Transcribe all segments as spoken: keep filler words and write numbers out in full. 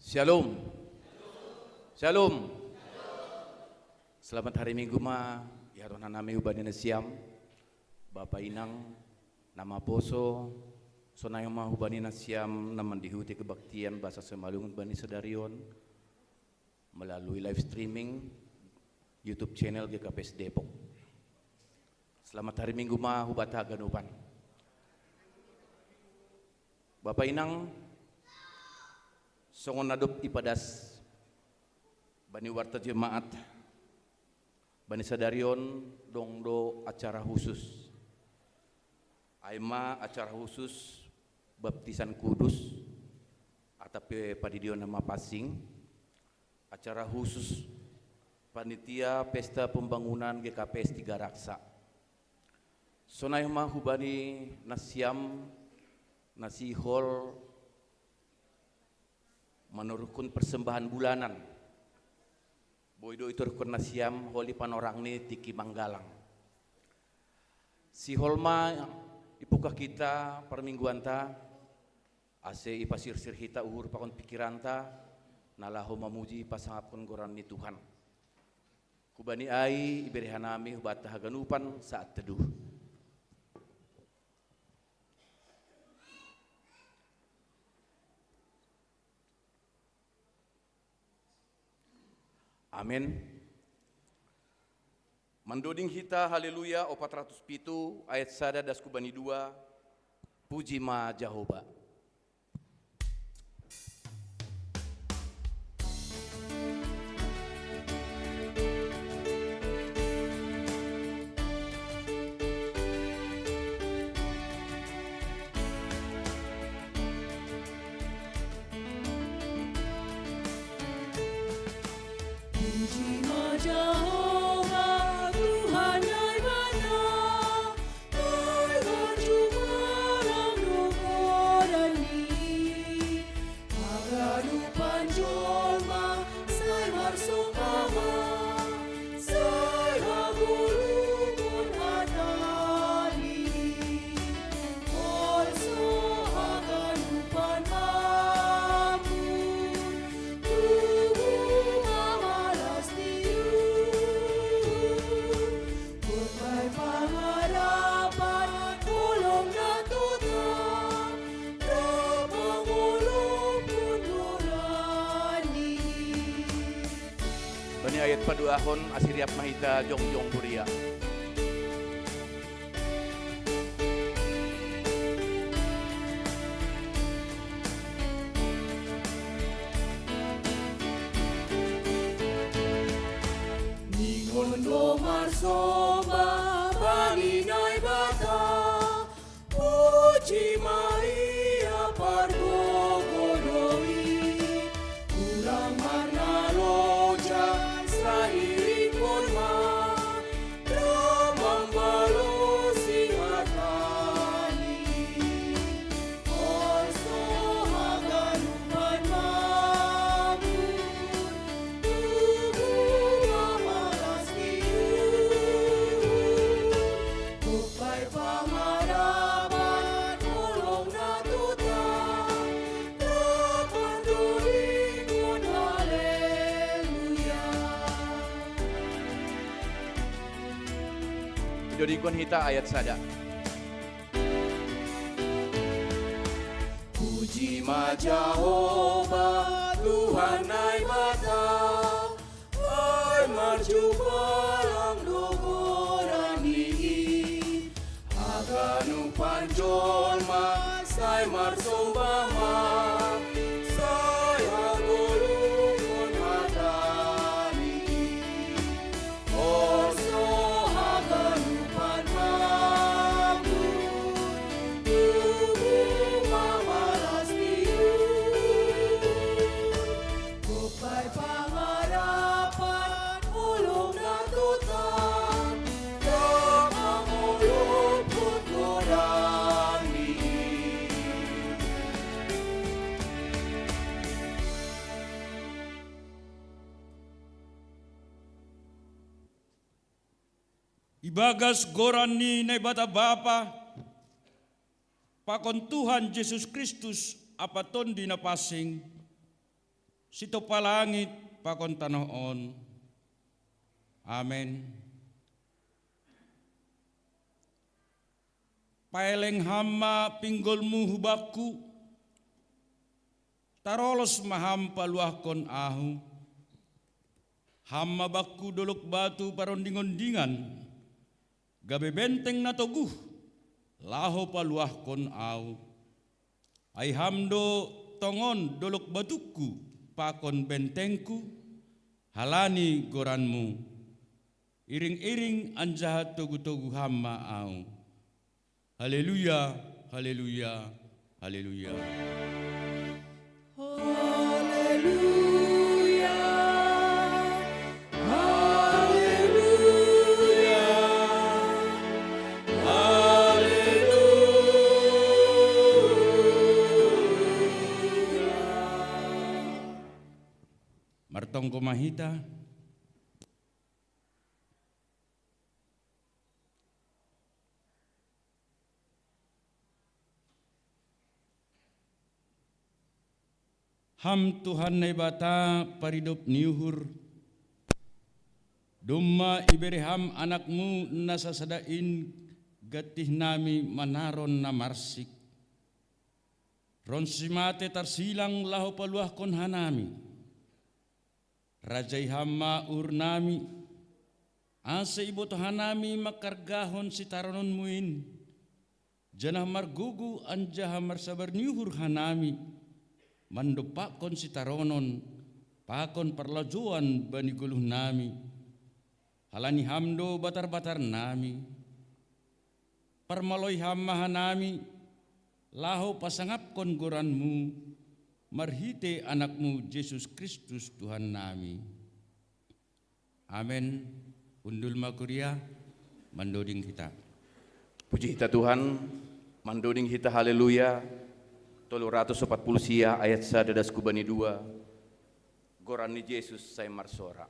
Shalom. Shalom. Selamat hari Minggu ma, ya rohna nami hubani nasiam, Bapa Inang, na maposo, sonai ma hubani nasiam na mandihuti kebaktian basa Simalungun bani sadari on, melalui live streaming YouTube channel G K P S Depok. Selamat hari Minggu ma hubata haganupan. Bapa Inang, songon na dob ipadas bani warta jemaat, bani sadari on dong do acara khusus. Ai ma acara khusus baptisan kudus, atap pe padidion na mapansing, acara khusus panitia pesta pembangunan G K P S Tiga Raksa. Sonai ma hubani nasiam na sihol manuruhkon persembahan bulanan. Boi do ituruhkon nasiam holi panorang ni tingki manggalang. Sihol ma ipungkah hita parmingguanta, ase ipasirsir hita uhur pakon pikiranta, na laho mamuji pasangapkon goran ni Tuhan. Hubani ai ibere hanami hubanta haganupan saat teduh. Amen. Mandoding hita Haleluya opat ratus pitu ayat sada das hubani dua, puji ma Jahowa. Puji ma Jahowa, Tuhan Naibata, ai marjumpa lam do goranNi. Haganupan jolma sai marsomba ma, sai hagoluphon hataNi. Holso haganupan makmur, tubu ma las ni uhur. Gok bahen pangarapan, holong na tota, rap mangolophon goranNi. Bani ayat paduahon asi riap ma hita jongjong huria. Ningon do marsomba bani Naibata, puji ma Ia pargogo do i. Ulang marnaloja, sai iringhon ma, rap mambalosi hataNi. Holso haganupan makmur, tubu ma las ni uhur. Gok bahen pangarapan, holong na tota, rap mandoringhon haleluya. Idoringhon hita ayat sada. Puji ma Jahowa, Tuhan Naibata, ai marjumpa lam do goranNi. Haganupan jolma sai marsomba ma, sai hagoluphon hataNi. Holso haganupan makmur, tubu ma las ni uhur. Gok bahen pangarapan, holong na tota, rap mangolophon goranNi. Ibagas goran ni Naibata Bapa, pakon Tuhan Jesus Kristus ampa Tondi Napansing, Sitopa langit pakon tanoh on. Amen. Paeleng Ham ma pinggolMu hu bakku, tarolos ma Ham paluahkon ahu. Ham ma bakku dolok batu parondingondingan, gabe benteng na toguh, laho paluahkon ahu. Ai Ham do tongon dolok batungku pakon bentengku, halani goranMu. Iring-iring anjaha togu-togu Ham ma ahu. Haleluya, haleluya, haleluya. Haleluya, haleluya, haleluya. Martonggo ma hita. Ham Tuhan Naibata paridop ni uhur, domma ibere Ham AnakMu na sasada in gantihnami manaron na marsik. Ronsi mate tarsilang laho paluahkon hanami. Rajai Ham ma uhurnami, ase iboto hanami mangkargahon sitarononMu in, janah margogo anjaha marsabar ni uhur hanami, mandompakkon sitaronon pakon parlajouan bani goluhnami. Halani Ham do batar-batarnami. Parmaloi Ham ma hanami, laho pasangapkon goranMu, marhitei AnakMu Jesus Kristus Tuhannami. Amen. Hundul ma kuria, mandoding hita. Puji hita Tuhan, mandoding hita haleluya, tolu ratus opat puluh sia ayat sada das kubani dua, goran ni Jesus sai marsora.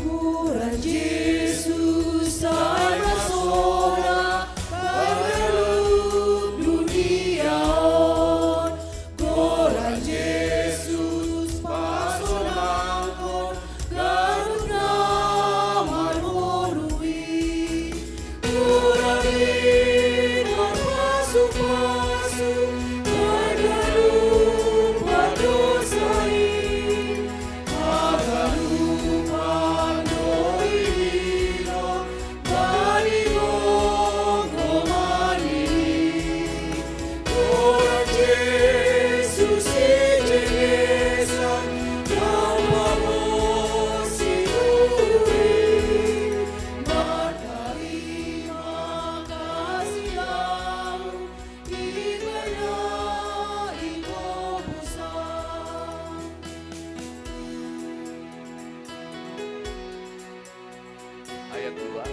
Goran Jesus sai marsora, paganup dunia on. Goran Jesus pasonangkon ganup na marboru i. Goran i marpasu-pasu, marganup pardosa i. Haganupan do i dilo, bani gomgoman i. Goran Jesus ijengesan, na paboa situtu i. Martarima kasih ahu, ibadah i nggopusan. Ayat dua.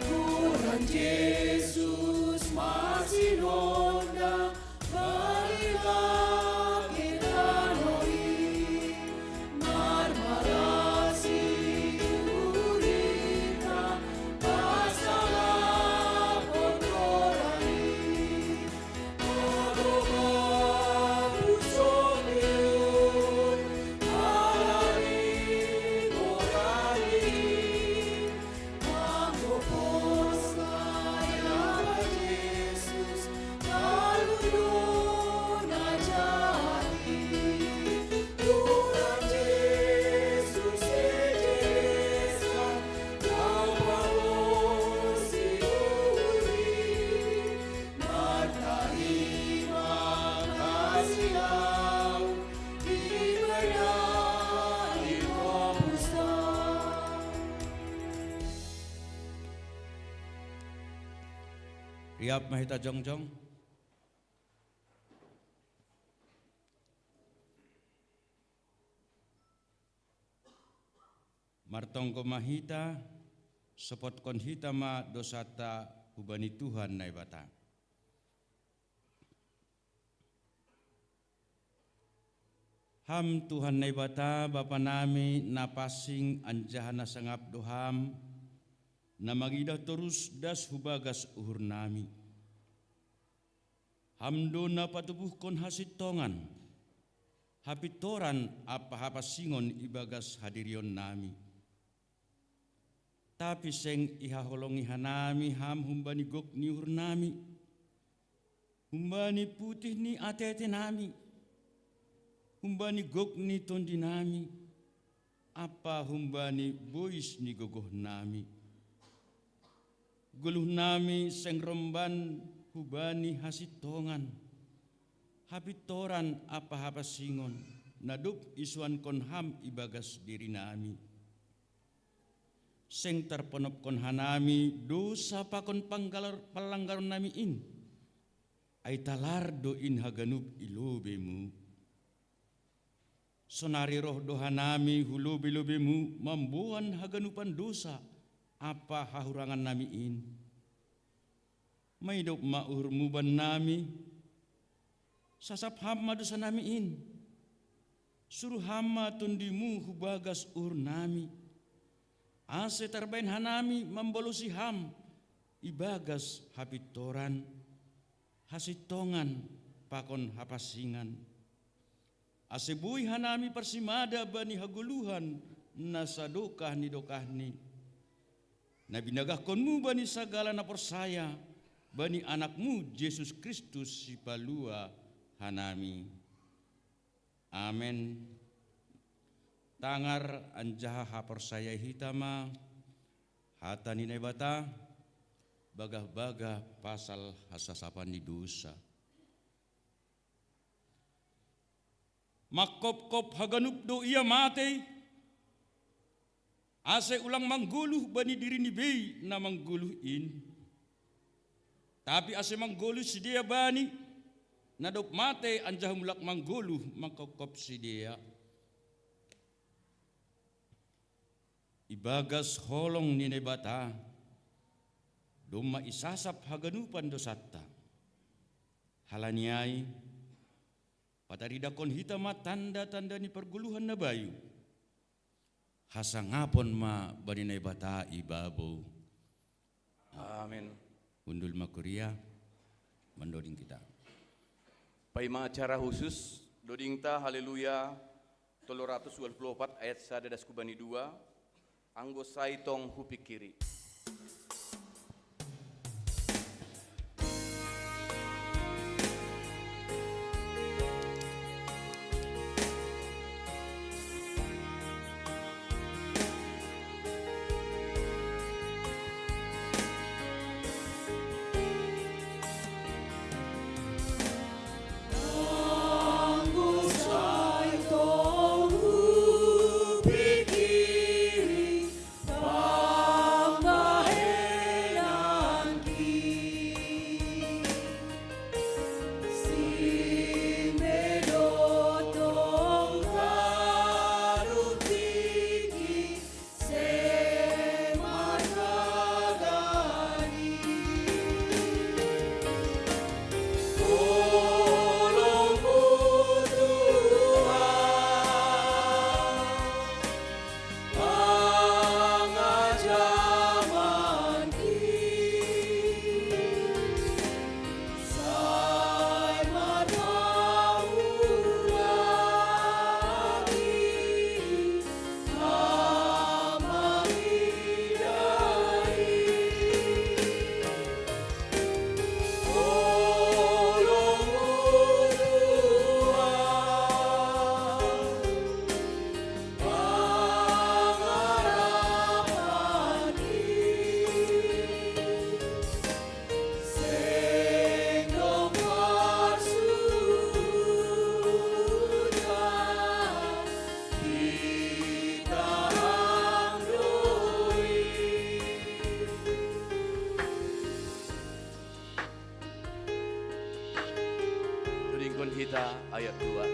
Tuhan Jesus masih ronda, balik lagi tano i, marmalasi uripna, pasalapon goran i. Riap ma hita jongjong. Martonggo ma hita, sopotkon hita ma dosanta hubani Tuhan Naibata. Ham Tuhan Naibata, Bapa nami na pansing anjaha na sangap do Ham, na mangidah torus das hu bagas uhur nami. Ham do na patubuhkon hasintongan, hapintoran ampa hapansingon ibagas hadirion nami. Tapi seng ihaholongi hanami Ham humbani gok ni uhur nami, humbani putih ni atete nami, humbani gok ni tondi nami, ampa humbani bois ni gogoh nami. Goluh nami seng romban hubani hasintongan, hapintoran ampa hapansingon, na dob isuankon Ham ibagas diri nami. Seng tarponopkon hanami dosa pakon panggalar-, panlanggaron nami in, ai talar do in haganup i lobei-Mu. Sonari roh do hanami hu lobei-lobei-Mu mamboan haganupan dosa ampa hahurangan nami in. Maidop ma uhur-Mu bannami, sasap Ham ma dosa nami in. Suru Ham ma tondi-Mu hu bagas uhur nami, ase tarbahen hanami mambalosi Ham ibagas hapintoran, hasintongan pakon hapansingan, ase boi hanami parsimada bani hagoluhan na sadokah ni dokahni, na binagahkon-Mu bani sagala na porsaya bani Anak-Mu Jesus Kristus, Sipalua hanami. Amen. Tangar anjaha haporsayai hita ma hata ni Naibata, bagah-bagah pasal hasasapan ni dosa. Mangkopkop haganup do ia matei, ase ulang manggoluh bani dirini bei na manggoluh in, tapi ase manggoluh sidea Bani, na dob matei anjaha mulak manggoluh mangkopkop sidea. Ibagas holong ni Naibata domma isasap haganupan dosanta. Halani ai, pataridahkon hita ma tanda-tanda ni pargoluhan na bayu. Hasangapon ma bani Naibata i babou. Amen. Hundul ma kuria, mandoding hita. Paima acara khusus, dodingta Haleluya tolu ratus dua puluh opat ayat sada das hubani dua, anggo sai tong hupingkiri. Dodingkon hita ayat dua.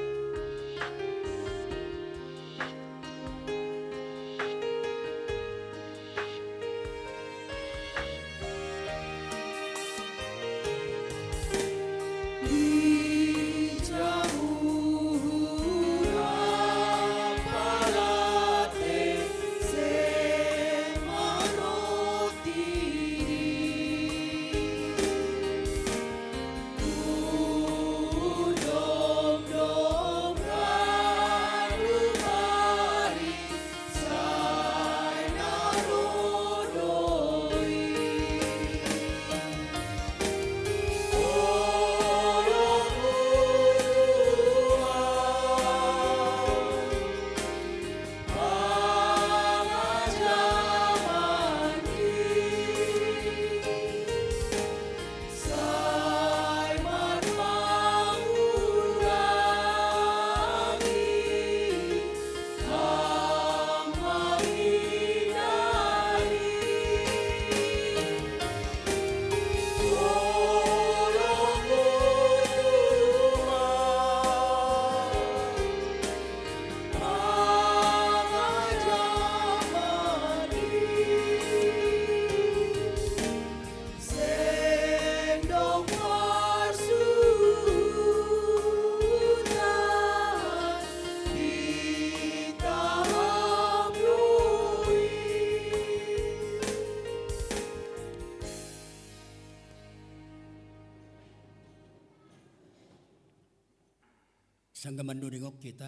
Sangga manduringo kita,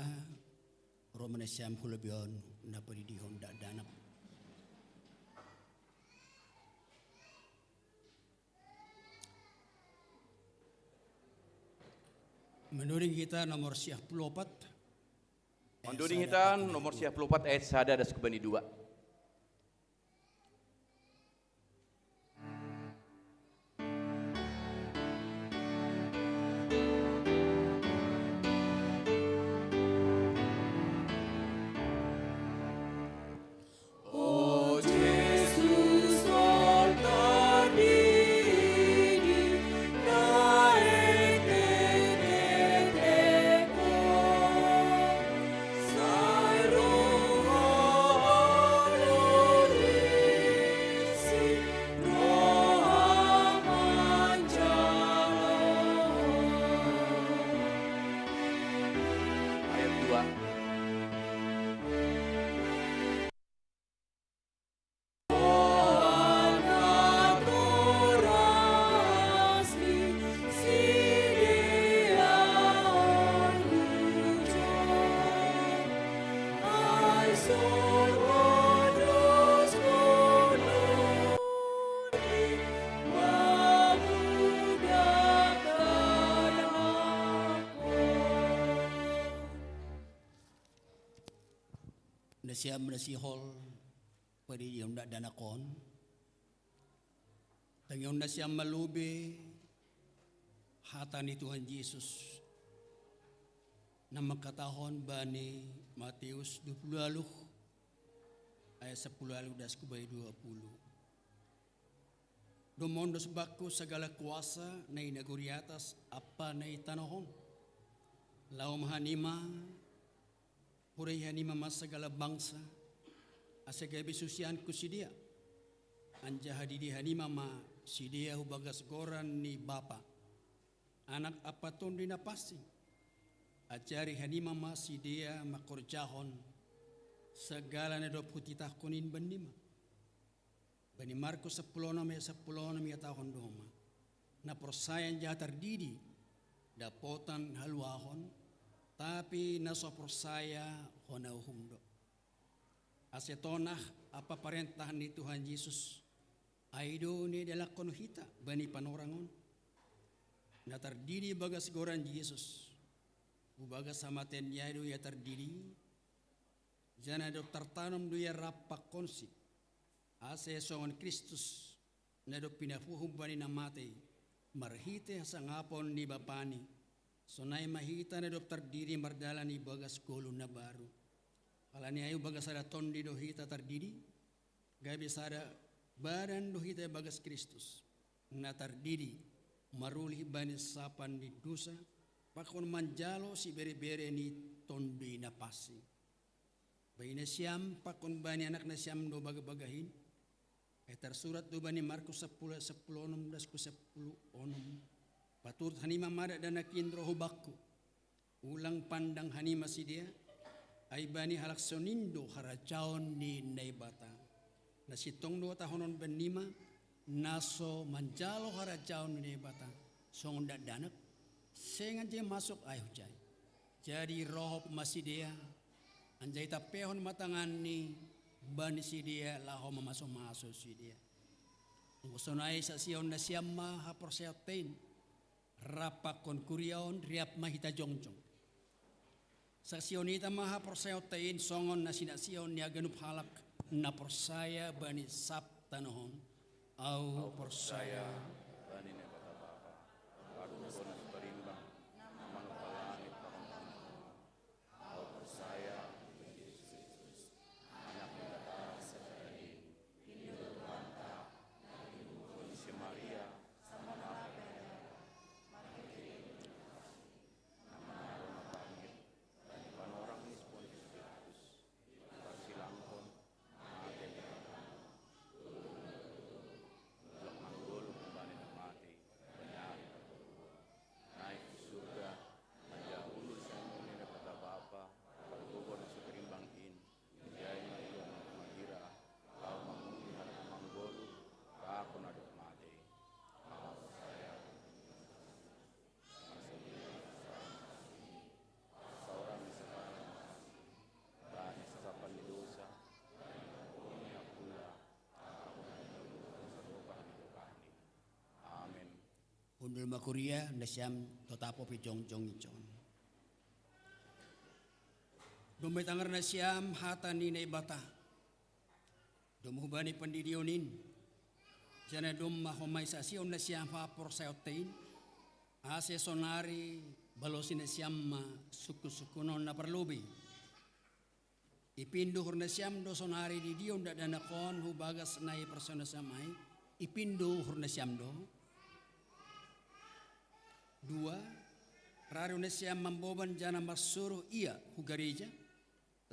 ro mane siam hulabion na padidihon dakdanak. Manduring kita nomor siah puluh opat. Manduring kita nomor siah puluh opat ayat sada das kubani dua. Nasiam nasihol padidihon dakdanak on. Tangion nasiam malube hata ni Tuhan Jesus na mangkatahon bani Mateus dua puluh ualuh ayat sapuluh ualuh das kubani dua puluh. Domon dos bangku sagala kuasa na i nagori atas ampa na i tanoh on. Laho ma hanima, purei hanima ma sagala bangsa, ase gabe susianku sidea. Anjaha didi hanima ma sidea hubagas goran ni Bapa, Anak ampa Tonduy Napansing. Ajari hanima ma sidea mangkorjahon sagala na dob hutitahkon in bannima. Bani Markus sapuluh onom ayat sapuluh onom ihatahon do homa: Na porsaya anjaha tardidi dapotan haluahon, tapi na so porsaya hona uhum do. Ase tonah ampa parentah ni Tuhan Jesus, ai do na idalankon hita bani panorang on. Na tardidi bagas goran Jesus, hubagas hamateanni ai do ia tardidi, janah dob tartanom do ia rap pakkonsi, ase songon Kristus na dob pinapuho bani na matei, marhitei hasangapon ni Bapani, sonai ma hita na dob tardidi mardalan ibagas goluh na baru. Halani ai hubagas sada tondi do hita tardidi, gabe sada badan do hita ibagas Kristus, na tardidi marulih bani sapan ni dusa, pakon manjalo siberebere ni Tonduy Napansing. Bainasiam pakon bani anaknasiam do bagah-bagahin. Ai tarsurat do bani Markus sapuluh sapuluh onom das ku sapuluh onom: Paturut hanima ma dakdanak in ro hu bangku. Ulang pandang hanima sidea, ai bani halak sonin do harajaon ni Naibata. Na sintong do hatahonon bannima, na so manjalo harajaon ni Naibata songon dakdanak, seng anjai masuk ai hujai. Jadi rohop ma sidea, anjaha itampehon ma tanganni bani sidea laho mamaso-maso sidea. Anggo sonai saksihon nasiam ma haporsayaonta in, rap pakon kuria on riap ma hita jongjong. Saksihon hita ma haporsayaonta in songon na sinaksihon ni haganup halak na porsaya bani sab tanoh on. Ahu porsaya bani Naibata Bapa, Parhundul na so parimbang, na mangupah langit pakon tanoh on. Ahu porsaya Tuhan Jesus Kristus, Anak ni Naibata na so jadi, pintor Tuhanta, na tinubuhon ni si Maria, samalaho na marhitei Tonduy Napansing, na manjalo marbangkit bani panorang ni si Pontius Pilatus, diparsilangkon, mate, diangkat, tolu hali ma tolu, mulak manggoluh humbani Dolo ma kuria, nasiam totap pe jongjong ison. Domma itangar nasiam hata ni Naibata. Domma hubani pandidion in, janah domma homai sasion nasiam haporsayaonta in, ase sonari balosi nasiam ma sungkun-sungkunon na parlobei. Ipindo uhur nasiam do sonari didion dakdanak on hu bagas na iporsayaon nasiam ai? Ipindo uhur nasiam do? Dua, rado nasiam mamboban janah marsuruh ia hu gareja,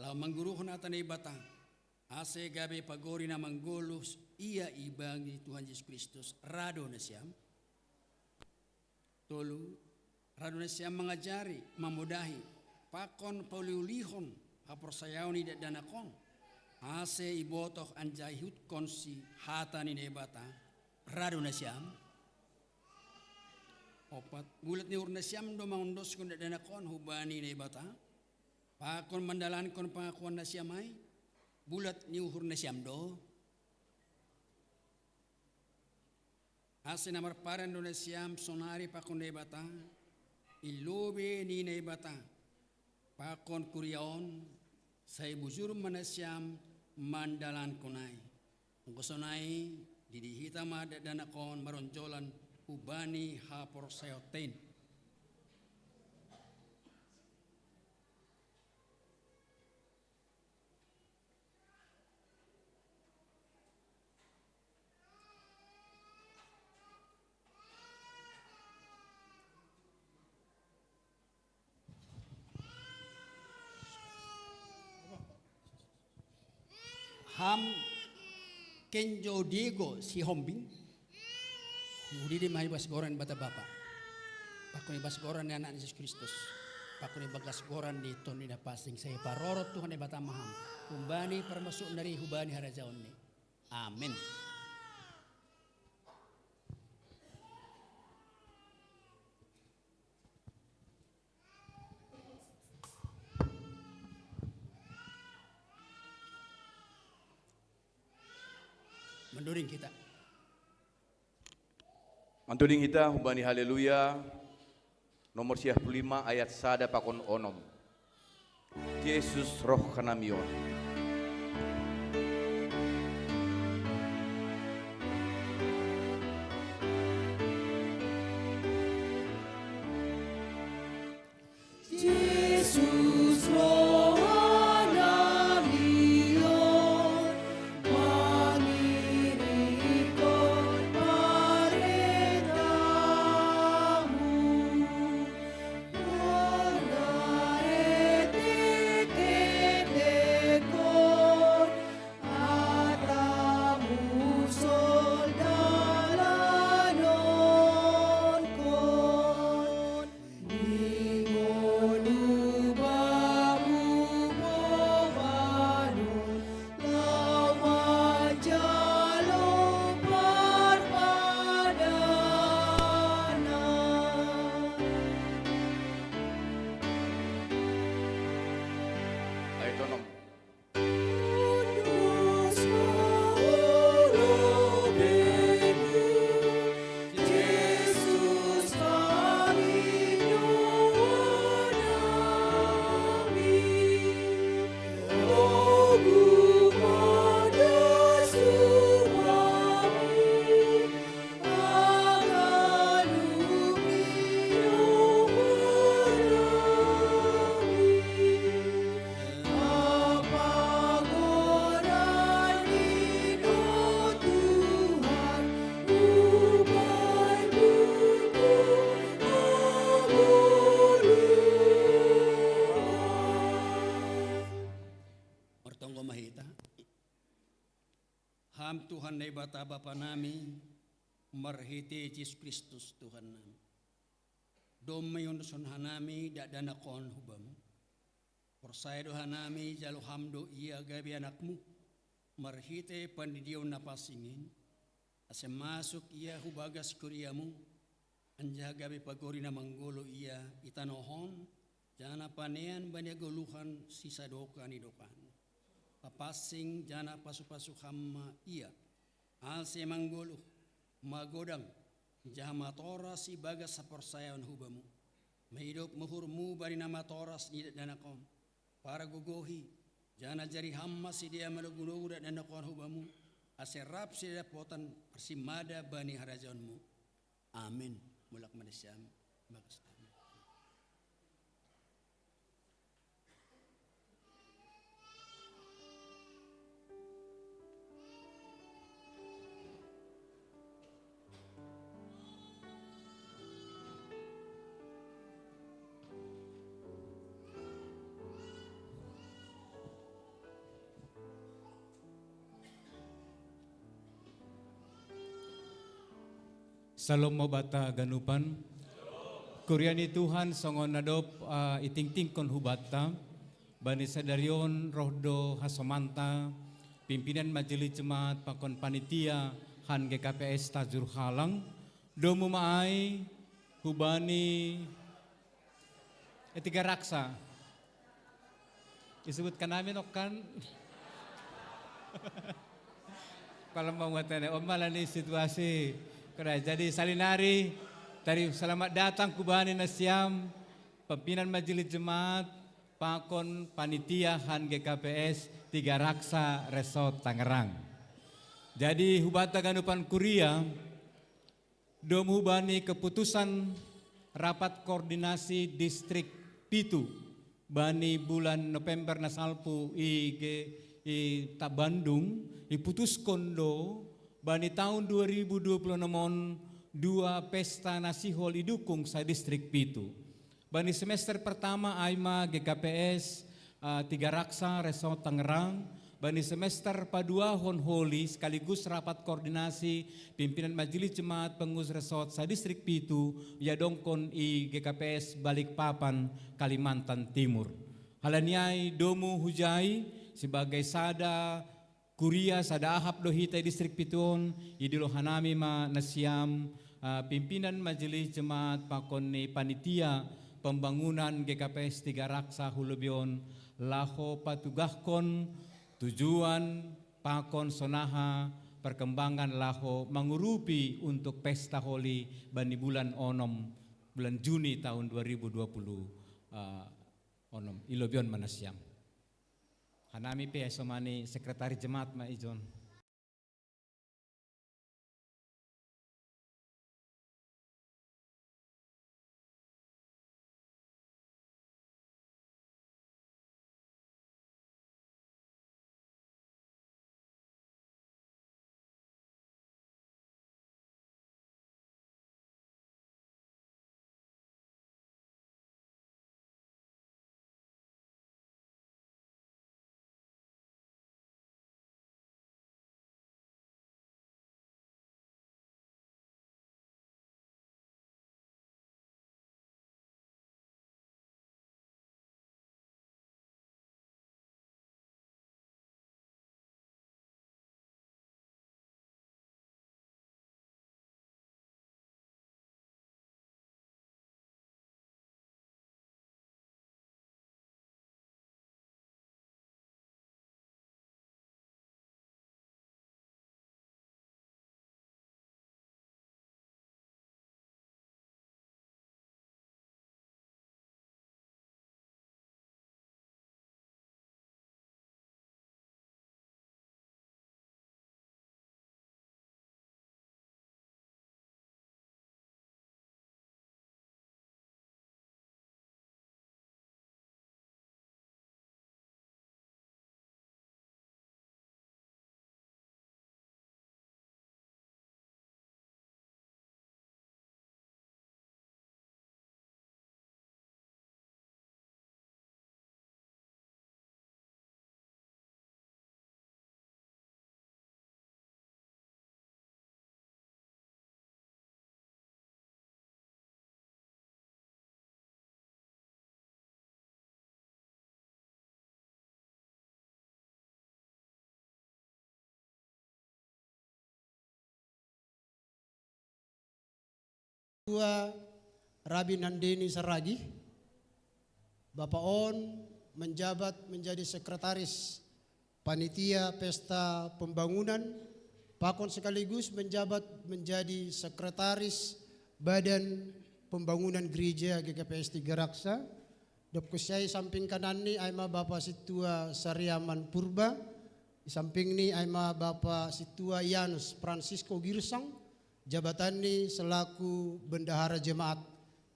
laho mangguruhon hata Naibata, ase gabe pagori na manggoluh ia ibagi Tuhan Jesus Kristus, rado nasiam? Tolu, rado nasiam mangajari, mamodahi, pakon pauliulihon haporsayaon ni dakdanak on, ase ibotoh anjaha ihutkonsi hata ni Naibata, rado nasiam? Opat, bulat ni uhur nasiam do mangondoskon dakdanak on hubani Naibata, pakon mandalankon pangakuan nasiam ai? Bulat ni uhur nasiam do? Ase na marpadan do nasiam sonari pakon Naibata, i lobei ni Naibata, pakon kuria on, sai bujur ma nasiam mandalankon ai. Anggo sonai, didi hita ma dakdanak on maronjolan hubani haporsayaonta in. Ham Kenjo Diego Sihombing, hudidi ma i bas goran ni Naibata Bapa, pakon i bas goran ni Anak ni Jesus Kristus, pakon i bagas goran ni Tondi Napansing, sai parorot Tuhan Naibata ma ham, humbani parmasuk nari hubani harajaon ni. Amen. Mandoding hita. Mandoding hita hubani Haleluya nomor siah puluh lima ayat sada pakon onom. Jesus roh hanami on. Jesus roh hanami on, mangirikon parentahmu, on na etek-etek on, hatamu soldalanonkon. Ningon ubamu bobanon, laho manjalo parpadanan. Ayat onom. Martonggo ma hita. Ham Tuhan Naibata Bapa nami, marhitei Jesus Kristus Tuhan nami. Domma iondoskon hanami dakdanak on hu Bamu. Porsaya do hanami jalo Ham do ia gabe anakmu, marhitei pandidion na pansing in, ase masuk ia hu bagas kuriamu, anjaha gabe pagori na manggoluh ia i tanoh on, janah panean bani hagoluhan sisadokah ni dokahna. Papansing janah pasu-pasu Ham ma ia, ase manggoluh, magodang, Jaha matoras ibagas haporsayaon hubamu. Maidop uhurmu bani na matoras ni dakdanak on. Pargogohi, janah jari ham ma sidea manogunogu dakdanak on hubamu, ase rap sidea dapotan parsimmada bani harajaonmu. Amin. Mulak ma nasiam, bagas amin. Salom ma banta ganupan. Kuria ni Tuhan, songon na dob, ah, itingtingkon hubanta, bani sadari on roh do hasomanta, pimpinan majelis jemaat pakon panitia han G K P S Tajur Halang, domu ma ai hubani, eh, Tiga Raksa. Disebutkan amin, okan. Kalau mau ngatene, oh, malah ni situasi. Kena jadi salinari, tadi selamat datang kubani nasiam, pimpinan majelis jemaat, pakon panitia han G K P S Tiga Raksa Resort Tangerang. Jadi hubanta ganupan kuria, domu bani keputusan rapat koordinasi distrik pitu bani bulan November na salpu i ge-, i Tabandung, iputuskon do bani tahun dua ribu dua puluh enam on dua pesta na sihol idukung sa distrik pitu. Bani semester pertama ai ma G K P S, eh, Tiga Raksa Resort Tangerang, bani semester paduahon holi sekaligus rapat koordinasi pimpinan majelis jemaat pengurus resort sa distrik pitu, iadongkon i G K P S Balikpapan, Kalimantan Timur. Halani ai domu hujai sebagai sada kuria, sada ahap do hita i distrik pitu on, idilo hanami ma nasiam, ah, pimpinan majelis jemaat pakon ni panitia pembangunan G K P S Tiga Raksa hu lobei on, laho patugahkon tujuan pakon sonaha perkembangan laho mangurupi untuk pesta holi bani bulan onom, bulan Juni tahun dua ribu dua puluh, ah, onom. I lobei on ma nasiam. Hanami pe ai somani sekretaris jemaat ma ijon. Ketua Rabi Nandeni Saragih, Bapak on menjabat menjadi sekretaris panitia pesta pembangunan Pakon sekaligus menjabat menjadi sekretaris Badan Pembangunan Gereja G K P S Tiga Raksa. Dob kusiai, samping kanan ni ai ma Bapa Sintua Sariaman Purba, di samping ni ai ma Bapa Sintua Yanus Francisco Girsang, jabatan ni selaku bendahara jemaat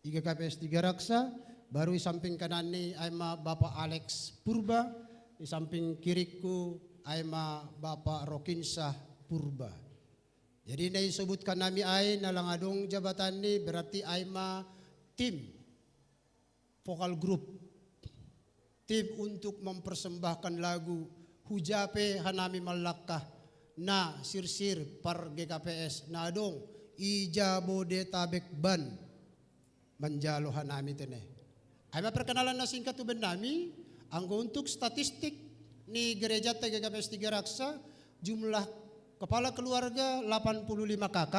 I G K P S Tiga Raksa, baru di samping kanan ni ai ma Bapa Alex Purba, di samping kiriku ai ma Bapa Rokinsah Purba. Jadi na isobutkan nami ai na lang adong jabatan ni, berarti ai ma tim, vokal grup, tim untuk mempersembahkan lagu Hujape Hanami Mallangka na sirsir par G K P S na adong i Jabodetabek ban manjalo hanami tene. Ai ma perkenalan na singkat tu bennami, anggo untuk statistik ni gereja G K P S Tiga Raksa, jumlah kepala keluarga delapan puluh lima K K,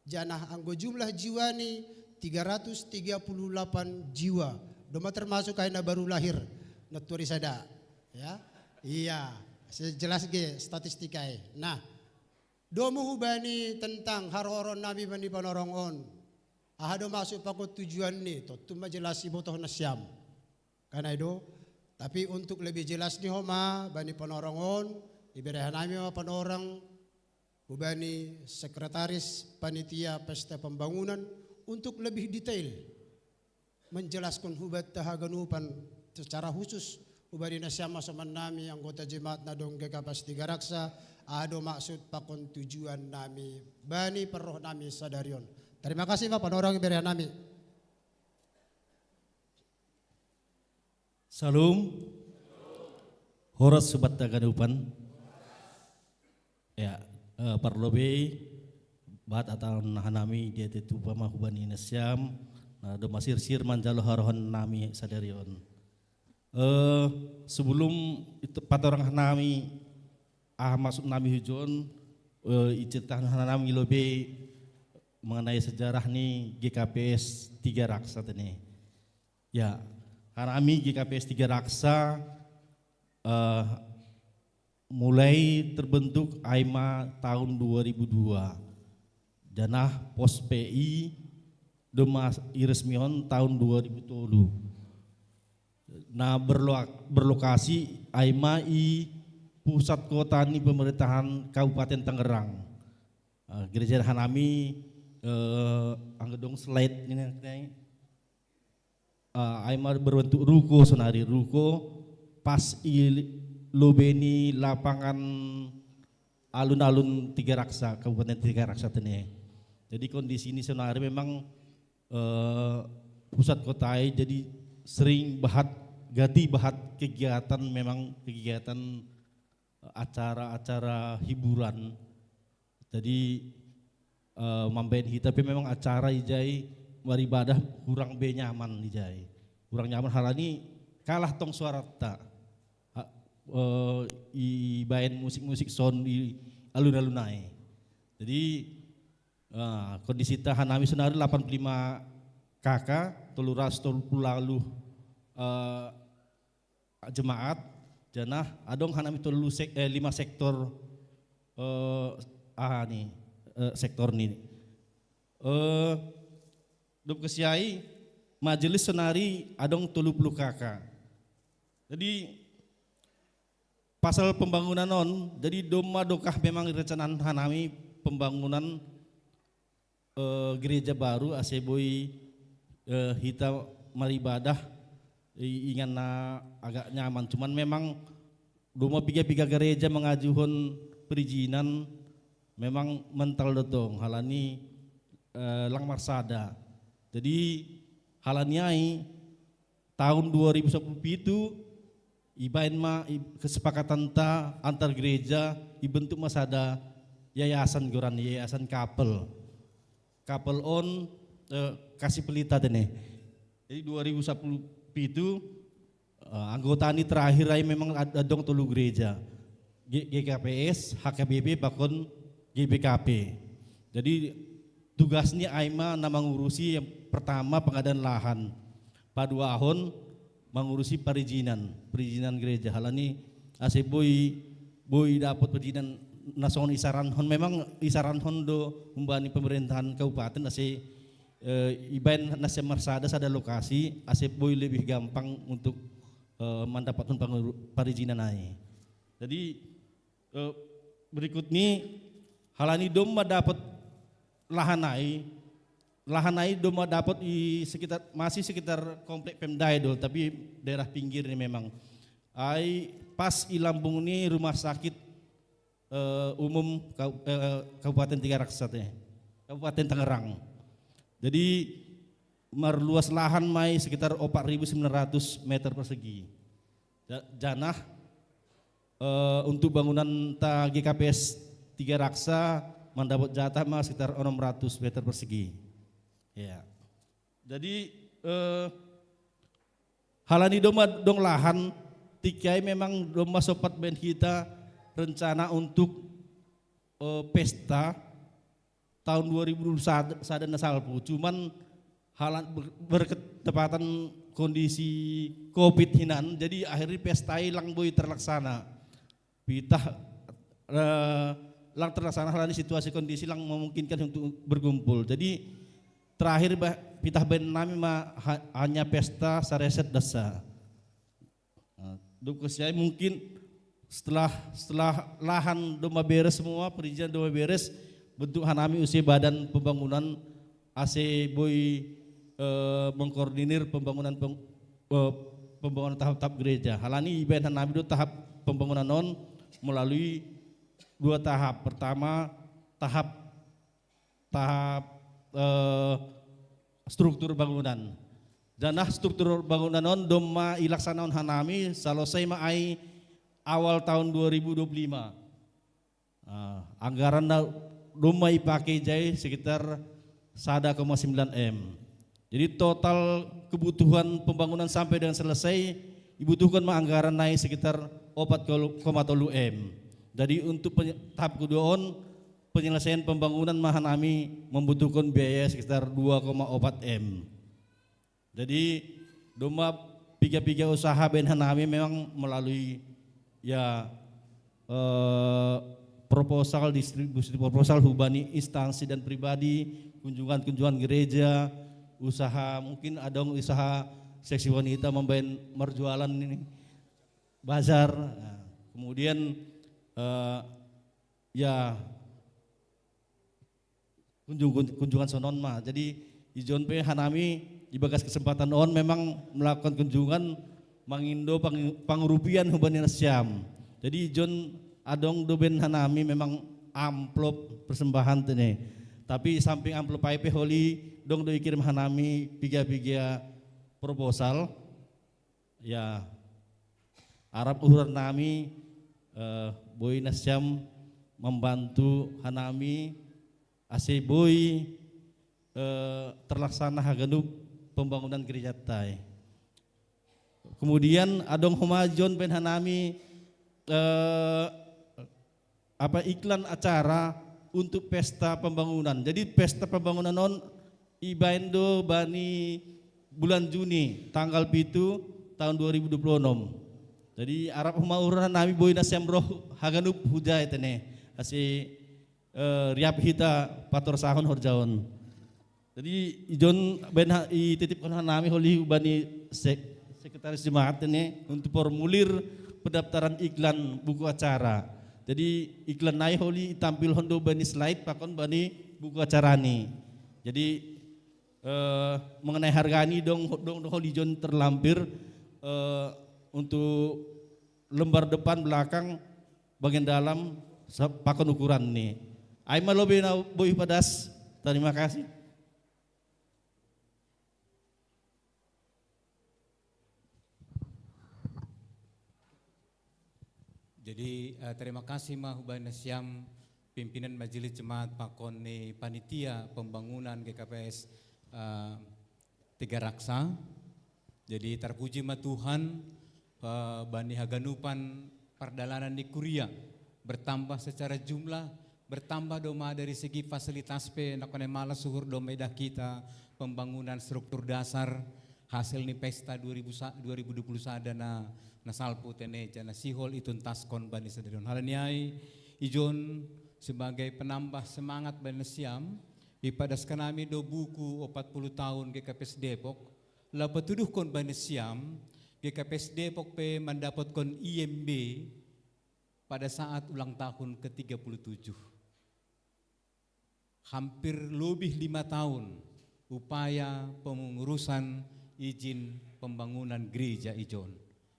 janah anggo jumlah jiwa ni tiga ratus tiga puluh delapan jiwa. Doma termasuk ai na baru lahir, na tuari sada. Ya, iya, sejelas ge statistik ai. Nah, domu hubani tentang harhoronnami bani panorong on. Aha do maksud pakon tujuan ni, tontu ma jelas ibotoh nasiam. Kan ai do, tapi untuk lebih jelas ni homa bani panorong on, iberehannami ma panorong hubani sekretaris panitia pesta pembangunan untuk lebih detail menjelaskan hubanta haganupan secara khusus hubani nasiam ma somannami anggota jemaat na adong G K P S Tiga Raksa, aha do maksud pakon tujuan nami bani parroh nami sadari on. Terima kasih ma panorong iberehannami. Salum. Horas sobat haganupan. Ya, eh, parlobei, bahat atangan hanami diatei tupa ma hubani nasiam na domma sirsir manjalo harhoronnami sadari on. Eh, sebelum patorang hanami aha maksud nami hujon, eh, iceritahan hanami lobei mengenai sejarah ni G K P S Tiga Raksa tene. Ya, hanami G K P S Tiga Raksa, eh, mulai terbentuk ai ma tahun dua ribu dua. Janah pos P I domma iresmihon tahun dua ribu tolu. Na berlo-, berlokasi ai ma i pusat kota ni pemerintahan Kabupaten Tangerang. Eh, gereja hanami, eh, anggo adong slide ni, eh, ai ma berbentuk ruko sonari, ruko pas i lobei ni lapangan alun-alun Tiga Raksa, Kabupaten Tiga Raksa tene. Jadi kondisi ni sonari memang, eh, pusat kota i jadi sering bahat, gati bahat kegiatan, memang kegiatan, eh, acara-acara hiburan. Jadi, eh, mambaen hita pe memang acara ijai maribadah hurang be nyaman ijai. Hurang nyaman halani kalah tong suaranta. Ha, eh, ibaen musik-musik sound di alun-alun ai. Jadi, eh, kondisita hanami sonari lapan puluh lima K K, tolu ratus tolu puluh ualuh, eh, jemaat, janah adong hanami tolu sek-, eh, lima sektor, eh, aha ni, eh, sektor ni. Eh, dob kusiai, majelis sonari adong tolu puluh K K. Jadi pasal pembangunan on, jadi domma dokah memang rencanaan hanami pembangunan, eh, gereja baru ase boi, eh, hita maribadah i-, ingan na agak nyaman. Cuman memang domma piga-piga gereja mangajuhon perizinan, memang mental do tong halani, eh, lang marsada. Jadi halani ai tahun dua ribu sepuluh pitu ibaen ma i-, kesepakatanta antar gereja, ibentuk ma sada yayasan, goran ni Yayasan Kapel. Kapel on, eh, Kasih Pelita tene. Jadi dua ribu sepuluh pitu, eh, anggota ni terakhir ai memang ad-, adong tolu gereja. G-, G K P S, H K B P, pakon G B K P. Jadi tugas ni ai ma na mangurusi, yang pertama pengadaan lahan, paduahon mangurusi perizinan, perizinan gereja. Halani ase boi, boi dapot perizinan na songon isaranhon, memang isaranhon do humbani pemerintahan kabupaten ase, eh, ibaen na sian marsada sada lokasi ase boi lebih gampang untuk, eh, mandapathon panguru-, parizinan ai. Jadi, eh, berikut ni, halani domma dapot lahan ai, lahan ai domma dapot i sekitar, masih sekitar komplek Pemda i do, tapi daerah pinggir ni memang. Ai pas i lambung ni rumah sakit, eh, umum Kau-, eh, Kabupaten Tiga Raksa te, Kabupaten Tangerang. Jadi marluas lahan ma i sekitar opat ribu sembilan ratus meter persegi. Ja-, janah, eh, untuk bangunan ta G K P S Tiga Raksa mandapot jatah ma sekitar enam ratus meter persegi. Ya. Jadi, eh, halani domma adong lahan, tingki ai memang domma sompat baen hita rencana untuk, eh, pesta tahun dua ribu dua puluh satu na salpu. Cuman halan ber-, berketepatan kondisi covid hinan, jadi akhirnya pesta i lang boi terlaksana. Pitah, eh, lang terlaksana halani situasi kondisi lang memungkinkan untuk berkumpul. Jadi terakhir bah, pitah baen nami ma ha-, hanya pesta sareset dasa. Nah, dung siai mungkin setelah, setelah lahan domma beres semua, perizinan domma beres, bentuk hanami use badan pembangunan ase boi, eh, mengkoordinir pembangunan peng-, eh, pembangunan tahap-tahap gereja. Halani ibaen hanami do tahap pembangunan on melalui dua tahap. Pertama, tahap, tahap, eh, struktur bangunan. Janah struktur bangunan on domma ilaksanahon hanami, salosai ma ai awal tahun dua ribu dua puluh lima. Ah, anggaran na domma ipake jai sekitar sada koma sembilan M. Jadi total kebutuhan pembangunan sampai dengan selesai dibutuhkan ma anggaran nai sekitar opat koma tolu M. Jadi untuk penye-, tahap kedua on, penyelesaian pembangunan ma hanami membutuhkan biaya sekitar dua koma opat M. Jadi domma piga-piga usaha baen hanami memang melalui, ya, eh, proposal, distribusi proposal hubani instansi dan pribadi, kunjungan-kunjungan gereja, usaha, mungkin adong usaha seksi wanita mambaen marjualan ini, bazar. Nah, kemudian, eh, ya, kunjung-, kunjungan sonon ma. Jadi ijon pe hanami di bagas kesempatan on memang melakukan kunjungan mangindo pang-, pangurupian hubani nasiam. Jadi ijon adong do baen hanami memang amplop persembahan tene. Tapi samping amplop ai pe holi dong do ikirim hanami piga-piga proposal. Ya, arap uhuran nami, eh, boi nasiam membantu hanami ase boi, eh, terlaksana haganup pembangunan gereja tai. Kemudian adong homa jon baen hanami, eh, apa, iklan acara untuk pesta pembangunan. Jadi pesta pembangunan on ibaen do bani bulan Juni tanggal pitu tahun dua ribu dua puluh enam. Jadi arap homa uhuran nami boi nasiam roh haganup hujai tene. Ase, eh, riap hita patorsahon horjaon. Jadi ijon baen ha-, ititipkon hanami holi hubani sek-, sekretaris jemaat ini untuk formulir pendaftaran iklan buku acara. Jadi iklan nai holi itampilhon do bani slide pakon bani buku acara ni. Jadi, eh, mengenai harga ni dong, dong, dong holi jon terlampir, eh, untuk lembar depan belakang bagian dalam sa-, pakon ukuran ni. Ai ma lobi na boi padas. Terima kasih. Jadi, eh, terima kasih ma hubani nasiam pimpinan majelis jemaat pakon ni panitia pembangunan G K P S, eh, Tiga Raksa. Jadi terpuji ma Tuhan, eh, bani haganupan pardalanan ni kuria bertambah secara jumlah, bertambah do ma dari segi fasilitas pe, nangkon malas uhur do ma idah hita pembangunan struktur dasar hasil ni pesta dua ribu sa-, dua ribu dua puluh sada na, na salpu tene, janah sihol ituntaskon bani sadari on. Halani ai, Ijon sebagai penambah semangat bani siam, ipadaskan nami do buku opat puluh tahun G K P S Depok, lalu patuduhkon bani siam, G K P S Depok pe mandapotkon I M B pada saat ulang tahun ke tiga puluh tujuh. Hampir lebih lima tahun upaya pengurusan izin pembangunan gereja ijon.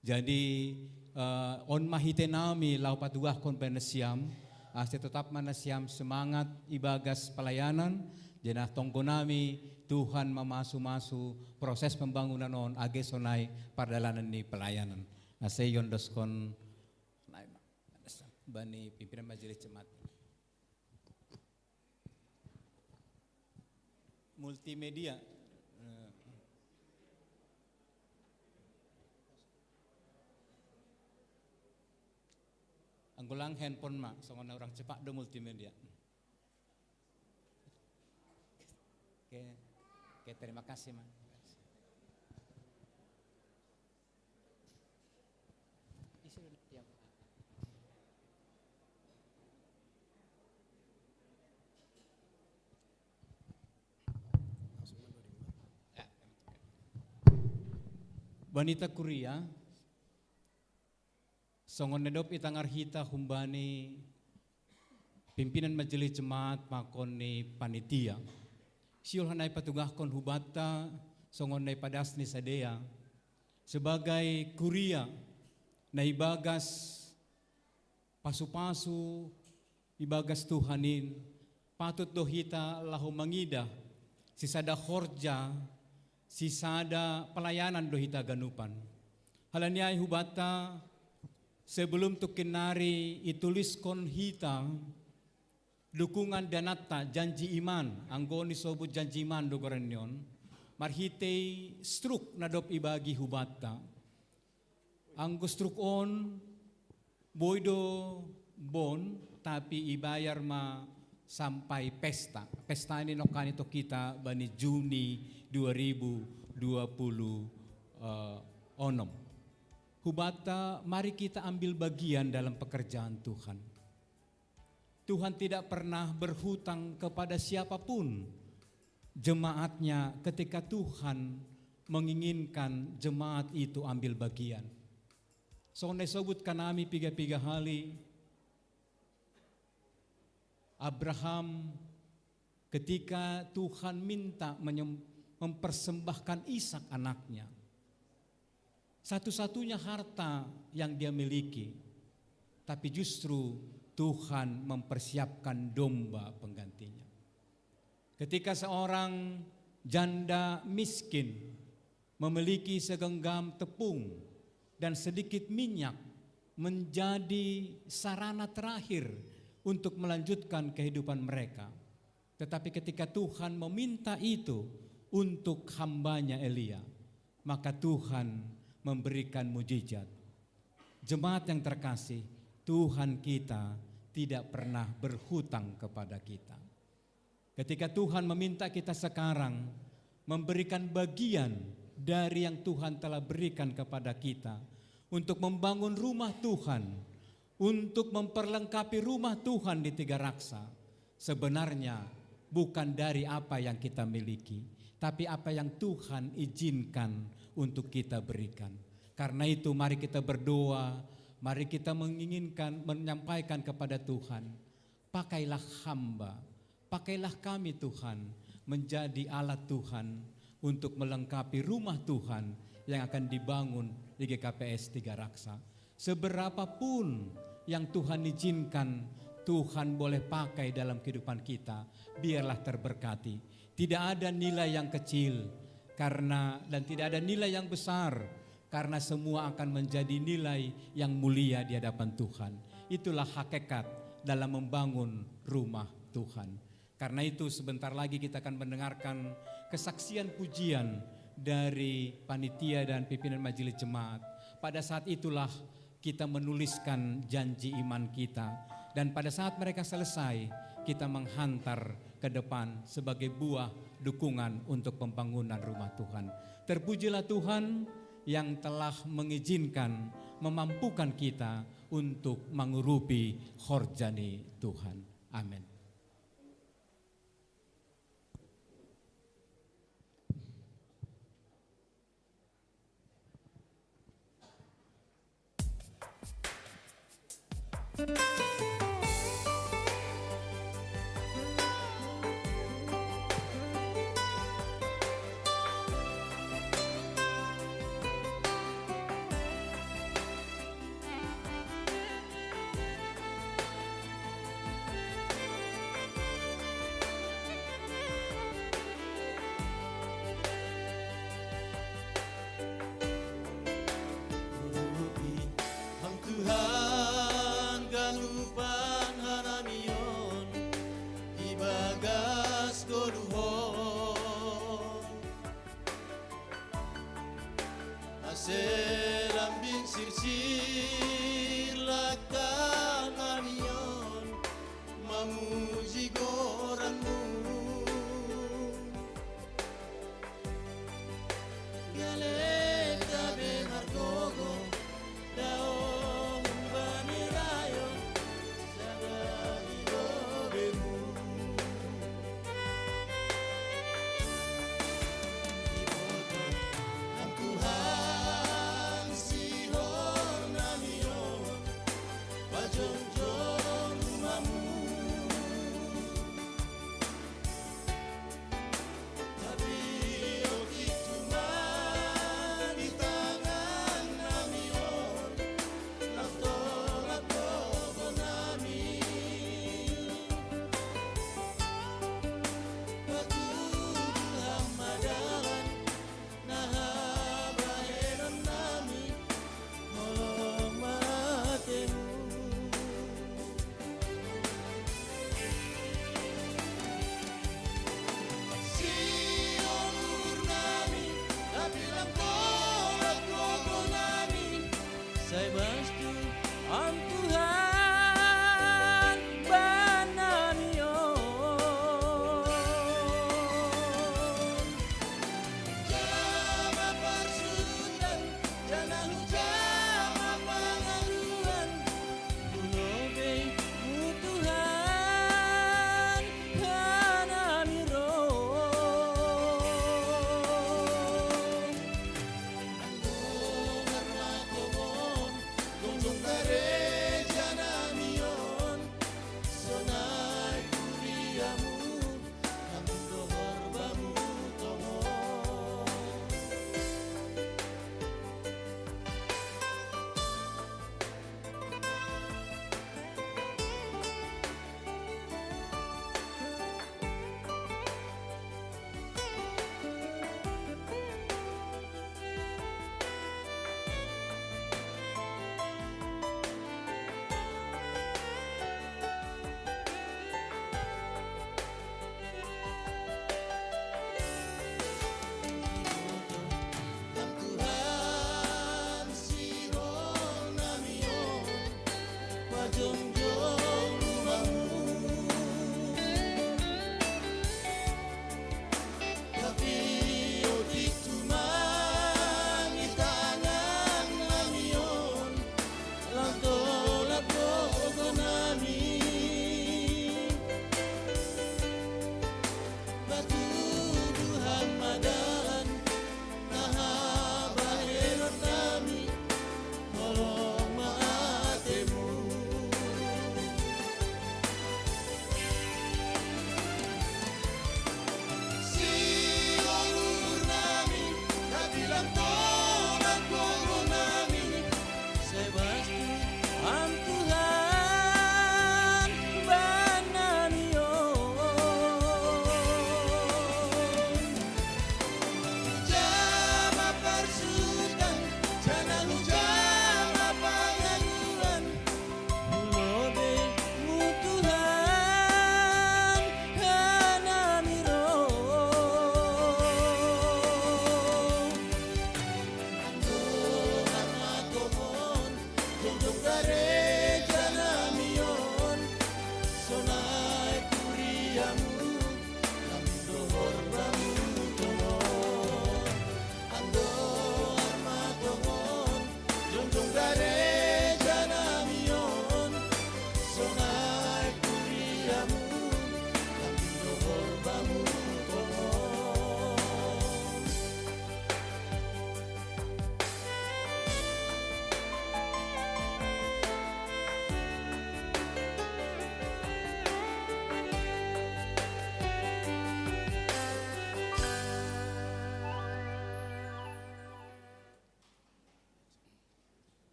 Jadi, eh, on ma hite nami laho patugahkon bani siam, ase tetap ma nasiam semangat ibagas pelayanan, janah tonggo nami Tuhan mamasu-masu proses pembangunan on age sonai pardalanan ni pelayanan. Ase iondoskon bani pimpinan majelis jemaat. Multimedia. Eh. Anggo lang handphone ma, songon na urang cepak do multimedia. Oke, oke, terima kasih ma. Bani hita kuria, songon na dob itangar hita humbani pimpinan majelis jemaat pakon ni panitia, sihol hana ipatugahkon hubanta songon na ipadas ni sidea sebagai kuria na ibagas pasu-pasu ibagas Tuhan in, patut do hita laho mangidah sisada horja, sisada pelayanan do hita ganupan. Halani ai hubanta, sebelum tungkin nari ituliskon hita dukungan dananta, janji iman, anggo nisobut janji iman do goran ni on, marhitei struk na dob ibagi hubanta. Anggo struk on boi do bon, tapi ibayar ma sampai pesta. Pesta ini nongkani to kita bani Juni dua ribu dua puluh onom. Hubanta, mari kita ambil bagian dalam pekerjaan Tuhan. Tuhan tidak pernah berhutang kepada siapapun jemaatnya ketika Tuhan menginginkan jemaat itu ambil bagian. Songon na isobutkan nami piga-piga hali, Abraham, ketika Tuhan minta menyem-, mempersembahkan Ishak anaknya, satu-satunya harta yang dia miliki, tapi justru Tuhan mempersiapkan domba penggantinya. Ketika seorang janda miskin memiliki segenggam tepung dan sedikit minyak menjadi sarana terakhir untuk melanjutkan kehidupan mereka. Tetapi ketika Tuhan meminta itu untuk hambanya Elia, maka Tuhan memberikan mujizat. Jemaat yang terkasih, Tuhan kita tidak pernah berhutang kepada kita. Ketika Tuhan meminta kita sekarang memberikan bagian dari yang Tuhan telah berikan kepada kita untuk membangun rumah Tuhan, untuk memperlengkapi rumah Tuhan di Tiga Raksa, sebenarnya bukan dari apa yang kita miliki, tapi apa yang Tuhan izinkan untuk kita berikan. Karena itu, mari kita berdoa, mari kita menginginkan, menyampaikan kepada Tuhan, "Pakailah hamba, pakailah kami, Tuhan, menjadi alat Tuhan untuk melengkapi rumah Tuhan yang akan dibangun di G K P S Tiga Raksa." Seberapapun yang Tuhan izinkan, Tuhan boleh pakai dalam kehidupan kita, biarlah terberkati. Tidak ada nilai yang kecil karena, dan tidak ada nilai yang besar, karena semua akan menjadi nilai yang mulia di hadapan Tuhan. Itulah hakikat dalam membangun rumah Tuhan. Karena itu, sebentar lagi kita akan mendengarkan kesaksian pujian dari panitia dan pimpinan majelis jemaat. Pada saat itulah kita menuliskan janji iman kita. Dan pada saat mereka selesai, kita menghantar ke depan sebagai buah dukungan untuk pembangunan rumah Tuhan. Terpujilah Tuhan yang telah mengizinkan, memampukan kita untuk mangurupi horjani Tuhan. Amin. Tuhan, kanupa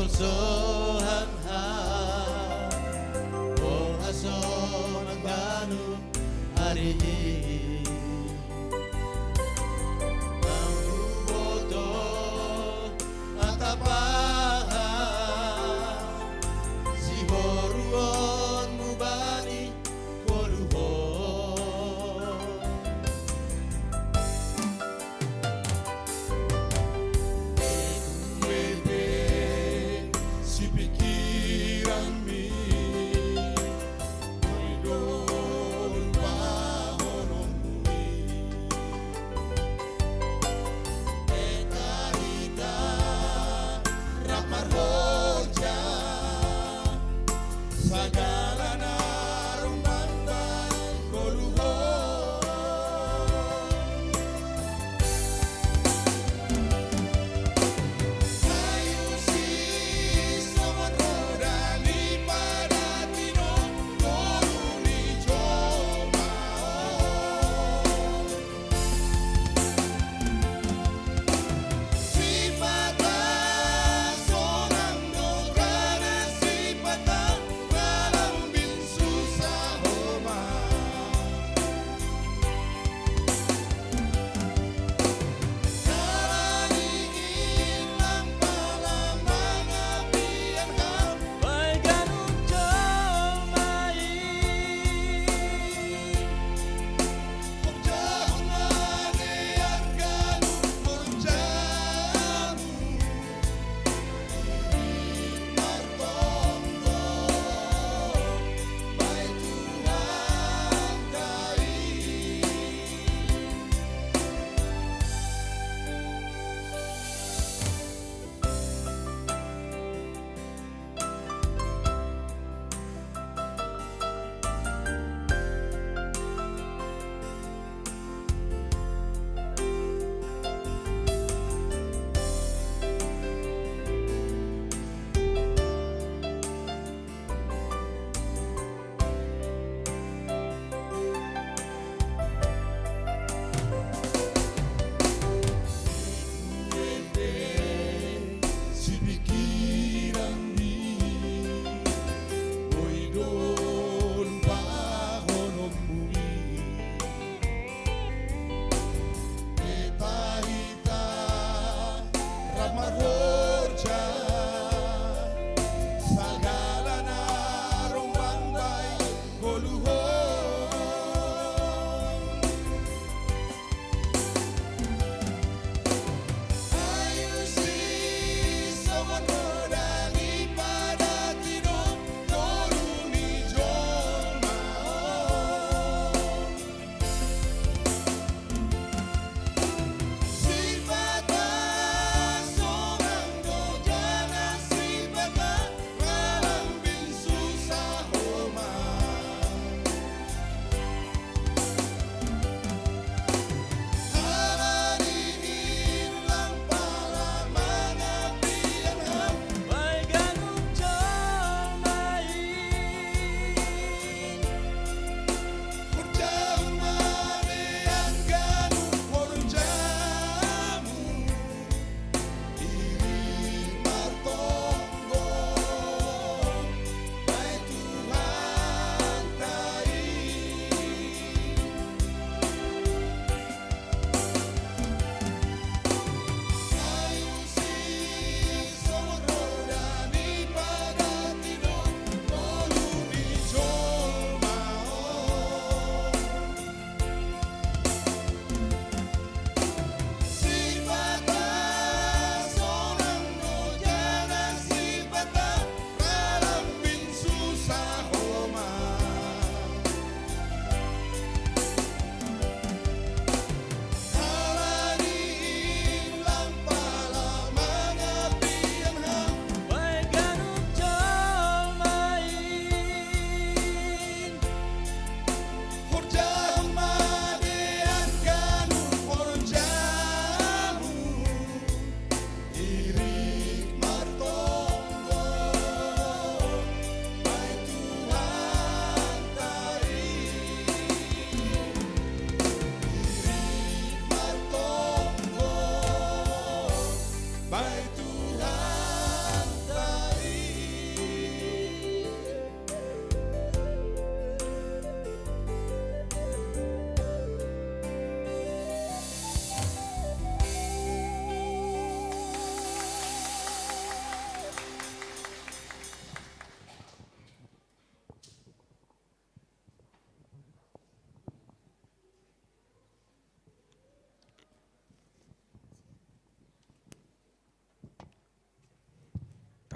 Sohan ha o aso maganu ari. Ang buboto atapaha si horuon mubani koluhon. Bebe si pikiran mi, oidon pahonon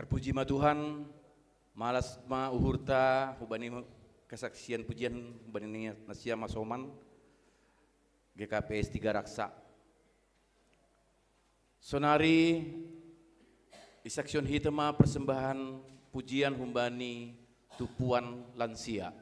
Terpuji ma Tuhan, malas ma uhurta hubani kesaksian pujian hubani nasia masoman G K P S Tiga Raksa. Sonari isaksihon hita ma persembahan pujian hubani tumpuan lansia.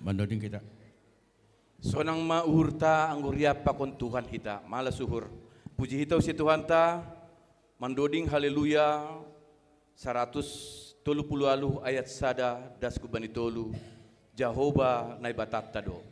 Mandoding kita. Sonang ma uhurta anggo riap pakon Tuhan hita, malas uhur. Puji hita usi Tuhanta, mandoding haleluya, saratus tolu pulu alu ayat sada das ku bani tolu, Jahowa Naibatanta do.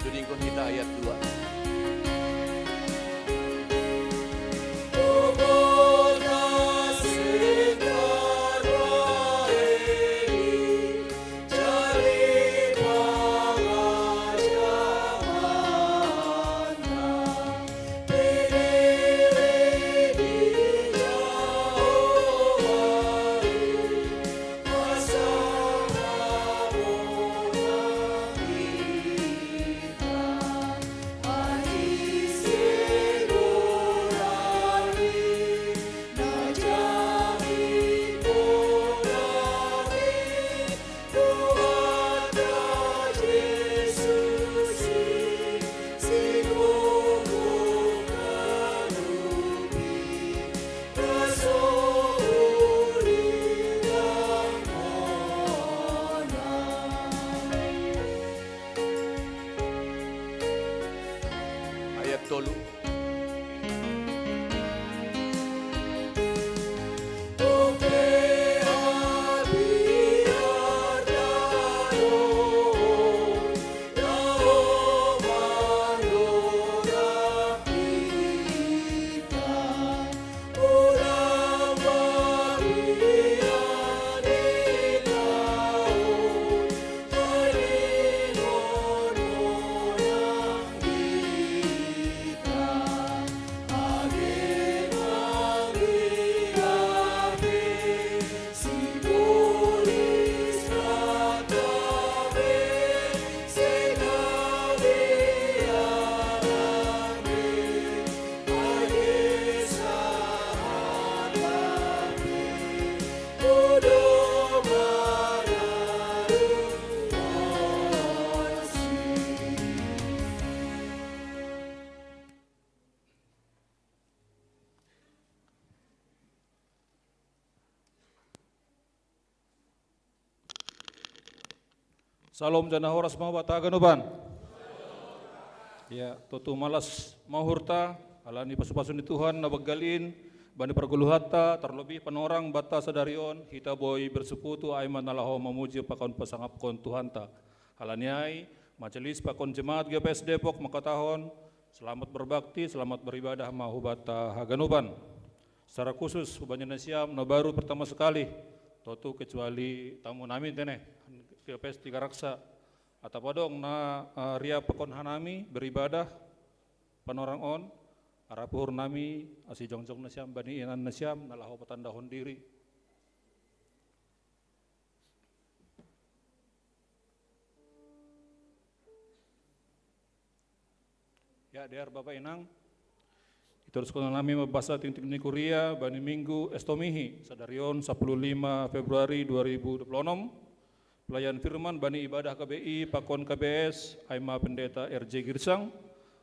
Dodingkon hita ayat dua. Ayat tolu. Salom jana horas ma bata haganupan. Ya, tutu malas ma uhurta, ala ni pasu-pasu ni Tuhan na banggalin, bani pargoluhanta, tarlobih panorang banta sadari on, hita boi bersuputu ai ma na laho mamuji pakon pasangapkon Tuhanta. Ala ni ai, majelis pakon jemaat G P S Depok mangkatahon, selamat berbakti, selamat beribadah ma hubanta haganupan. Secara khusus, hubani nasiam na baru pertama sekali, tutu kecuali tamu nami tene, G P S Tiga Raksa. Atap adong na, eh, riap pakon hanami beribadah panorang on, arap uhur nami asi jongjong nasiam bani inan nasiam na laho patandahon diri. Ya, dear Bapa Inang, itoruskon nami mambasa tingting ni kuria bani Minggu Estomihi, sadari on sapuluh lima Februari dua ribu dua puluh enam, Pelayan firman bani ibadah K B I pakon K B S, aima Pendeta R J Girsang.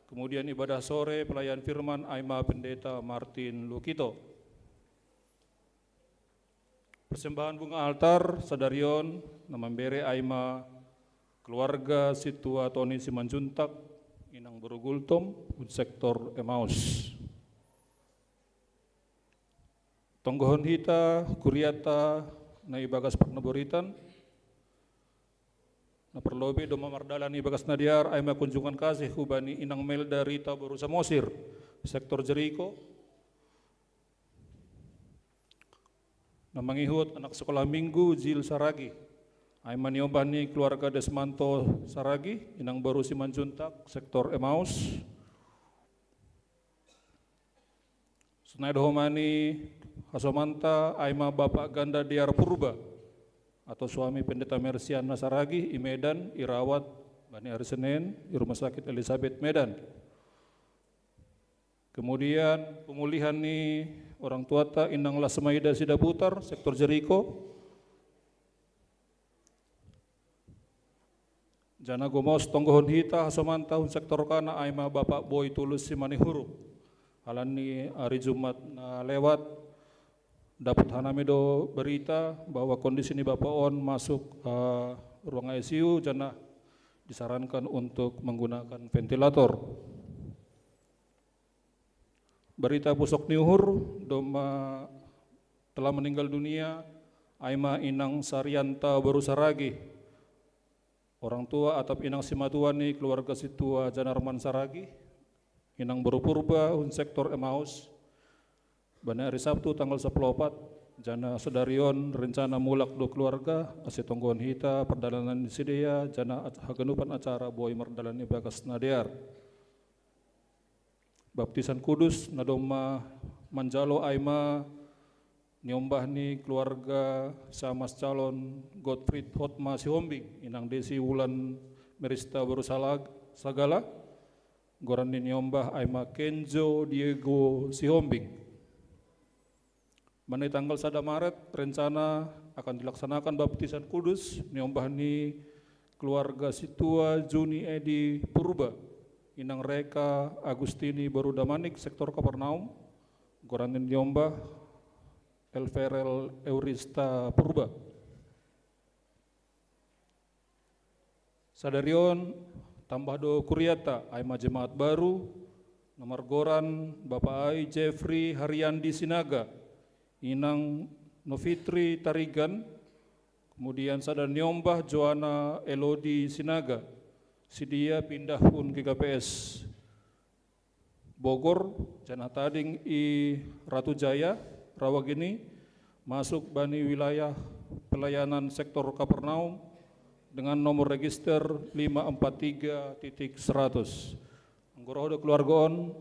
Kemudian ibadah sore pelayan firman aima Pendeta Martin Lukito. Persembahan bunga altar sadarion na mambere aima keluarga situa Toni Simanjuntak, inang boru Gultom, sektor Emaus. Tonggohon hita kuriata na ibagas parnaboritan, na parlobei domma mardalan ibagas na dear aima kunjungan kasih hubani inang Melda Rita boru Samosir, sektor Jeriko, na mangihut anak sekolah minggu Jil Saragi, aima niombah ni keluarga Desmanto Saragi, inang boru Simanjuntak, sektor Emaus. Sonai do homa ni hasomanta aima Bapak Ganda Dear Purba atau suami Pendeta Mersiana Saragi i Medan, irawat bani ari Senen i Rumah Sakit Elizabeth Medan. Kemudian pemulihan ni orang tuata inang Lasmaida Sidabutar, sektor Jeriko. Jana gomos tonggohon hita hasomanta hun sektor kana aima Bapak Boy Tulus Simanihuruk. Halani ari Jumat na lewat, dapot hanami do berita bahwa kondisi ni Bapak on masuk, eh, ruang I C U, jana disarankan untuk menggunakan ventilator. Berita pusok ni uhur, domma telah meninggal dunia aima inang Sarianta boru Saragi, orang tua atap inang simatua ni keluarga situa Janarman Saragi, inang boru Purba hun sektor Emaus, bani ari Sabtu tanggal sapuluh opat, jana sadarion rencana mulak do keluarga, ase tonggohon hita pardalanan ni sidea, jana haganupan acara boi mardalan ibagas na dear. Baptisan kudus na domma manjalo aima niombah ni keluarga Samas calon Gottfried Hotma Sihombing, inang Desi Wulan Merista boru Salag-, Sagala, goran ni niombah aima Kenjo Diego Sihombing. Mani tanggal sada Maret rencana akan dilaksanakan baptisan kudus niombah ni keluarga situa Juni Edi Purba, inang Reka Agustini boru Damanik, sektor Kapernaum, goran ni niombah Elverel Eurista Purba. Sadarion tambah do kuriata aima jemaat baru, na margoran Bapak ai Jeffrey Haryandi Sinaga, inang Novitri Tarigan, kemudian sada niombah Joana Elodi Sinaga, sidea pindah hun G K P S Bogor, jana tading i Ratu Jaya, Rawagini, masuk bani wilayah pelayanan sektor Kapernaum dengan nomor register lima empat tiga titik seratus. Anggo roh do keluarga on,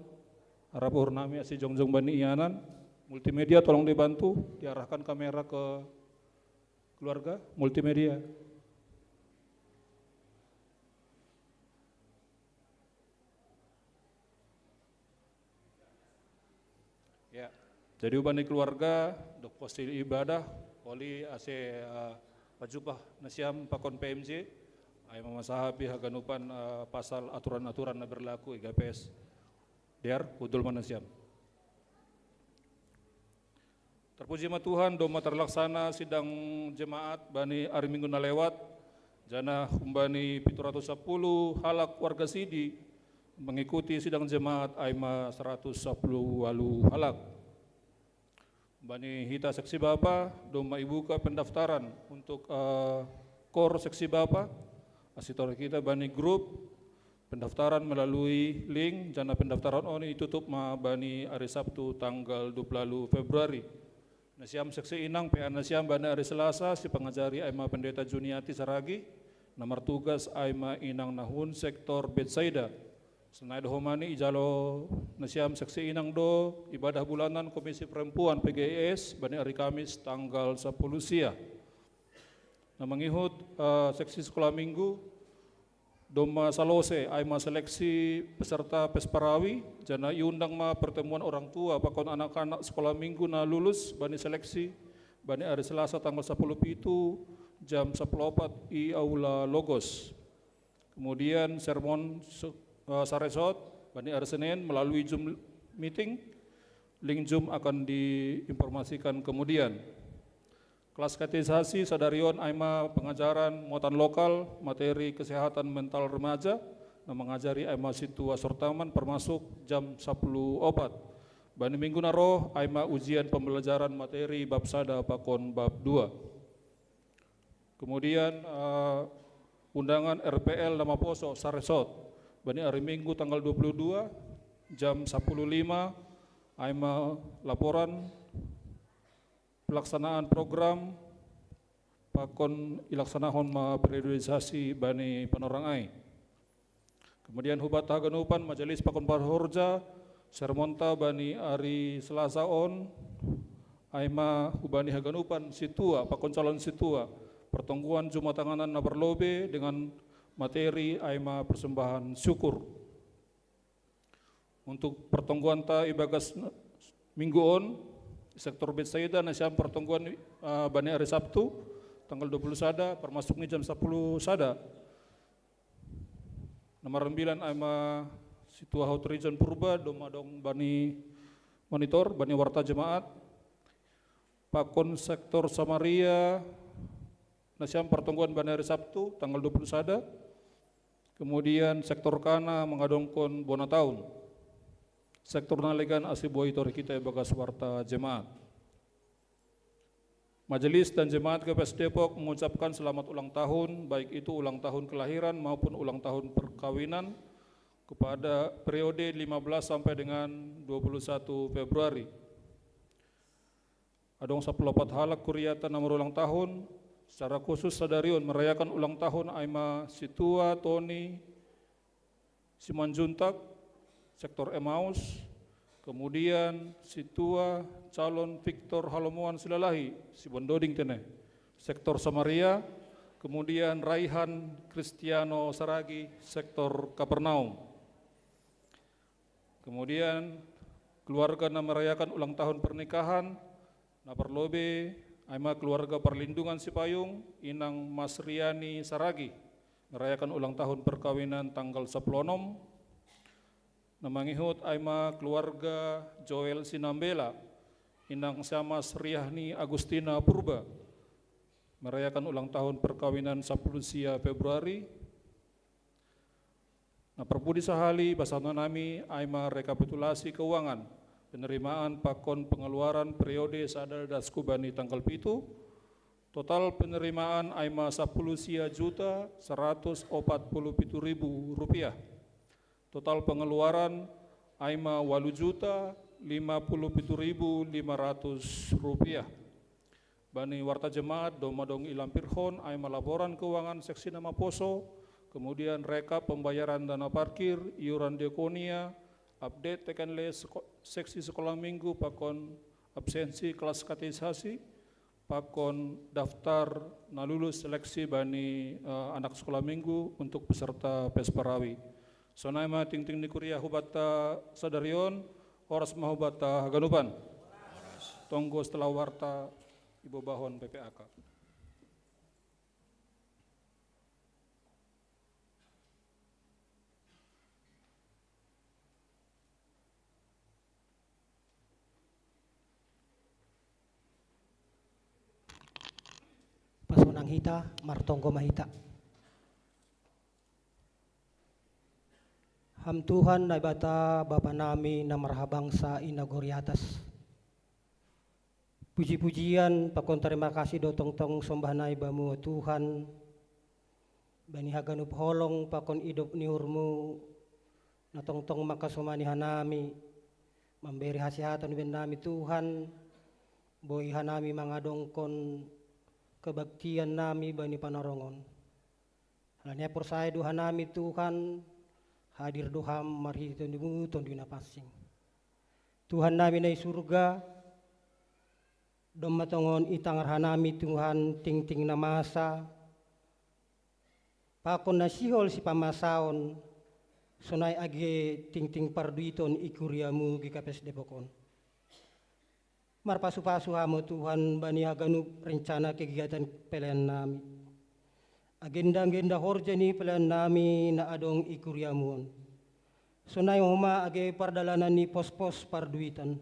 arap uhur nami ase jongjong bani ianan, multimedia tolong dibantu, diarahkan kamera ke keluarga, multimedia. Ya. Jadi hubani keluarga, dohot pos ibadah, oli ase, eh, pajumpah nasiam pakon P M J, aima masahapi haganupan, eh, pasal aturan-aturan na berlaku i G P S. Dear, hundul ma nasiam. Terpuji ma Tuhan, domma terlaksana sidang jemaat bani ari Minggu na lewat, jana humbani pitu ratus sapuluh halak warga sidi mengikuti sidang jemaat aima saratus sapuluh walu halak. Bani hita seksi bapa, domma ibuka pendaftaran untuk, eh, kor seksi bapa, ase torop hita bani grup, pendaftaran melalui link, jana pendaftaran on itutup ma bani ari Sabtu tanggal dua puluh Februari. Nasiam seksi inang, P A nasiam bani ari Selasa, sipangajari aima Pendeta Juniati Saragi, na martugas aima inang na hun sektor Betsaida. Sonai do homa ni ijalo nasiam seksi inang do ibadah bulanan Komisi Perempuan P G I S bani ari Kamis tanggal sapuluh sia. Na mangihut, eh, seksi sekolah minggu, domma salose aima seleksi peserta pesparawi, jana iundang ma pertemuan orang tua pakon anak-anak sekolah minggu na lulus bani seleksi, bani ari Selasa tanggal sapuluh pitu, jam sapuluh opat i Aula Logos. Kemudian sermon se- eh, saresot bani ari Senin melalui Zoom meeting, link Zoom akan diinformasikan kemudian. Kelas katekisasi sadarion aima pengajaran muatan lokal materi kesehatan mental remaja, na mangajari aima sintua sortaman permasuk jam sapuluh opat. Bani minggu na roh aima ujian pembelajaran materi bab sada pakon bab dua. Kemudian eh, undangan R P L na maposo saresot bani ari Minggu tanggal dua puluh dua jam sapuluh lima aima laporan pelaksanaan program pakon ilaksanahon ma periodisasi bani panorang ai. Kemudian hubat haganupan majelis pakon parhorja sermonta bani ari Selasa on aima hubani haganupan sintua pakon calon sintua pertongguan jumatanganan na parlobe dengan materi aima persembahan syukur. Untuk pertongguanta ibagas minggu on, sektor Betsaida na siam pertongguan uh, bani ari Sabtu tanggal dua puluh sada permasuk ni jam sapuluh sada. Nomor sembilan aima sintua hot region Purba doma dong bani monitor bani warta jemaat. Pakon sektor Samaria na siam pertongguan bani ari Sabtu tanggal dua puluh sada. Kemudian sektor Kana mangadongkon bona taun. Sektor na legan asi boi tori kita ibagas warta jemaat. Majelis dan jemaat G P S Depok mengucapkan selamat ulang tahun, baik itu ulang tahun kelahiran maupun ulang tahun perkawinan kepada periode lima belas sampai dengan dua puluh satu Februari. Adong sapuluh opat halak kuriata na marulang tahun, secara khusus sadarion merayakan ulang tahun aima sintua Tony Simanjuntak, sektor Emmaus, kemudian sintua calon Victor Halomoan Silalahi, Sibondoding tene, sektor Samaria, kemudian Raihan Kristiano Saragi, sektor Kapernaum. Kemudian keluarga na merayakan ulang tahun pernikahan na parlobe aima keluarga Parlindungan Sipayung, inang Mas Riani Saragi, merayakan ulang tahun perkawinan tanggal sapuluh onom. Na mangihut aima keluarga Joel Sinambela, inang Samas Riahni Agustina Purba, merayakan ulang tahun perkawinan sapuluh sia Februari. Na parpudi sahali basanon nami aima rekapitulasi keuangan penerimaan pakon pengeluaran periode sada dasku bani tanggal pitu. Total penerimaan aima sapuluh sia juta seratus opat puluh pitu ribu rupiah. Total pengeluaran aima walu juta lima puluh pitu ribu lima ratus rupiah. Bani warta jemaat doma dong ilampirhon aima laporan keuangan seksi na maposo, kemudian rekap pembayaran dana parkir, iuran diakonia, update tekn les seksi sekolah minggu pakon absensi kelas katekisasi, pakon daftar na lulus seleksi bani uh, anak sekolah minggu untuk peserta pesparawi. Sonai ma tingting ni kuria hubatta sadarion, horas ma hubatta haganupan. Tonggo setelah warta ibobahon P P A K. Pasonang hita, martonggo ma hita. Ham Tuhan Naibata Bapa nami na marhabangsa i nagori atas. Puji-pujian pakon tarima kasih do tongtong sombah nai bamu Tuhan. Bani haganup holong pakon idop ni urmu na tongtong makasomani hanami. Mamberi hasihatan ben nami Tuhan. Boi hanami mangadongkon kebaktian nami bani panarongon. Halani ai porsaya do hanami Tuhan, hadir do Ham marhite Tondumu Tonduy Napansing. Tuhan nami na i surga, domma tongon itangar hanami Tuhan tingting na masa, pakon na sihol sipamasaon, sonai age tingting parduiton i kuriamu G K P S Depok on. Marpasu-pasu Ham, o Tuhan, bani haganup rencana kegiatan pelayanan nami. Agenda-agenda horja ni pelayanan nami na adong i kuriamu on. Sonai homa age pardalanan ni pos-pos parduitan.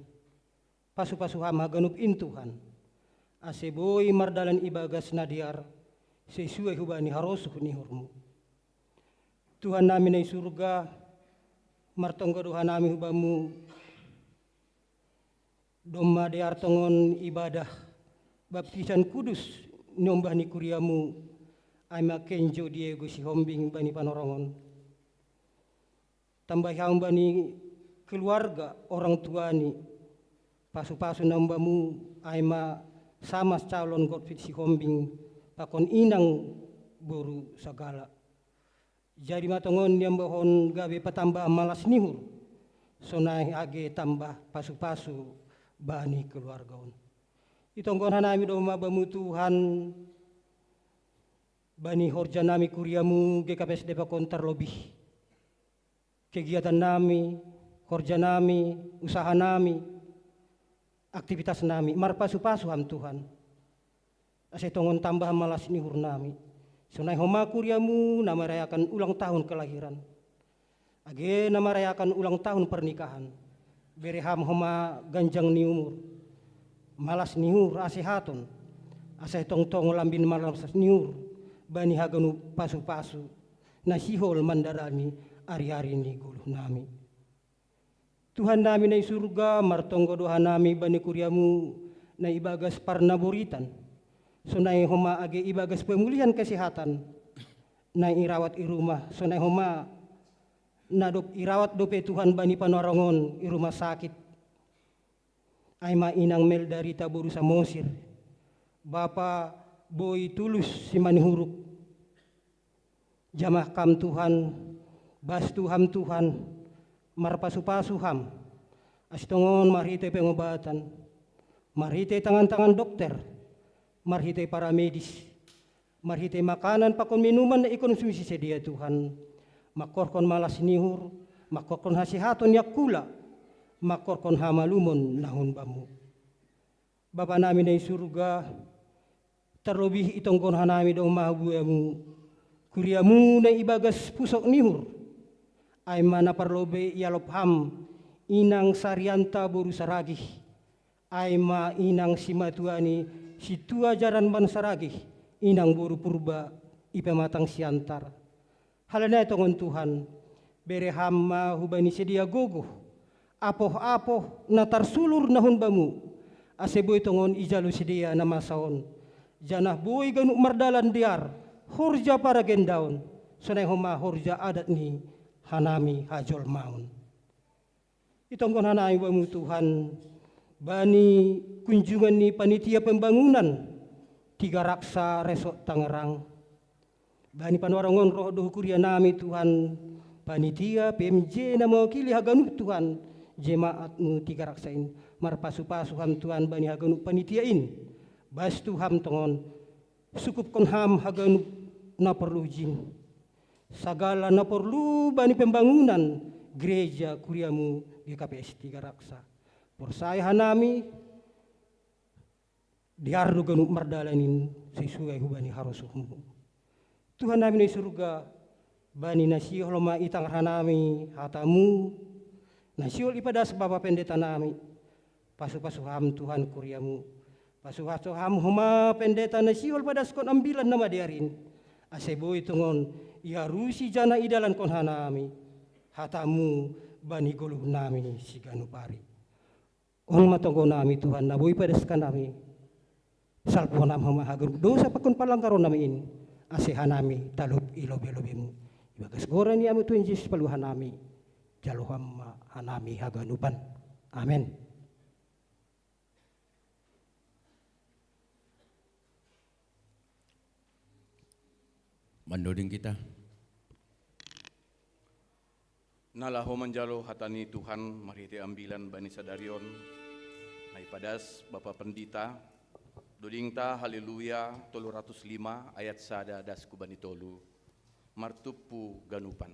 Pasu-pasu Ham haganup in, Tuhan. Ase boi mardalan ibagas na dear, sesuai hubani harosuh ni uhurmu. Tuhan nami na i surga, martonggo do hanami hu Bamu, domma dear tongon ibadah baptisan kudus niombah ni kuriamu, ai ma Kenjo Diego Sihombing bani Panorongon. Tambahi Ham bani keluarga, orang tuani, pasu-pasu na umbamu, ai ma Samas calon Godfrey Sihombing, pakon inang boru sagala. Jadi ma tongon niambahon gabe patambah malas ni uhur, sonai age tambah pasu-pasu bani keluarga on. Itonggohon hanami do ma Bamu, Tuhan, bani horja nami kuriamu G K P S Depok on, tarlobih kegiatan nami, horja nami, usaha nami, aktivitas nami, marpasu-pasu Ham, Tuhan. Ase tongon tambah malas ni uhur nami. Sonai homa kuriamu na merayakan ulang tahun kelahiran. Age na merayakan ulang tahun pernikahan. Bere Ham homa ganjang ni umur, malas ni uhur, hasehaton. Ase tongtong lambin malas ni uhur bani haganup pasu-pasu na sihol mandarani ari-ari ni goluh nami. Tuhan nami na i surga, martonggo do hanami bani kuriamu na ibagas parnaboritan, sonai homa age ibagas pemulihan kesehatan, na irawat i rumah, sonai homa na dob irawat dope, Tuhan, bani Panorongon i rumah sakit, ai ma inang Melda Rita boru Samosir, bapa Boy Tulus Simanihuruk. Jamah Ham, Tuhan, bastu Ham, Tuhan, marpasu-pasu Ham. Ase tongon marhite pengobatan, marhite tangan-tangan dokter, marhite paramedis, marhite makanan pakon minuman na ikonsumsi sedia, Tuhan, mangkorhon malas ni uhur, mangkorhon hasehaton ni angkula, mangkorhon hamalumon na hun Bamu. Bapa nami na i surga, tarlobih itonggohon hanami do ma hu Bamu kuriamu na ibagas pusok ni uhur, ai ma na parlobei ialop Ham inang Sarianta boru Saragih, ai ma inang simatuani Situa Jaranban Saragih, inang boru Purba i Pematang Siantar. Halani ai tongon, Tuhan, bere Ham ma hubani sedia gogoh, apoh-apoh na tarsulur na hun Bamu, ase boi tongon ijalo sedia na masa on, janah boi ganup mardalan dear horja paragendaon, sonai homa horja adat ni hanami hajolmaon. Itonggohon hanami Bamu, Tuhan, bani kunjungan ni panitia pembangunan Tiga Raksa Resort Tangerang. Bani Panorongon roh do hu kuria nami, Tuhan, panitia P M J na mewakili haganup, Tuhan, jemaat-Mu Tiga Raksa in. Marpasu-pasu Ham, Tuhan, bani haganup panitia in. Bastu Ham tongon, sukupkon Ham haganup na porlu jin, sagala na porlu bani pembangunan gereja kuriamu G K P S Tiga Raksa. Porsaya hanami, dear do ganup mardalan in sesuai hubani harosuh-Mu. Tuhan nami na i surga, bani na sihol ma itangar hanami hata-Mu, na sihol ipadas bapa pendeta nami. Pasu-pasu Ham, Tuhan, kuria-Mu. Pasu-pasu Ham homa pendeta na sihol padaskon ambilan na madear in, ase boi tongon iarusi janah idalankon hanami hata-Mu bani goluh nami siganup ari. On ma tonggo nami, Tuhan, na boi padas hanami. Salpuhon Ham homa haganup dosa pakon palanggaron nami in, ase hanami talup i lobe-lobe-Mu. Ibagas goran ni Anak-Mu Tuhan Jesus paluah hanami, jalo Ham ma hanami haganupan. Amen. Mandoding kita. Na laho manjalo hata ni Tuhan marhite ambilan bani sadari on, na ipadas Bapa Pendita, dodingta Haleluya tolu ratus lima ayat sada das hu bani tolu, martumpu ganupan.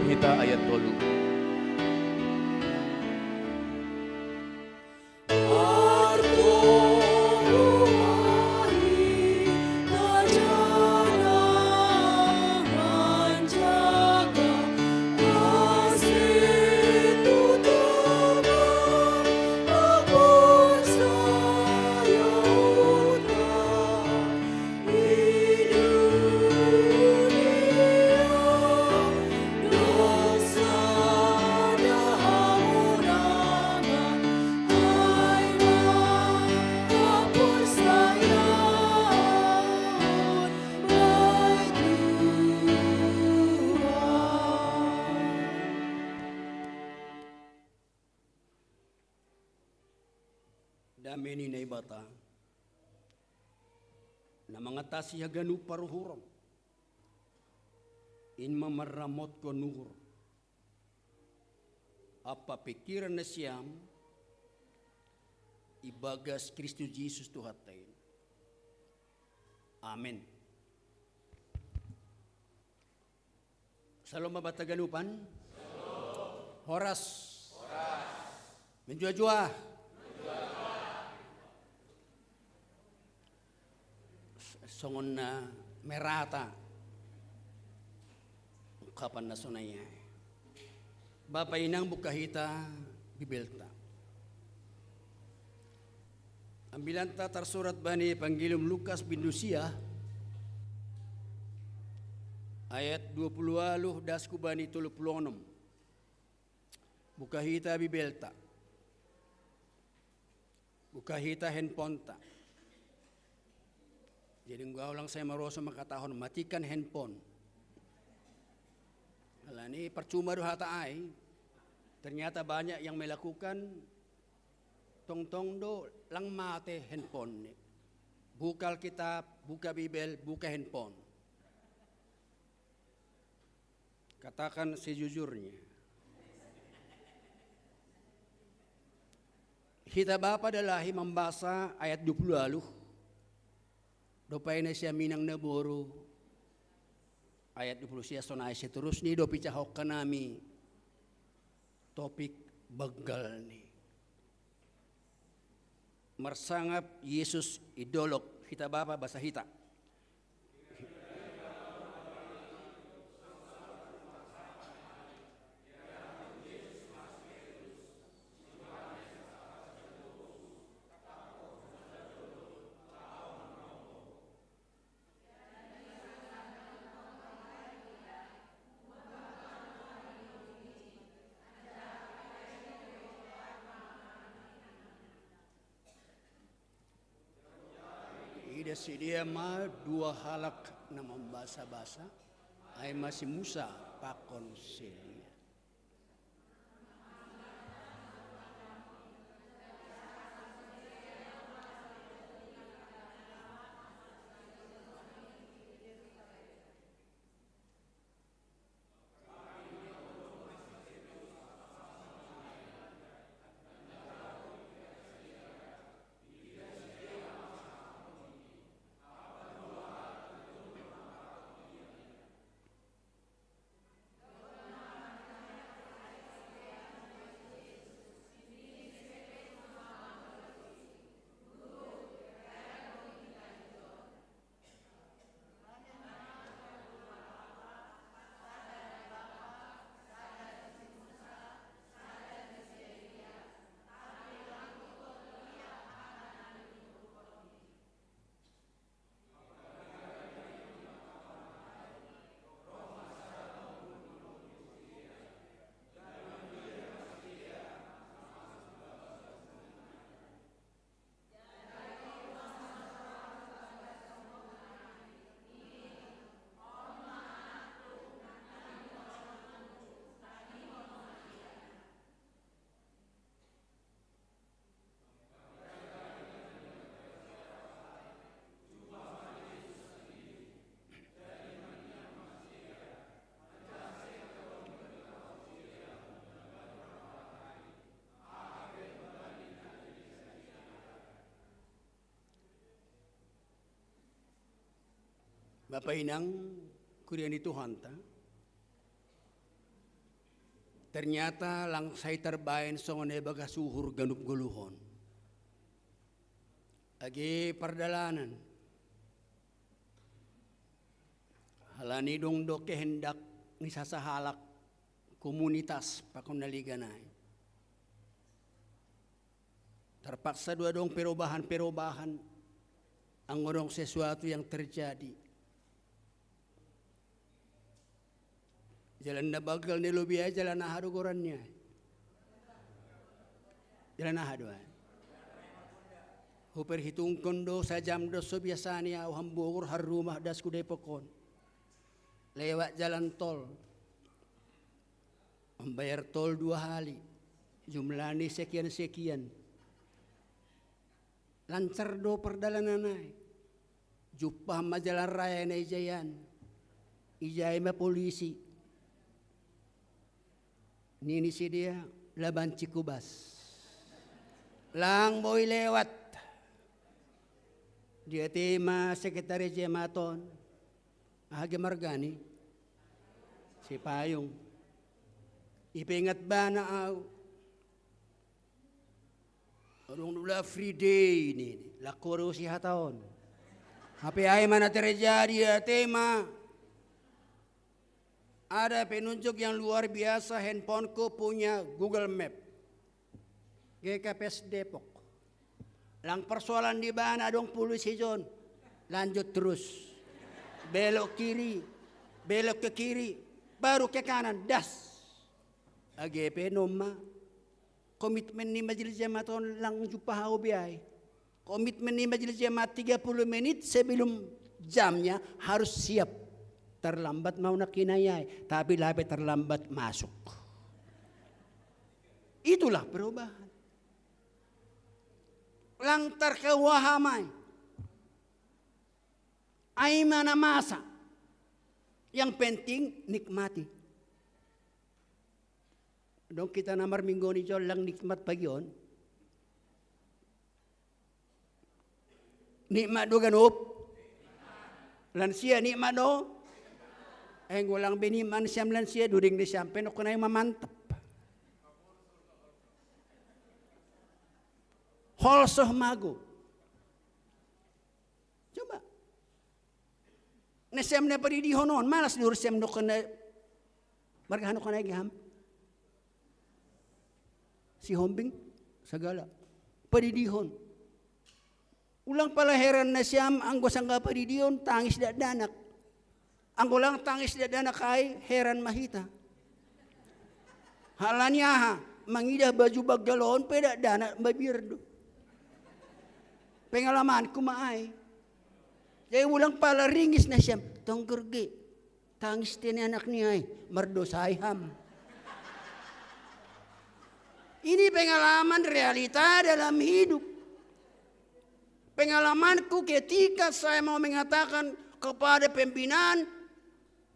Hita ayat tolu. Dame ni Naibata na mangatasi haganup paruhuron, in mamarramotkon uhur ampa pikiran nasiam ibagas Kristus Jesus Tuhanta in. Amen. Salom bapa taganupan. Horas. Menjuah-juah. Songon na merata. Ungkapan na sonai. Bapa inang, buka hita Bibelta. Ambilanta tarsurat bani Evangelium Lukas bindu sia, ayat dua puluh ualuh das hu bani tolu puluh onom. Buka hita Bibelta. Buka hita handphoneta. Jadi nunga ulang saya maroso mangkatahon matikan handphone. Alani percuma do hata ai. Ternyata banyak yang melakukan, tongtong do lang mate handphone ni. Buka Alkitab, buka Bibel, buka handphone. Katakan sejujurnya. Hita bapa dalahi mambasa ayat dua puluh ualuh. Dope na sian minang na boru. Ayat dua puluh sia sonai seterusnya do picahon hami topik banggal ni. Marsangap Jesus i dolok, hita bapa basa hita. Ida sidea ma dua halak na mambasabasa, ai ma si Musa pakon si Elia. Bapa inang, kuria ni Tuhanta, Ternyata lang sai tarbaen songon na ibagas uhur ganup goluhon. Age pardalanan. Halani dong do kehendak ni sasahalak komunitas pakon na liga nai. Terpaksa do adong perubahan-perubahan, anggo adong sesuatu yang terjadi. Jalan na banggal ni lobi ai, jalan aha do goran ni ai? Jalan aha do ai? Huperhitungkon do, sajam do so biasa ni au Hamburg, har rumah das ku Depok on. Lewat jalan tol. Membayar tol dua hali. Jumlah ni sekian-sekian. Lancar do pardalanan ai. Jumpah ma jalan raya na ijaian. Ijai ma polisi. Nini sidea, laban Cikubas. Lang boi lewat. Diatei ma sekretaris jemaat on. Aha ge margani? Sipayung. Ipeingat bana au. Adong do la free day ni, lakorusi hata on. Hape ai ma na terjadi, ate ma. Ada penunjuk yang luar biasa, handphoneku punya Google Map. G K P S Depok. Lang persoalan di bana adong polisi jon. Lanjut terus. Belok kiri. Belok ke kiri. Baru ke kanan. Das. Age pe noma. Komitmen ni majelis jemaat on lang jumpah au be ai. Komitmen ni majelis jemaat tiga puluh menit sebelum jamnya harus siap. Terlambat mau nak kinayai, tapi lape terlambat masuk. Itulah perubahan. Lang tarkawaham ai. Ai ma na masa. Yang penting nikmati. Dong kita na marminggu on i jollang nikmat pagi on. Nikmat do ganup. Lansia nikmat do. Eh, golang be nikmat siam lansia, duding ni siam pe nokko nai mamantap. Holsoh mago. Coba. Na siam na padidihon on, malas do siam nokko na marga nokko na geham. Sihombing sagala padidihon. Ulang pala heran na siam anggo sangka padidihon tangis dakdanak. Anggo lang tangis dakdanak ai heran ma hita. Halani aha? Mangidah baju banggal on pe dakdanak mabiar do. Pengalamanku ma ai. Jadi ulang pala ringis na siam, tongger ge. Tangis tene anak ni ai, mardosa ai ham. Ini pengalaman realita dalam hidup. Pengalamanku ketika saya mau mengatakan kepada pembinaan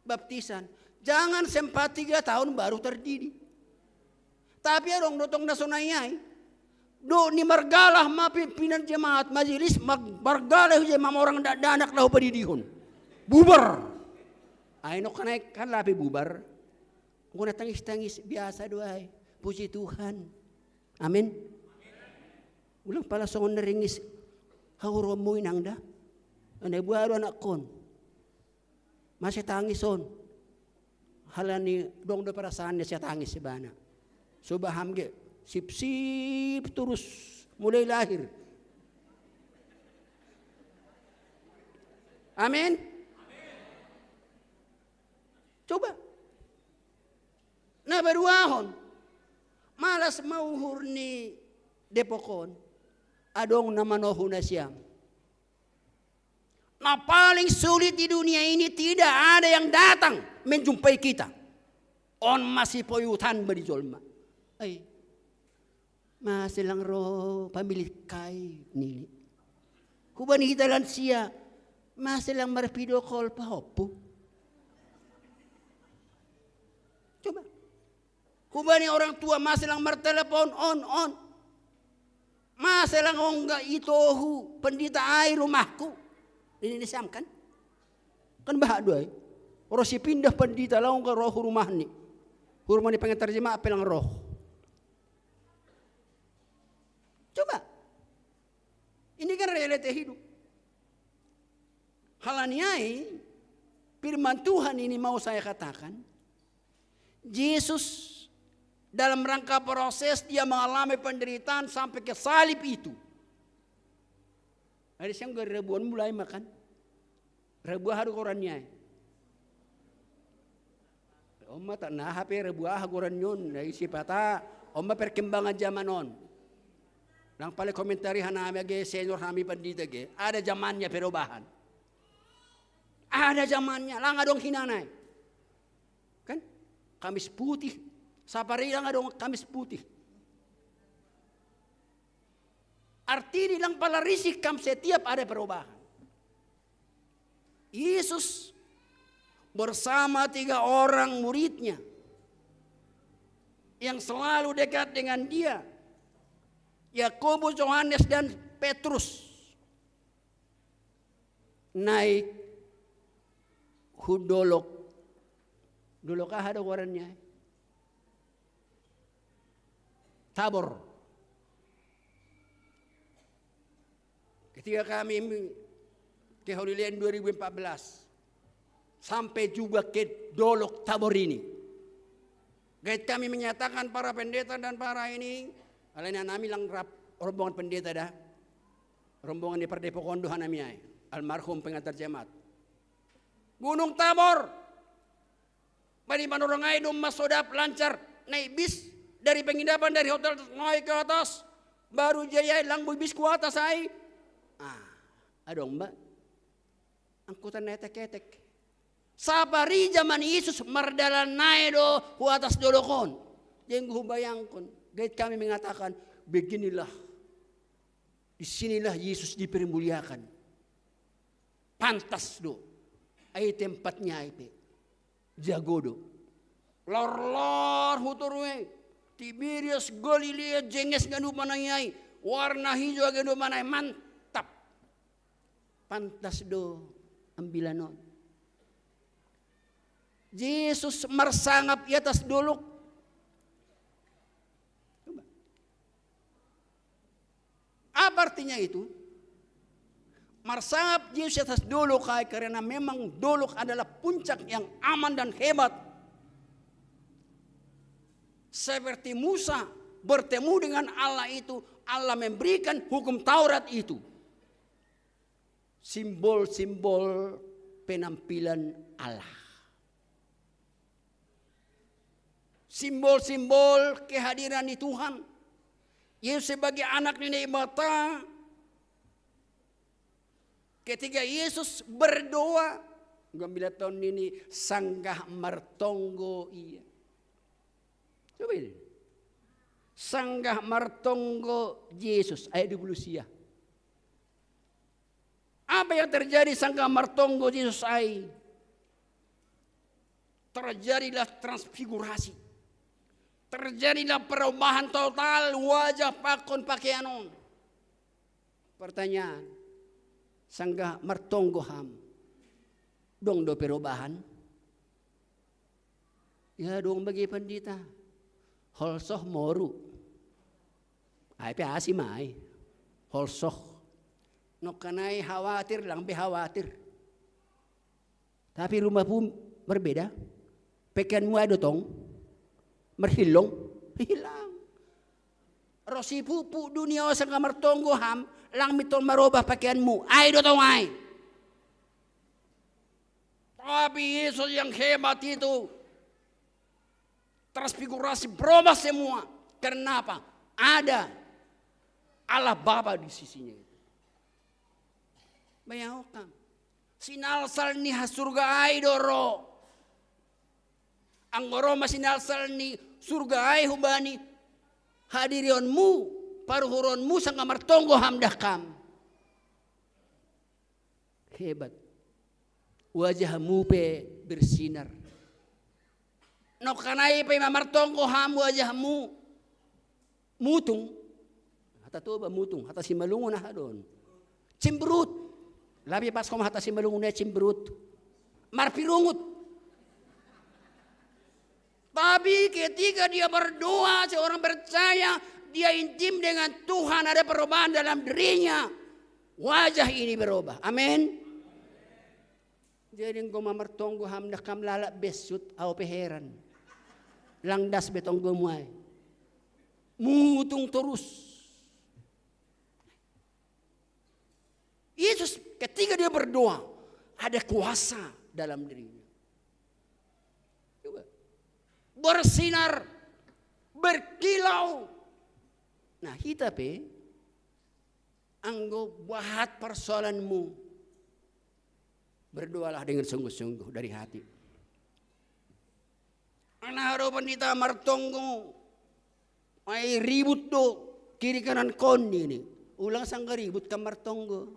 baptisan, jangan sempat tiga tahun baru terdidik. Tapi adong do tong na sonai ai. Dohot ni margalah ma pimpinan jemaat majelis, margalah jemaat orang dakdanak laho padidihon. Bubar. Ai nokko nai kan lape bubar. Anggo na tangis-tangis biasa do ai. Puji Tuhan. Amin. Ulang pala songon na ringis hauronmu inang da. Ane buaru anakkon. Mase tangis on. Halani dong do perasaan ni sia tangis ibana. Sobaham ge sip-sip turus mulai lahir. Amin. Coba. Na paduahon. Malas ma uhur ni Depok on. Adong na manohu na siam. Na paling sulit di dunia ini tidak ada yang datang menjumpai kita. On masih poyutan bani jolma. Ai. Mase lang ro pamilihkai nini. Hubani hita lansia. Mase lang marvideo call pahompu. Coba. Hubani orang tua mase lang martelepon on on. Mase lang ongga itohu pendita ai rumahku. Ini ni siam kan? Kan bahat do ai. Ro sipindah pendita lang ongga rohu rumahni. Hurma ni pengantar jemaat pelang roh. Coba. Ini kan realita hidup. Halaniai, firman Tuhan ini mau saya katakan, Yesus dalam rangka proses dia mengalami penderitaan sampai ke salib itu. Ada siang gua rebuan mulai makan. Rebuan haru korannya. Omma tak nah hape rebuan haru koran nyon. Nah, isi pata, omma perkembangan zaman on. Nang pale komentari hanami age senior hami pandita ge. Ada zamannya perubahan. Ada zamannya, lang adong hinanai. Kan? Kamis putih. Sapari lang adong Kamis putih. Arti di lang pala risik kam setiap ada perubahan. Yesus bersama tiga orang muridnya yang selalu dekat dengan dia. Yakobus, Yohanes, dan Petrus naik hu dolok. Dolok aha do gorannya? Tabor. Ketika kami ke Holy Land dua ribu empat belas, sampai juga ke Dolok Tabor ini. Gait kami menyatakan para pendeta dan para ini, alena nami lang rap rombongan pendeta dah. Rombongan di Pardepokondo hanami ai, almarhum pengantar jemaat. Gunung Tabor. Bani Manorong ai domma sodap lancar naik bis dari penginapan, dari hotel naik ke atas, baru jai ai lang boi bis ku atas ai. Ah, adong ba angkutan na etek-etek. Sapari zaman Yesus mardalan nae do hu atas dolok on. Jenggo hubayangkon, gait kami mengatakan, beginilah, di sinilah Yesus dipermuliakan. Pantas do. Ai tempatnya ai pe. Jago do. Lor-lor hu Toru e. Tiberias, Galilea, jenges gandu manai ai. Warna hijau gandu manai, mantap. Pantas do ambilan on. Yesus marsangap i atas dolok. Coba. Apa artinya itu? Marsangap Yesus i atas dolok ai karena memang dolok adalah puncak yang aman dan hebat. Seperti Musa bertemu dengan Allah itu, Allah memberikan hukum Taurat itu. Simbol-simbol penampilan Allah. Simbol-simbol kehadiran di Tuhan. Yesus sebagai anak ni Naibata. Ketika Yesus berdoa, gua bilang tahun ini, sanggah martonggo ia. Coba ini. Sanggah martonggo Yesus, ayat dua puluh sia. Apa yang terjadi sanggah martonggo Yesus ai? Terjadilah transfigurasi. Terjadilah perubahan total wajah pakon pakaian on. Pertanyaan, sanggah martonggo ham, dong do perubahan? Ya dong bagi pandita. Holsoh moru. Ai pe asi mai. Holsoh. Nokkanai khawatir, lang be khawatir. Tapi rumah pun berbeda. Pekan mu ai do tong. Merhilong. Hilang. Rosi pupu dunia o sanggah martonggo ham, lang mitong marobah pakeanmu. Ai do tong ai. Tapi Yesus yang hebat itu, transfigurasi, berubah semua. Karena apa? Ada Allah Bapa di sisinya itu. Bayangkan. Sinalsal ni ha surga ai do ro. Anggo ro ma sinalsal ni surga ai hubani hadirionmu, paruhuronmu sanggah martonggo ham dah kam. Hebat. Wajahmu pe bersinar. Nokkanai pe ma martonggo ham wajahmu. Mutung. Hata Toba mutung, hata Simalungun aha don. Cemberut. Labi pas kom hata Simalungun ia cemberut. Marpirungut. Tapi ketika dia berdoa, seorang percaya, dia intim dengan Tuhan, ada perubahan dalam dirinya. Wajah ini berubah. Amin. Jadi engkau mamartonggo ham, dah kam lalap besut, au pe heran. Langdas be tonggomu ai. Mutung terus. Yesus ketika dia berdoa, ada kuasa dalam dirinya. Coba. Bersinar, berkilau. Nah, hita pe, anggo bahat persoalanmu, berdoalah dengan sungguh-sungguh dari hati. Ana haro pandita martonggo, ai ribut do kiri kanan kon ini. Ulang sangga ribut kam martonggo.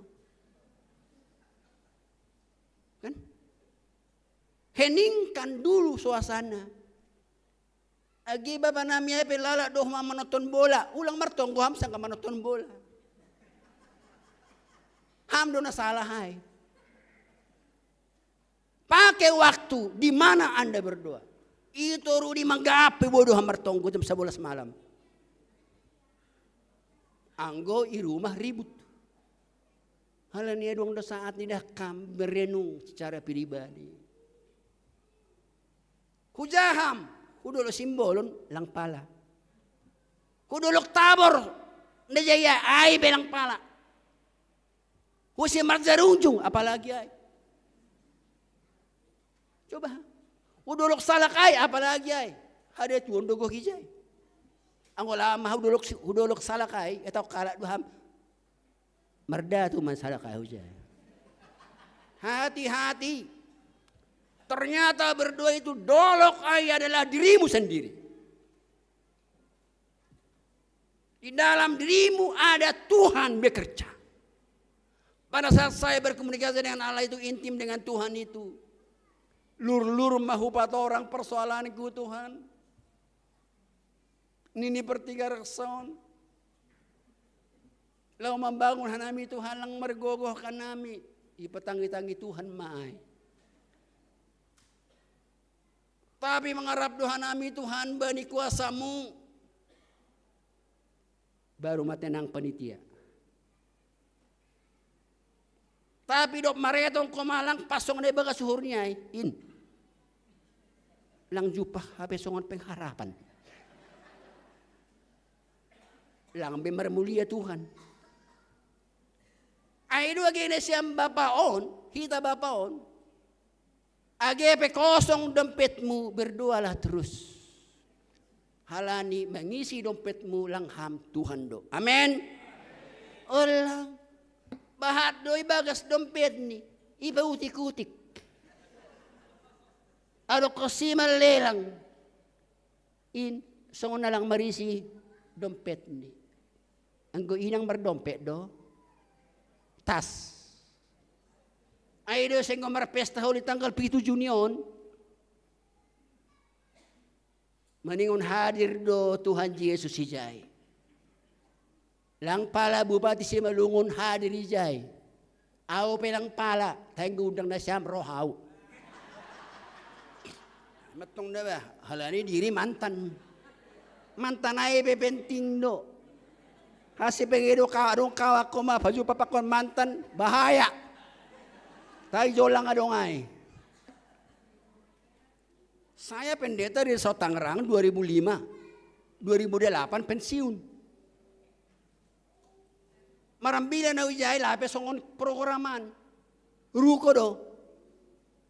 Kan? Heningkan dulu suasana. Agi bapa nami ai pe lalap do homa manonton bola, ulang martonggo ham sangka manonton bola. Ham do na salah ai. Pakai waktu di mana Anda berdoa. Itu rudi manggape bodo ham martonggo jam sebelas malam. Anggo i rumah ribut. Halani adong do saat ni dah kam merenung secara pribadi. Huja ham, hu Dolok Simbolon lang pala. Hu Dolok Tabor, nda jaya ai be lang pala. Hu Simarjarunjung apalagi ai. Coba. Hu Dolok Salak ai apalagi ai. Hade tuon do gohi jai. Anggo lama hu Dolok, hu Dolok Salak ai, etau kalak do ham. Mardatu masalah kau je. Hati-hati. Ternyata berdoa itu, Dolok ai adalah dirimu sendiri. Di dalam dirimu ada Tuhan bekerja. Pada saat saya berkomunikasi dengan Allah itu, intim dengan Tuhan itu, lur-lur ma hupatorang persoalanku, Tuhan. Nini pertiga rekson. Laho mambangun hanami Tuhan, lang margogoh hanami. Ipatangi-tangi Tuhan ma ai. Tapi mangarap do hanami Tuhan bani kuasamu. Baru ma tenang panitia. Tapi dob maretong koma lang pasong na ibagas uhur ni ai, in. Lang jumpah hape songon pengharapan. Lang be marmulia Tuhan. Ai do age na sian bapa on, hita bapa on. Age pe kosong dompetmu, berdoalah terus. Halani mangisi dompetmu lang ham Tuhan do. Amen. Olang. Bahat do ibagas dompetni, ipautik-utik. Adong kosi malelang. In, songon na lang marisi dompetni. Anggo inang mardompet do. Tas. Ai do senggo marpesta holi tanggal pitu Juni on. Maningon hadir do Tuhan Jesus ijai. Lang pala Bupati Simalungun hadir ijai. Au pe lang pala, tai undang nasiam rohau. Metong da bah, halani diri mantan. Mantan ai pe penting do. Hasi pege do kawa dong kawa koma paju papakon mantan, bahaya. Tai jolang adong ai. Saya pendeta di Sotangerang dua ribu lima, dua ribu delapan pensiun. Marambilan au ijai lape songon programan. Ruko do.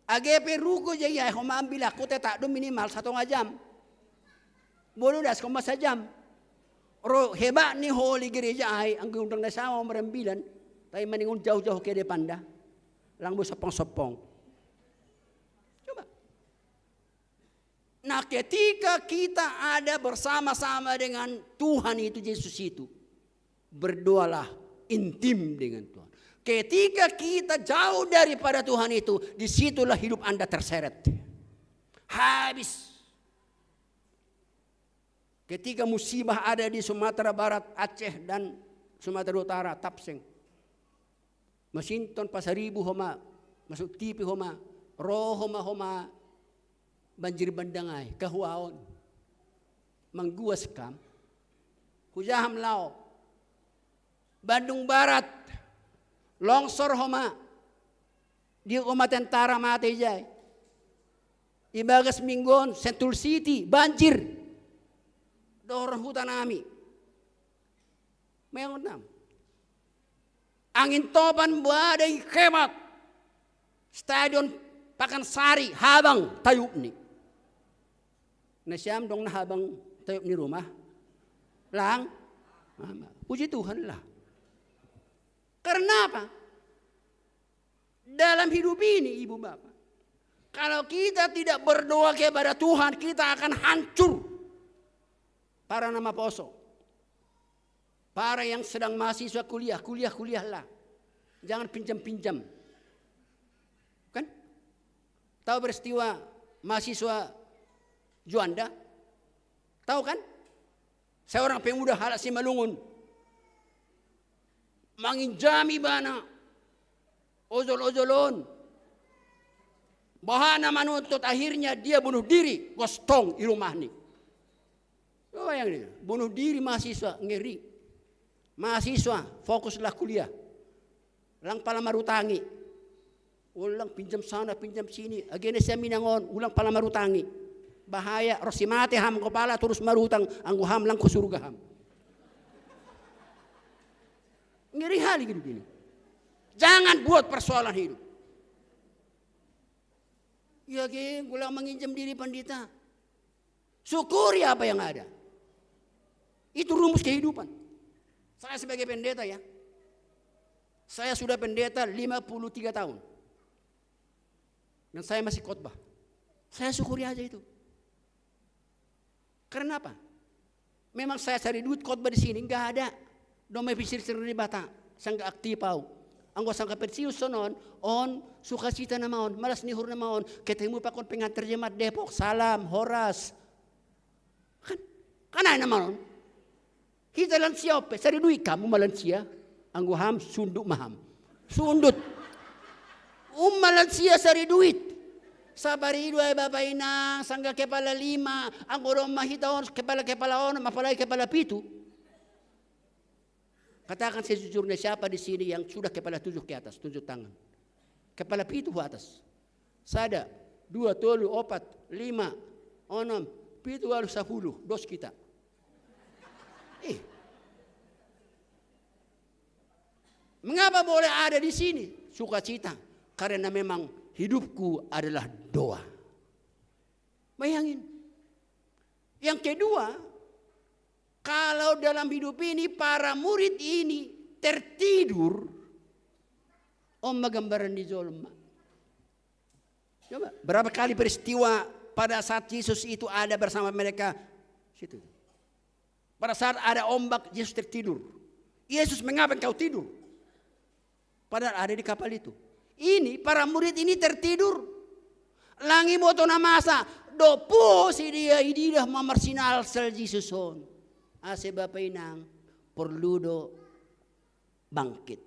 Age pe ruko ijai homa ambilanku tetap do minimal satonga jam. Bolo das koma sajam. Ro hebat ni holi gereja ai anggo undang na sama marambilan. Tapi mendingan jauh-jauh ke depan dah. Lang bo sopong-sopong. Coba. Nah, ketika kita ada bersama-sama dengan Tuhan itu, Yesus itu, berdoalah intim dengan Tuhan. Ketika kita jauh daripada Tuhan itu, disitulah hidup Anda terseret. Habis. Ketika musibah ada di Sumatera Barat, Aceh, dan Sumatera Utara, Tapseng. Masinton Pasaribu homa, masuk T V homa, ro homa homa, Banjir bandang ai, kahuaon. Mangguas kam. Hujaham laho. Bandung Barat. Longsor homa. Di homa tentara mate ijai. Ibagas minggu on, Sentul City, banjir. Dohor huta nami. Meongnam. Angin topan badai hebat. Stadion Pakansari, habang tayupni. Na siam dong na habang tayupni rumah. Lang. Mama. Puji Tuhan lah. Karena apa? Dalam hidup ini, ibu bapak, kalau kita tidak berdoa kepada Tuhan, kita akan hancur. Para na maposo. Para yang sedang mahasiswa kuliah, kuliah-kuliahlah. Jangan pinjam-pinjam. Kan? Tahu peristiwa mahasiswa Juanda? Tahu kan? Seorang pemuda halak Simalungun. Manginjami bana. Ojol-ojol on. Bahana manuntut, akhirnya dia bunuh diri. Gostong i rumahni. Coba yang ini, bunuh diri mahasiswa, ngeri. Mahasiswa, fokuslah kuliah. Lang pala marutangi. Ulang pinjam sana, pinjam sini. Age na siam inang on, ulang pala marutangi. Bahaya, ro si mate ham anggo pala torus marutang, anggo ham lang hu surga ham. Ngeri hali hidup ini. Jangan buat persoalan hidup. Ya, ge, ulang manginjam diri pandita. Syukuri apa yang ada. Itu rumus kehidupan. Saya sebagai pendeta ya. Saya sudah pendeta lima puluh tiga tahun. Dan saya masih khotbah. Saya syukuri aja itu. Karena apa? Memang saya cari duit khotbah di sini, nggak ada. Dome pisir sendiri bata, sangka aktif au. Anggo sangka pensiun sonon, on, sukacita nama on, malas ni uhur nama on, ketemu pakon pengantar jemaat Depok, salam, horas. Kan, kan ai nama on. Hita lansia ope, cari duit kamu ma lansia. Anggo ham, sundut ma ham. Sundut. Umma lansia cari duit. Sabar i do ai bapa inang, sangga kepala lima, anggo dong ma hita on, kepala-kepala on, apalagi kepala pitu. Katakan sejujurnya siapa di sini yang sudah kepala tujuh ke atas, tunjuk tangan. Kepala pitu ke atas. Sada, dua, tolu, opat, lima, onom, pitu, walu, sapuluh, dos kita. Eh. Mengapa boleh ada di sini? Sukacita. Karena memang hidupku adalah doa. Bayangin. Yang kedua, kalau dalam hidup ini para murid ini tertidur, on ma gambaran ni jolma. Coba, berapa kali peristiwa pada saat Yesus itu ada bersama mereka? Situ. Pada saat ada ombak, Yesus tertidur. Yesus, mengapa engkau tidur? Padahal ada di kapal itu. Ini, para murid ini tertidur. Lang iboto na masa, dopu si dia ididah ma marsinalsal Jesus on. Ase bapa inang, porlu do bangkit.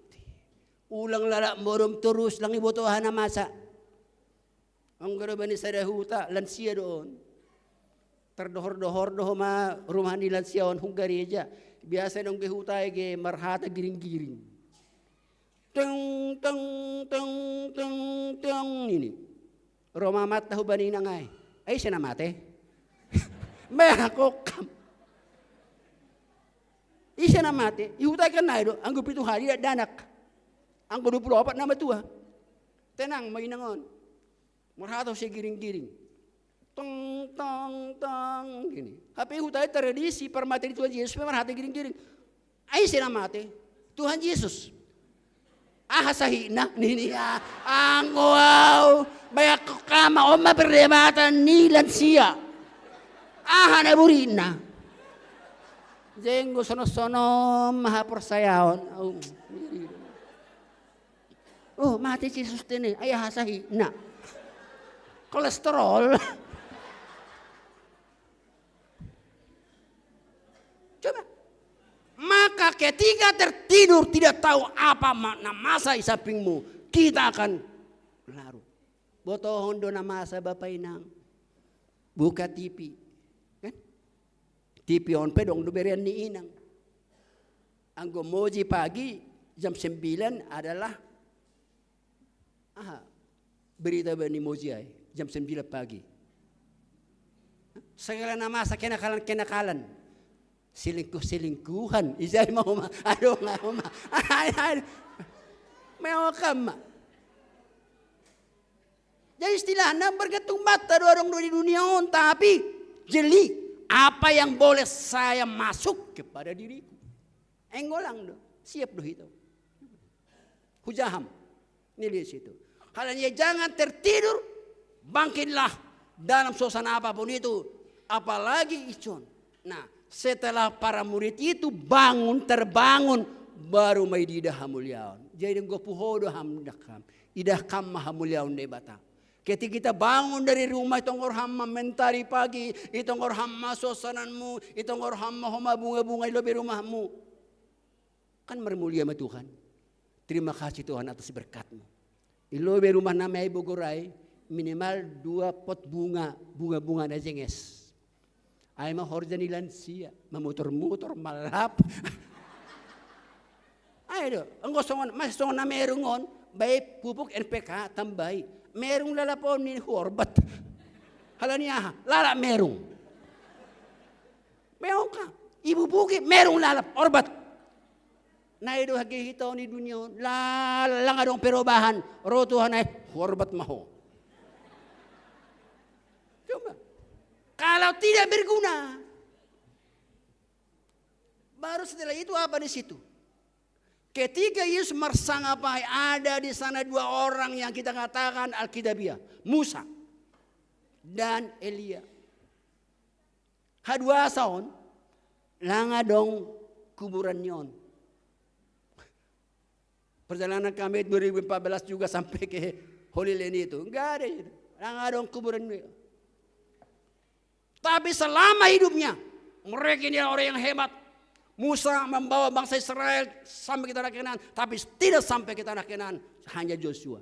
Ulang lalap modom torus, lang iboto aha na masa. Anggo do bani sada huta, lansia do on. Terdohor-dohor do homa rumah ni lansia on, hung gareja. Biasa dong ge huta i ge marhata giring-giring. Teng, teng, teng, teng, teng, ini. Ro ma amanta hubani inang ai. Ai ise na mate? Mea kokam. Ise na mate? I huta i kan nai do, anggo pitu hali dakdanak. Anggo dua puluh opat na matua. Tenang ma inang on. Marhata use giring-giring. Tong, tong, tong, gini. Hape i huta i tradisi, parmate ni Tuhan Jesus pe marhata giring-giring. Ai ise na mate? Tuhan Jesus. Aha sahitna? Nini, ah, anggo au. Bayak kama, on ma perdebatan ni lansia. Aha na buritna? Jenggo sono-sono ma haporsayaon. Au. Oh, mate Jesus tene, ai aha sahitna? Kolesterol. Coba. Maka ketika tertidur, tidak tahu apa makna masa di sampingmu, kita akan larut. Botohon do na masa, bapa inang. Buka T V. Kan? T V on pe dong du berean ni inang. Anggo moji pagi jam sembilan adalah, aha, berita bani moji ai jam sembilan pagi. Segala na masa kenakalan-kenakalan. Selingkuh-selingkuhan. Ijai ma homa. Aduh, nggak homa. Aduh, aduh. Mewakam ma. Jadi istilahna bergantung mata doa dong di dunia on, tapi jeli apa yang boleh saya masuk kepada diriku. Enggolang do, siap do hita. Hujaham. Ini di situ. Halanya jangan tertidur, bangkitlah dalam suasana apapun itu, apalagi icon. Nah, setelah para murid itu bangun, terbangun, baru mai diida hamuliaon. Jadi nggo puho do ham, idah kam, idah kam ma hamuliaon Debata. Ketika kita bangun dari rumah, itonggor ham ma mentari pagi, itonggor ham ma suasananmu, itonggor ham ma homa bunga-bunga i lobei rumahmu. Kan marmulia ma Tuhan. Terima kasih Tuhan atas berkat-Mu. I lobei rumah nami ai Bogor ai, minimal dua pot bunga, bunga-bunga na jenges. Ai ma horja ni lansia, mamutor-mutor, malap. Ai do, anggo songon, masih songon na merung on, bae pupuk N P K tambai. Merung lalap on nini, huorbat. Halani aha, lalap merung. Meong ka, ipupuki merung lalap, horbat. Na i do hage hita on i dunia on, la-, langa adong perobahan, ro Tuhan ai, huorbat ma ho. Coba. Kalau tidak berguna, baru setelah itu apa di situ? Ketika Yesus marsangap ai, ada di sana dua orang yang kita katakan Alkitabiah, Musa dan Elia. Haduasa on, langa adong kuburanni on. Perjalanan kami dua ribu empat belas juga sampai ke Holy Land itu. Enggak ada itu. Langa adong kuburanni. Tapi selama hidupnya, mereka ini orang yang hebat. Musa membawa bangsa Israel sampai ke tanah Kanaan, tapi tidak sampai ke tanah Kanaan, hanya Joshua.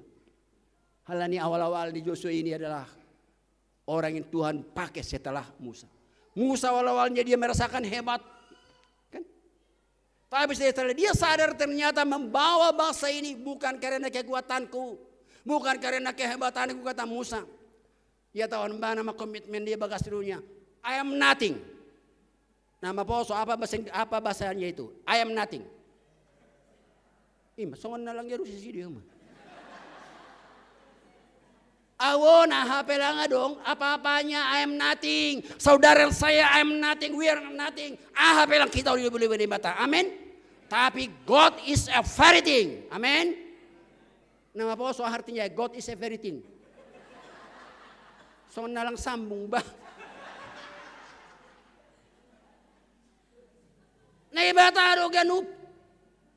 Halani awal-awal ni Joshua ini adalah orang yang Tuhan pakai setelah Musa. Musa awal-awalnya dia merasakan hebat, kan? Tapi setelah dia sadar, ternyata membawa bangsa ini bukan karena kekuatanku, bukan karena kehebatanku, kata Musa. Ia tahu mbana ma komitmen dia bagas dunia. I am nothing. Na maposo, apa bahasa, apa bahasanya itu? I am nothing. Ima songon na lang Yerusalem sidea ma. Ahu on aha pe lang adong, apa-apanya, I am nothing. Saudara saya, I am nothing, we are nothing. Aha pe lang kita on i lobei-lobei ni Debata. Amin. Tapi God is everything. Amin. Na maposo aha artinya God is everything. Songon na lang sambung bah. Naibata do ganup.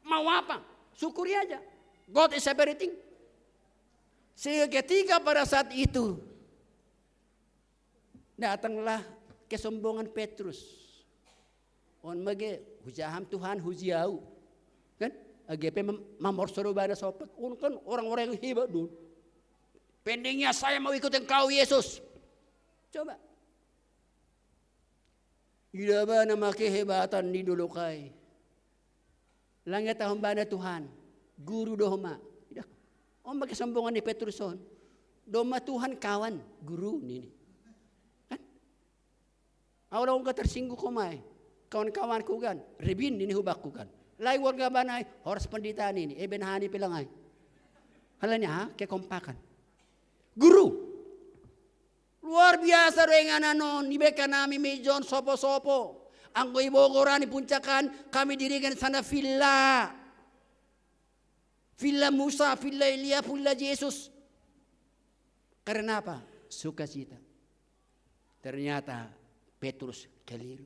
Mau apa? Syukuri aja. God is everything. Sehingga ketika pada saat itu datanglah kesombongan Petrus. On mage, hujaham Tuhan, huji ahu. Kan? Age pe mam-, mamorso do bana sopat. On kan orang-orang yang hebat do on. Pendengnya saya mau ikut engkau Yesus. Coba. Ida bana ma kehebatan ni dolok ai. Lang ia tahu bana Tuhan, guru do homa. Ida, on ma kesombongan ni Petrus on. Domma Tuhan kawan, guru nini. Kan? Ahu lang on ga tersinggung homa ai. Kawan-kawanku kan, ribin nini hubakku kan. Lai warga bana ai, horas pendita nini, ebe na hani pe lang ai. Halani aha, kekompakan. Guru. Luar biasa do inganan on, ibaen nami ma i jon sopo-sopo. Anggo i Bogor an i Puncak an, kami dirikan sana villa. Villa Musa, villa Elia, villa Jesus. Karena apa? Sukacita. Ternyata Petrus keliru.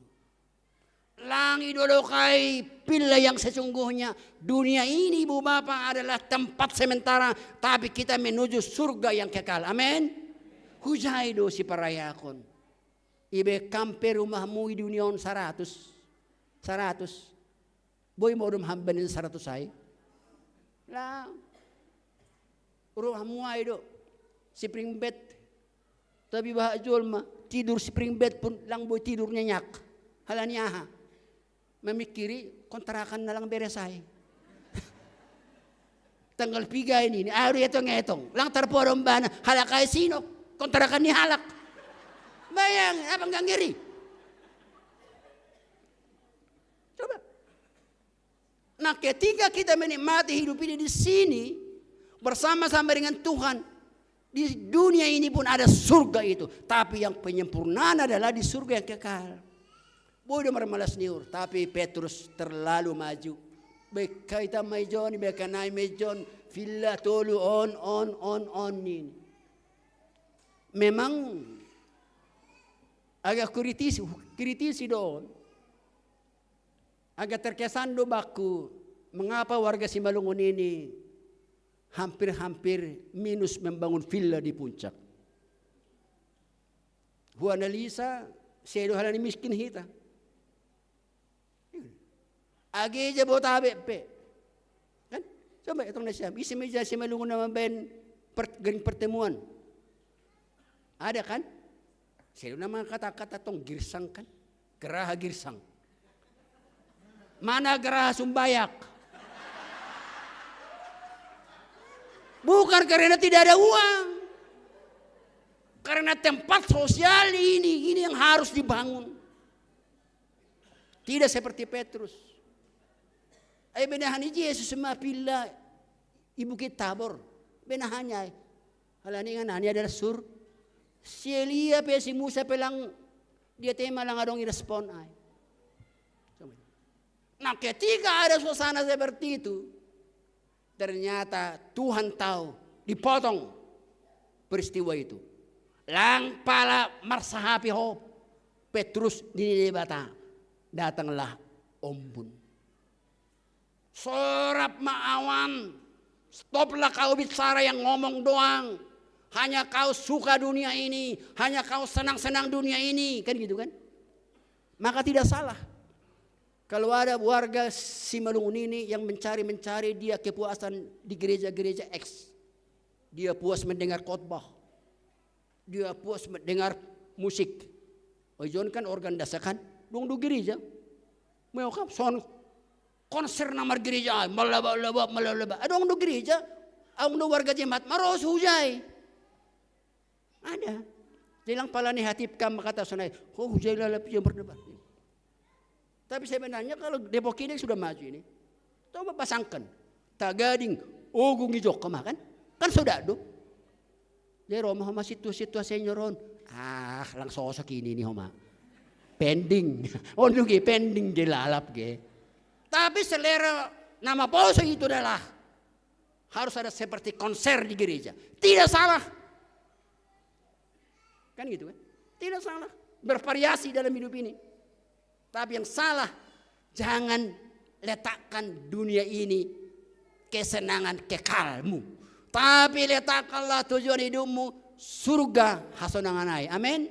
Lang i dolok ai, villa yang sesungguhnya. Dunia ini, ibu bapak, adalah tempat sementara, tapi kita menuju surga yang kekal. Amin. Hujai do siparayakon. Ibe kam pe rumahmu i dunia on saratus. Saratus. Boi modom hambanin saratus ai. Lah. Rumahmu ai do. Spring bed. Tapi baha' jolma tidur spring bed pun lang boi tidur nyenyak. Halani aha? Mamikiri kontrakan na lang beresai. Tanggal piga ini, ini aru etong-etong. Lang tarpodom bana, halak ai sinok, kontrakan ni halak. Bayang, apa nggak ngeri? Coba. Nah, ketika kita menikmati hidup ini di sini bersama-sama dengan Tuhan, di dunia ini pun ada surga itu, tapi yang penyempurnaan adalah di surga yang kekal. Bodo marmalas niur, tapi Petrus terlalu maju. Beka ita mai jon, beka nai mai jon, filla tolu on, on, on, on ini. Memang agak kritisi, kritisi don. Agak terkesan do baku, mengapa warga Simalungun ini hampir-hampir minus membangun villa di puncak. Huanalisa, sedo halani miskin hita. Ageja Botabe pe. Kan? Coba etong nasiam, isi meja Simalungun nama ben per, gering pertemuan. Ada kan? Sedo nama kata-kata tong girsang kan? Geraha girsang. Mana geraha sumbayak? Bukan karena tidak ada uang. Karena tempat sosial ini, ini yang harus dibangun. Tidak seperti Petrus. Ai benahani Yesus ma pilla i Bukit Tabor. Benahani ai. Halani nganani adalah sur. Si Elia pe si Musa pe lang dia tema lang adong i respon ai. Nah, ketika ada suasana seperti itu, ternyata Tuhan tahu, dipotong peristiwa itu. Lang pala marsahapi ho Petrus ni Debata, datanglah ombun. Sorap ma awan, stoplah kau bicara yang ngomong doang. Hanya kau suka dunia ini, hanya kau senang-senang dunia ini, kan gitu kan? Maka tidak salah kalau ada warga Simalungun ini yang mencari-mencari dia kepuasan di gereja-gereja X. Dia puas mendengar khotbah. Dia puas mendengar musik. Oi jon kan organ dasakan, dong do gereja. Meo kam son konser na margereja ai, malaba-laba, malaba-laba. Adong do gereja, adong do warga jemaat maros hujai. Ada. Dilang pala ni hatip kam makata sonai, oh, hujai lalap yang berdebat. Tapi sebenarnya kalau Depok ini sudah maju ini, coba pasangkan. Tagading, ogung i jokka ma kan? Kan sudah do. Jadi Roma homa situa-situa senior on. Ah, lang sosok ini nih homa. Pending. Oh, nugi pending ge lalap ge. Tapi selera nama poso itu adalah harus ada seperti konser di gereja. Tidak salah. Kan gitu kan? Tidak salah. Bervariasi dalam hidup ini. Tapi yang salah, jangan letakkan dunia ini kesenangan kekalmu. Tapi letakkanlah tujuan hidupmu surga hasonangan ai. Amin.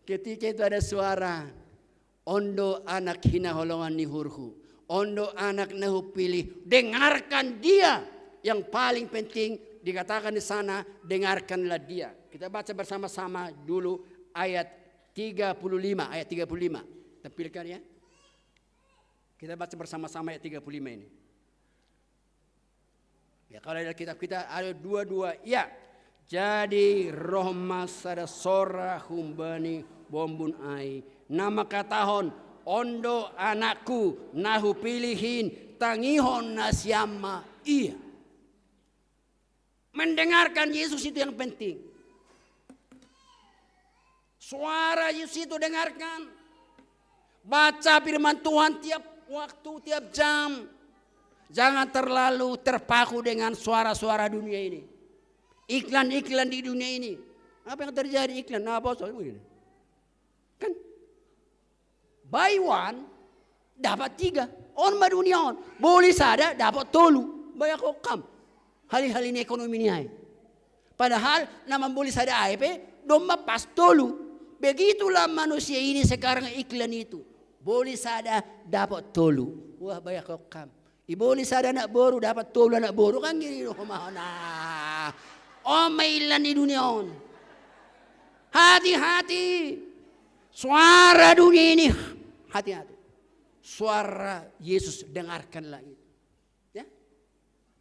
Ketika itu ada suara, "On do Anak hinaholongan ni uhurhu, on do Anak na hupilih, dengarkan Dia." Yang paling penting dikatakan di sana, dengarkanlah Dia. Kita baca bersama-sama dulu ayat tiga puluh lima, ayat tiga puluh lima. Tampilkan ya. Kita baca bersama-sama ayat tiga puluh lima ini. Ya, kalau ada kitab kita ada dua-dua. Ya. Jadi roh ma sada sora humbani bombun ai, na mangkatahon, "On do Anakku, na hupilih in, tangihon nasiam ma Ia." Mendengarkan Yesus itu yang penting. Suara Yesus itu dengarkan. Baca firman Tuhan tiap waktu, tiap jam. Jangan terlalu terpaku dengan suara-suara dunia ini. Iklan-iklan di dunia ini. Apa yang terjadi iklan? Nah, apa soal begini? Kan? Buy one, dapat tiga. On ma dunia on. Boli sada, dapat tolu. Baya ko kam. Hali-hali ni ekonomi ni ai. Padahal na mamboli sada ai pe, domma pas tolu. Begitulah manusia ini sekarang iklan itu. Boli sada, dapat tolu. Wah, baya ko kam. I boli sada anak boru, dapat tolu anak boru, kan gini do homa hona. On ma iklan ni dunia on. Hati-hati. Suara dunia ini, hati-hati. Suara Yesus, dengarkanlah itu. Ya.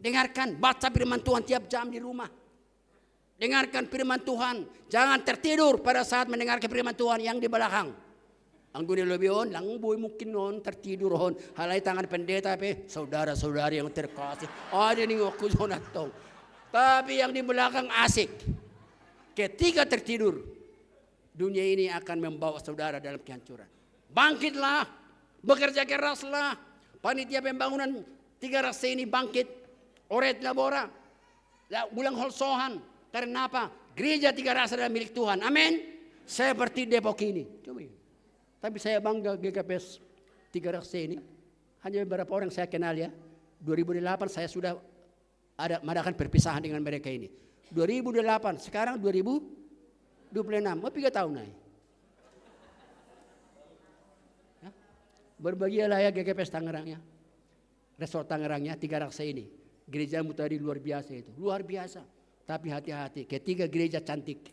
Dengarkan, baca firman Tuhan tiap jam di rumah. Dengarkan firman Tuhan. Jangan tertidur pada saat mendengarkan firman Tuhan yang di belakang. Anggone lobi on, lang boy mungkin on tertidur on. Halai tangan pendeta pe, saudara-saudari yang terkasih. Ada nih aku zonatong. Tapi yang di belakang asik. Ketika tertidur, dunia ini akan membawa saudara dalam kehancuran. Bangkitlah, bekerja keraslah. Panitia pembangunan Tiga Raksa ini bangkit. Oret labora. Ya, ulang holsohan. Karena apa? Gereja Tiga Raksa adalah milik Tuhan. Amin. Seperti Depok ini. Coba ini. Tapi saya bangga G K P S Tiga Raksa ini. Hanya beberapa orang saya kenal ya. Dua ribu delapan saya sudah ada mengadakan perpisahan dengan mereka ini. Dua ribu delapan, sekarang dua ribu dua puluh enam. Oh, tiga tahun naik. Ya. Berbahagialah ya G K P S Tangerang ya. Resort Tangerang ya, Tiga Raksa ini. Gerejamu tadi luar biasa itu, luar biasa. Tapi hati-hati, ketika gereja cantik,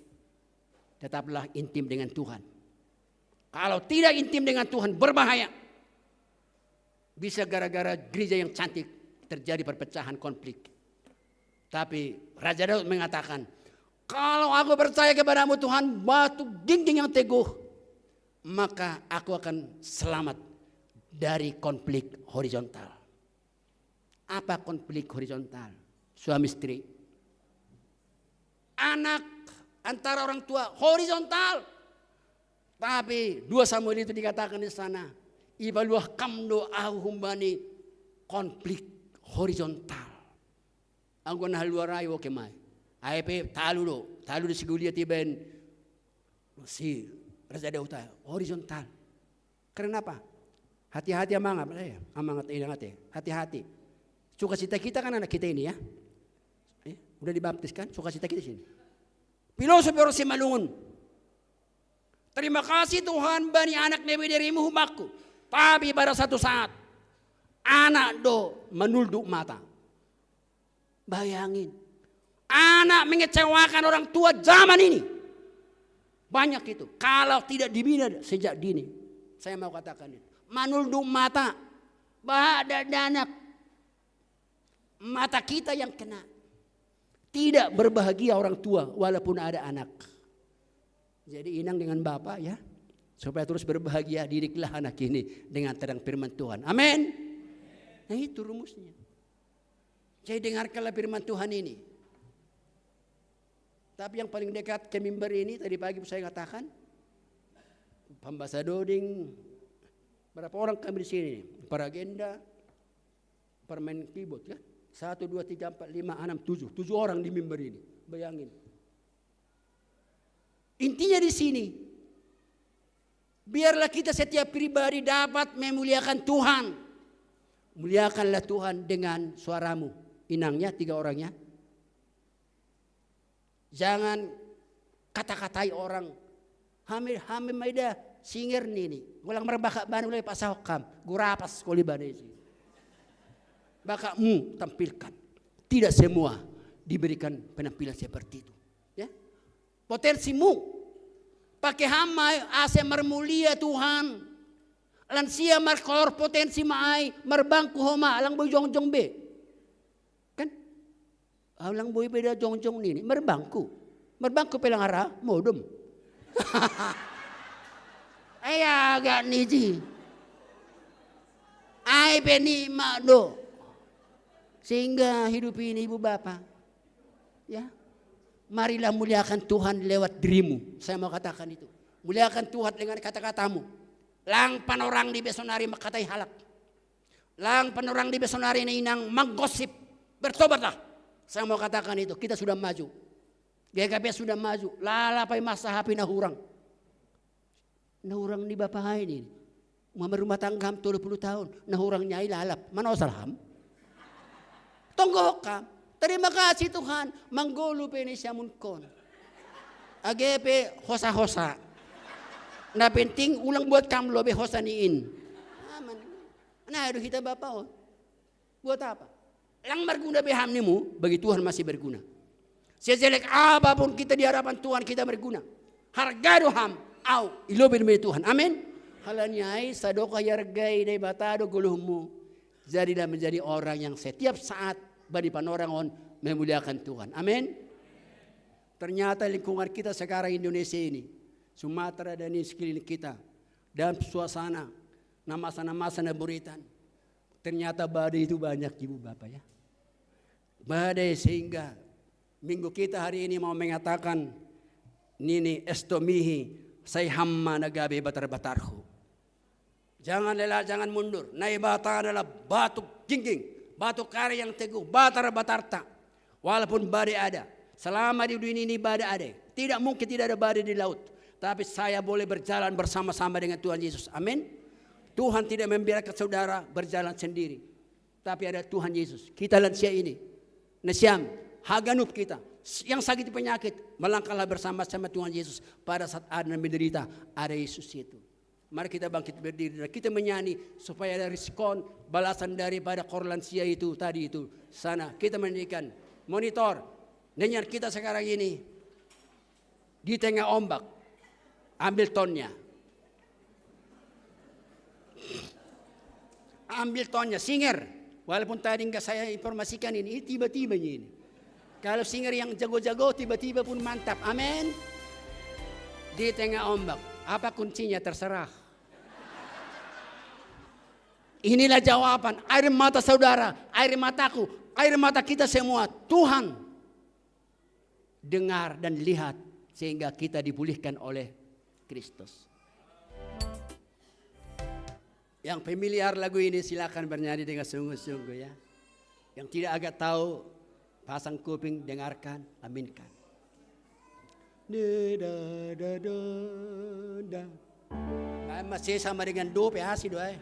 tetaplah intim dengan Tuhan. Kalau tidak intim dengan Tuhan, berbahaya. Bisa gara-gara gereja yang cantik terjadi perpecahan, konflik. Tapi Raja Daud mengatakan, "Kalau aku percaya kepadamu Tuhan, batu dinding yang teguh, maka aku akan selamat dari konflik horizontal." Apa konflik horizontal? Suami istri. Anak, antara orang tua, horizontal. Tapi dua Samuel itu dikatakan di sana, "Ipaluah kam do au humbani konflik horizontal." Anggo na haluar ai oke mai. Ai pe talu do, talu do si Goliat ibaen si Raja Daud, horizontal. Karena apa? Hati-hati amangat, eh, amangat, ingat ya. Hati-hati. Sukacita kita kan anak kita ini ya. Eh, udah dibaptis kan? Sukacita kita sini. Filosofi orang Simalungun. "Terima kasih Tuhan bani anak nebe dirimu humakku." Tapi pada satu saat, anak do manulduk mata. Bayangin. Anak mengecewakan orang tua zaman ini. Banyak itu. Kalau tidak dibina sejak dini. Saya mau katakan itu. Manulduk mata. Bah ada anak. Mata kita yang kena. Tidak berbahagia orang tua walaupun ada anak. Jadi inang dengan bapak ya, supaya terus berbahagia, didiklah anak ini dengan terang firman Tuhan. Amin. Nah, itu rumusnya. Jadi dengarkanlah firman Tuhan ini. Tapi yang paling dekat ke mimbar ini, tadi pagi saya katakan, pembasa doding, berapa orang kami di sini? Para agenda, permain keyboard kan? Satu, dua, tiga, empat, lima, enam, tujuh. Tujuh orang di mimbar ini. Bayangin. Intinya di sini, biarlah kita setiap pribadi dapat memuliakan Tuhan. Muliakanlah Tuhan dengan suaramu. Inangnya tiga orangnya. Jangan kata-katai orang. Hame, hame maida singer nini. Ulang merbaka bani ulai pasahokam. Gurapas koli bani si. Bakamu tampilkan. Tidak semua diberikan penampilan seperti itu. Ya. Potensimu. Pakai hamai ase mermulia Tuhan. Lansia markor potensi maai merbangku homa lang boy jongjong be. Kan? Au lang boy beda jongjong nini merbangku. Merbangku pelang ara modom. Aya agak niji. Ai pe nikmat do. Sehingga hidup ini ibu bapak. Ya. Marilah muliakan Tuhan lewat dirimu. Saya mau katakan itu. Muliakan Tuhan dengan kata-katamu. Lang panorang di besonari makatai halak. Lang panorang di besonari na inang menggosip. Bertobatlah. Saya mau katakan itu. Kita sudah maju. G K P sudah maju. Lalapai masa hapi na hurang. Na hurang ni bapak ini. Mama rumah tangga ham tolu puluh tahun. Na hurang nyai lalap. Mana osal ham? Tonggo kam. Terima kasih Tuhan. Manggolu pe ni siamun kon. Age pe hosa-hosa. Na penting ulang buat kam lobe hosa niin. Aman. Nah, aduh kita bapak on. Buat apa? Lang berguna be ham nimu, bagi Tuhan masih berguna. Sejelek apapun kita di hadapan Tuhan kita berguna. Hargado ham au i lobei ni Tuhan. Amen. Halani ai, sadokah ihargai Debata do goluhmu. Jadilah menjadi orang yang setiap saat bani panorang on memuliakan Tuhan. Amen. Ternyata lingkungan kita sekarang Indonesia ini, Sumatera dan ini sekeliling kita, dan suasana, namasa-namasa na buritan. Ternyata badai itu banyak, Ibu Bapak, ya. Badai sehingga minggu kita hari ini mau mengatakan, nini esto mihi, sai ham ma na gabe batar-batarhu. Jangan lelah, jangan mundur. Naibata adalah batu gingging, batu karang yang teguh, batar-batarta. Walaupun badai ada, selama di dunia ini badai ada. Tidak mungkin tidak ada badai di laut. Tapi saya boleh berjalan bersama-sama dengan Tuhan Yesus. Amin. Tuhan tidak membiarkan saudara berjalan sendiri. Tapi ada Tuhan Yesus. Kita lansia ini, na siam, haganup kita, yang sakit penyakit, melangkahlah bersama-sama Tuhan Yesus. Pada saat ada menderita, ada Yesus itu. Mari kita bangkit berdiri dan kita menyanyi supaya ada respon, balasan daripada koor lansia itu tadi itu. Sana kita menyanyikan. Monitor, dengar kita sekarang ini di tengah ombak. Ambil tonnya. Ambil tonnya, singer. Walaupun tadi nggak saya informasikan ini, ini tiba-tibanya ini. Kalau singer yang jago-jago, tiba-tiba pun mantap. Amin. Di tengah ombak, apa kuncinya? Terserah. Inilah jawaban. Air mata saudara, air mataku, air mata kita semua. Tuhan, dengar dan lihat, sehingga kita dipulihkan oleh Kristus. Yang familiar lagu ini, silakan bernyanyi dengan sungguh-sungguh, ya. Yang tidak agak tahu, pasang kuping, dengarkan, aminkan. Da, da, da, da, da. Nah, masih sama dengan do, P H C do, eh.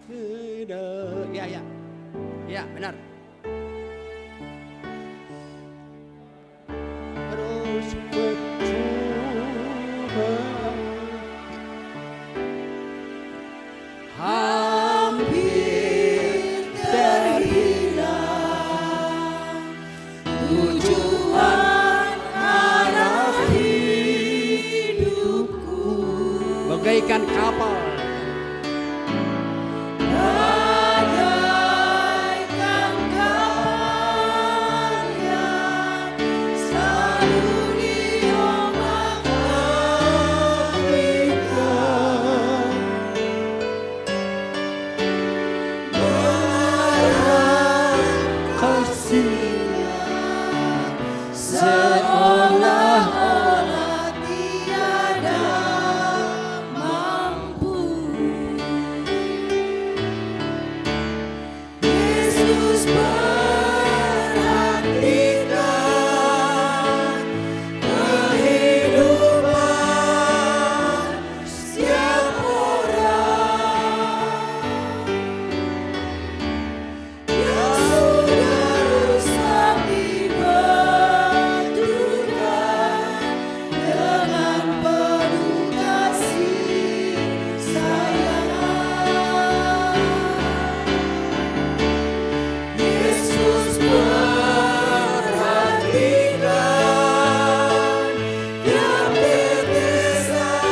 Da, da. Ya, ya. Ya, benar. Terus bercoba. Hampir terhilang tujuan arah hidupku. Bagaikan kapal. Bagaikan kapal yang selalu diombak ambingkan. Mengarah kasihnya seolah-olah tiada mampu. Yesus perhatikan kehidupan setiap orang yang sudah rusak dibetulkan dengan penuh kasih sayang. Yesus perhatikan tiap tetesan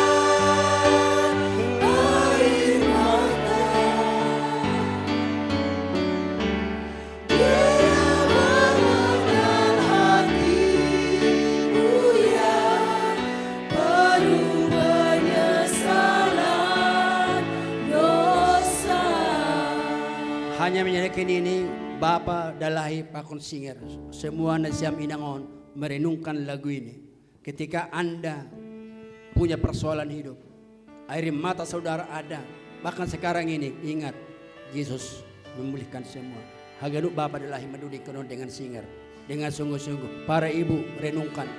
air mata. Dia mengenal hatimu yang penuh penyesalan dosa. Hanya menyanyikan ini, Bapa, Dalahi, Pakon Singer, semua na siam inangon merenungkan lagu ini. Ketika Anda punya persoalan hidup, air mata saudara ada, bahkan sekarang ini, ingat, Yesus memulihkan semua. Haganup Bapa Dalahi madudingkonon dengan Singer, dengan sungguh-sungguh. Para ibu, renungkan.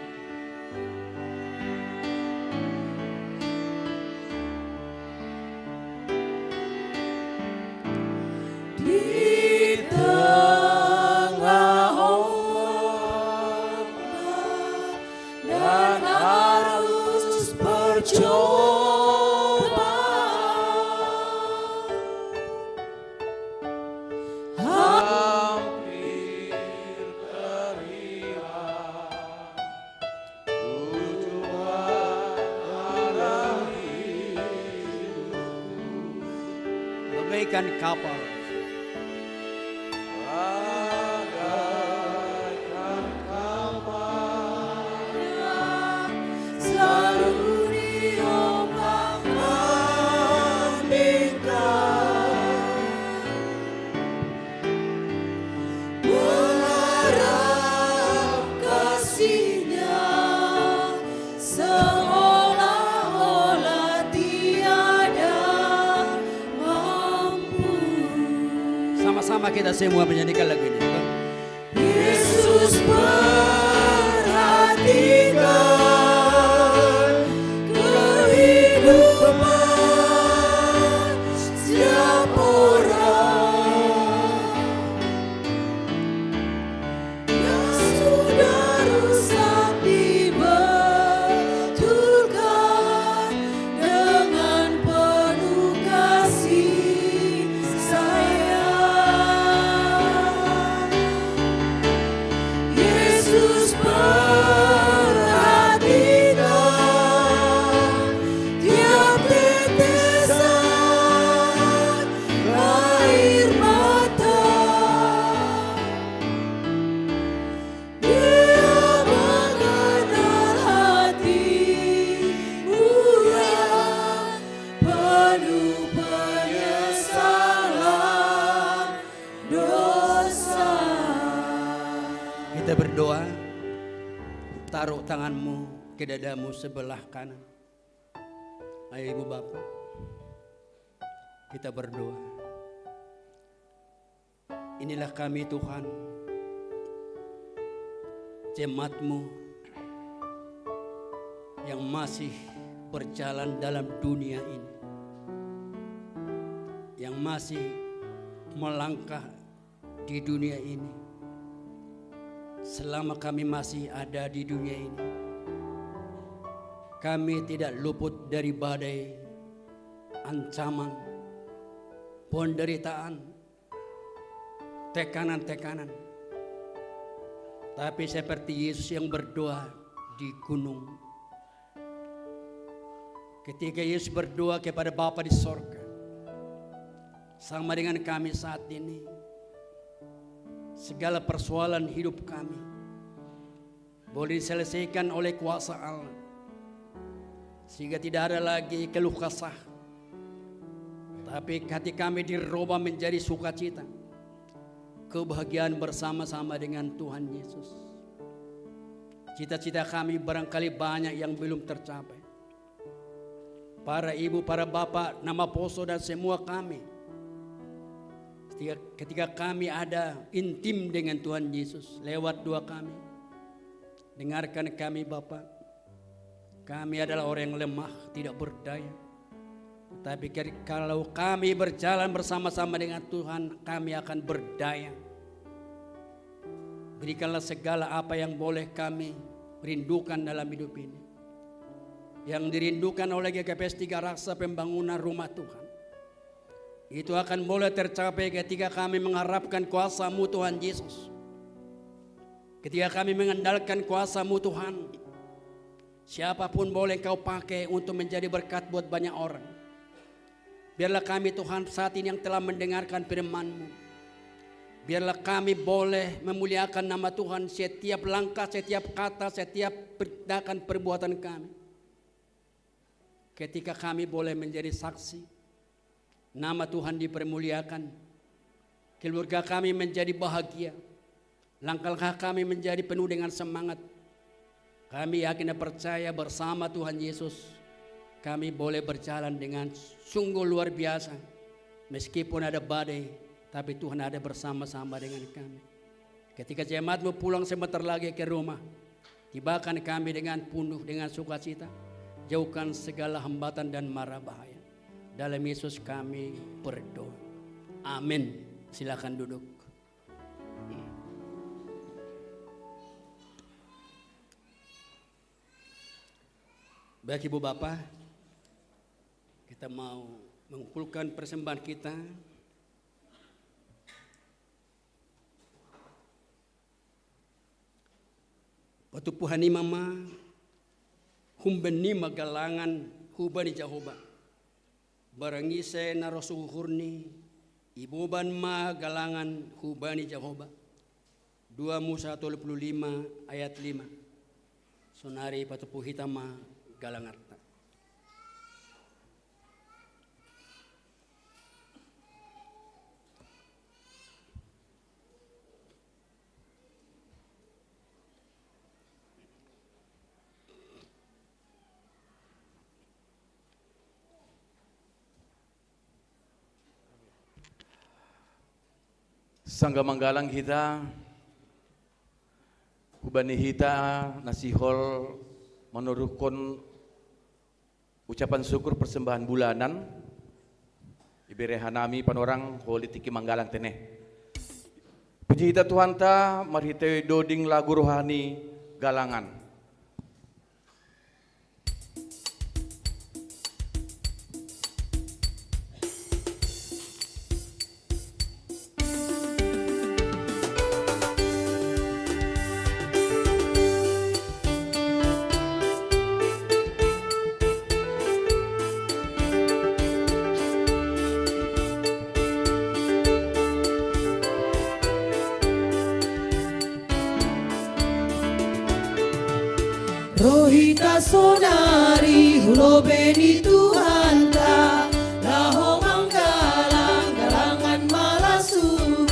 Di tengah ombak dan arus percobaan, hampir Kan kapal. Sama-sama kita semua menyanyikan lagu ini. Yesus, perhatikan kehidupan setiap orang yang sudah rusak dibetulkan dengan penuh kasih sayang. Yesus, perhatikan tiap tetesan air mata. Dia mengenal hatimu yang penuh penyesalan dosa. Kita berdoa, taruh tanganmu ke dadamu sebelah kanan. Ayo, Ibu Bapak, kita berdoa. Inilah kami, Tuhan, jemaat-Mu yang masih berjalan dalam dunia ini, yang masih melangkah di dunia ini. Selama kami masih ada di dunia ini, kami tidak luput dari badai, ancaman, penderitaan, tekanan-tekanan. Tapi seperti Yesus yang berdoa di gunung, ketika Yesus berdoa kepada Bapa di sorga, sama dengan kami saat ini, segala persoalan hidup kami boleh diselesaikan oleh kuasa Allah, sehingga tidak ada lagi keluh kesah, tapi hati kami dirubah menjadi sukacita, kebahagiaan bersama-sama dengan Tuhan Yesus. Cita-cita kami barangkali banyak yang belum tercapai. Para ibu, para bapak, nama poso dan semua kami, ketika, ketika kami ada intim dengan Tuhan Yesus lewat doa kami, dengarkan kami, Bapak. Kami adalah orang yang lemah, tidak berdaya. Tetapi kalau kami berjalan bersama-sama dengan Tuhan, kami akan berdaya. Berikanlah segala apa yang boleh kami rindukan dalam hidup ini. Yang dirindukan oleh G K P S Tiga Raksa, pembangunan rumah Tuhan, itu akan boleh tercapai ketika kami mengharapkan kuasa-Mu, Tuhan Yesus. Ketika kami mengandalkan kuasa-Mu, Tuhan, siapapun boleh Engkau pakai untuk menjadi berkat buat banyak orang. Biarlah kami, Tuhan, saat ini yang telah mendengarkan firman-Mu, biarlah kami boleh memuliakan nama Tuhan setiap langkah, setiap kata, setiap tindakan, perbuatan kami. Ketika kami boleh menjadi saksi, nama Tuhan dipermuliakan, keluarga kami menjadi bahagia, langkah-langkah kami menjadi penuh dengan semangat. Kami yakin dan percaya bersama Tuhan Yesus, kami boleh berjalan dengan sungguh luar biasa. Meskipun ada badai, tapi Tuhan ada bersama-sama dengan kami. Ketika jemaat-Mu pulang sebentar lagi ke rumah, tibakan kami dengan penuh dengan sukacita. Jauhkan segala hambatan dan mara bahaya. Dalam Yesus kami berdoa. Amin. Silakan duduk. Baik, Ibu Bapak, kita mau mengumpulkan persembahan kita. Patupuhan ni mama, humben ni magalangan, huba ni Jahoba. Barangise na rosuhurni, Iboban ma galangan hubani Jahoba. Dua Musa tolu puluh lima ayat lima. Sonari patupu hita ma galanganta. Sangga manggalang hita, hubani hita na sihol manuruhkon ucapan syukur persembahan bulanan, ibere hanami panorang holi tingki manggalang tene. Puji hita Tuhanta marhitei doding lagu rohani galangan. Rohita sonari hulobei ni Tuhanta, laho manggalang galangan malas uhur,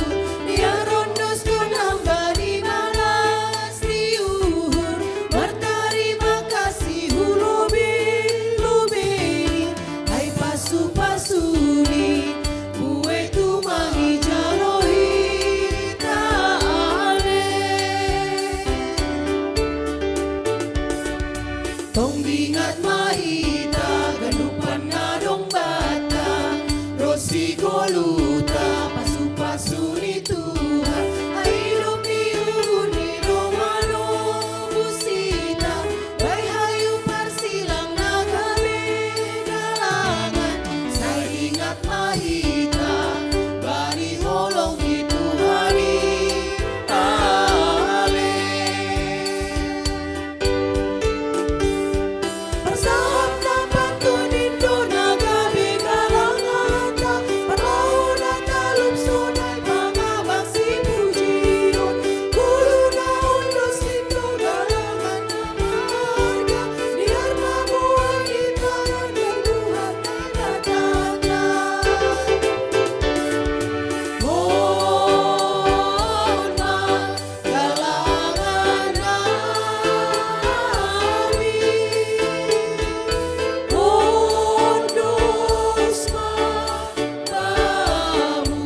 ia rondoskon hamba ni malas ni uhur, martarima kasih hulobei-lobei ni, ai pasu-pasu ni, buei tumang ijalo hita ale. Tong dingat ma hita ganupan na dong banta, ro si goluhta pasu-pasu ni Tuhan, ai dong ni uhur ni roha no husita, bahen hayu parsilang na gabe galangan, sai dingat ma hita bani holong ni Tuhan i ale. Pasahat na pantun indo na gabe galanganta, parlahona talup sonai mangabak sipujion, goluhna ondos indo galangan na marga, biar mabuat di tangan Tuhan na datang. On ma galangan nami, ondos ma bamu.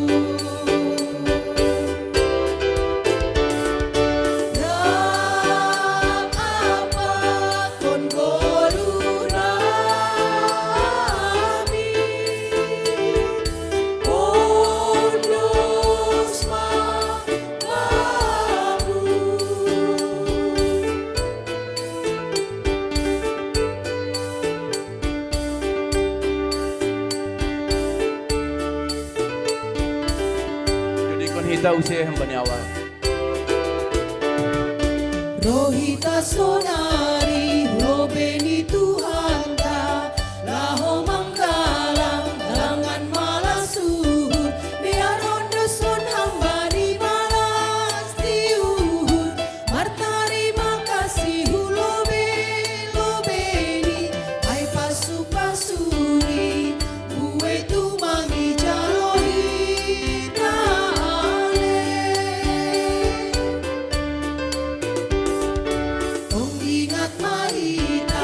Dang apakkon goluh nami, ondos ma bamu. Dodingkon hita use hambani awal. Rohita sonari hulobei ni Tuhanta, laho manggalang galangan malas uhur, biar ondoskon hamba ni malas ni uhur, martarima kasih hulobei-lobei ni, ai pasu-pasu ni, buei tumang ijalo hita ale. Tong dingat ma hita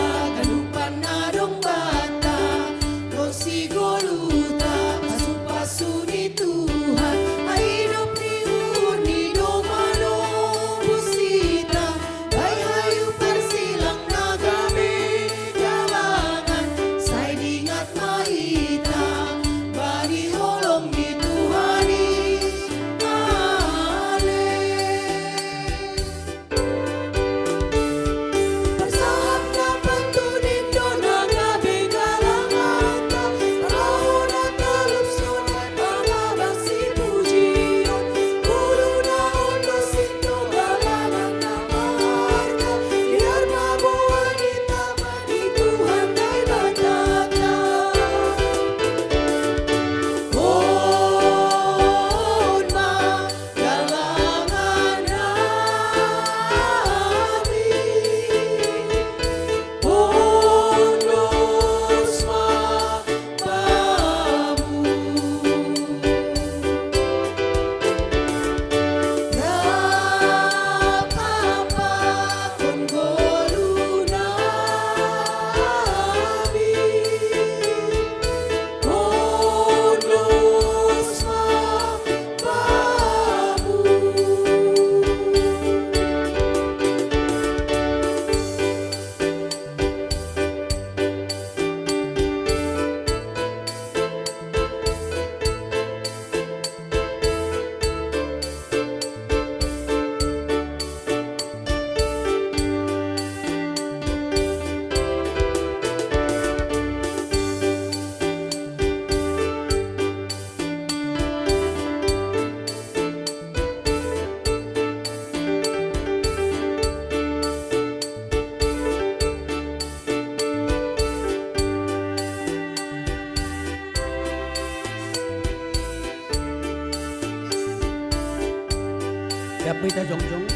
Beta jongjong.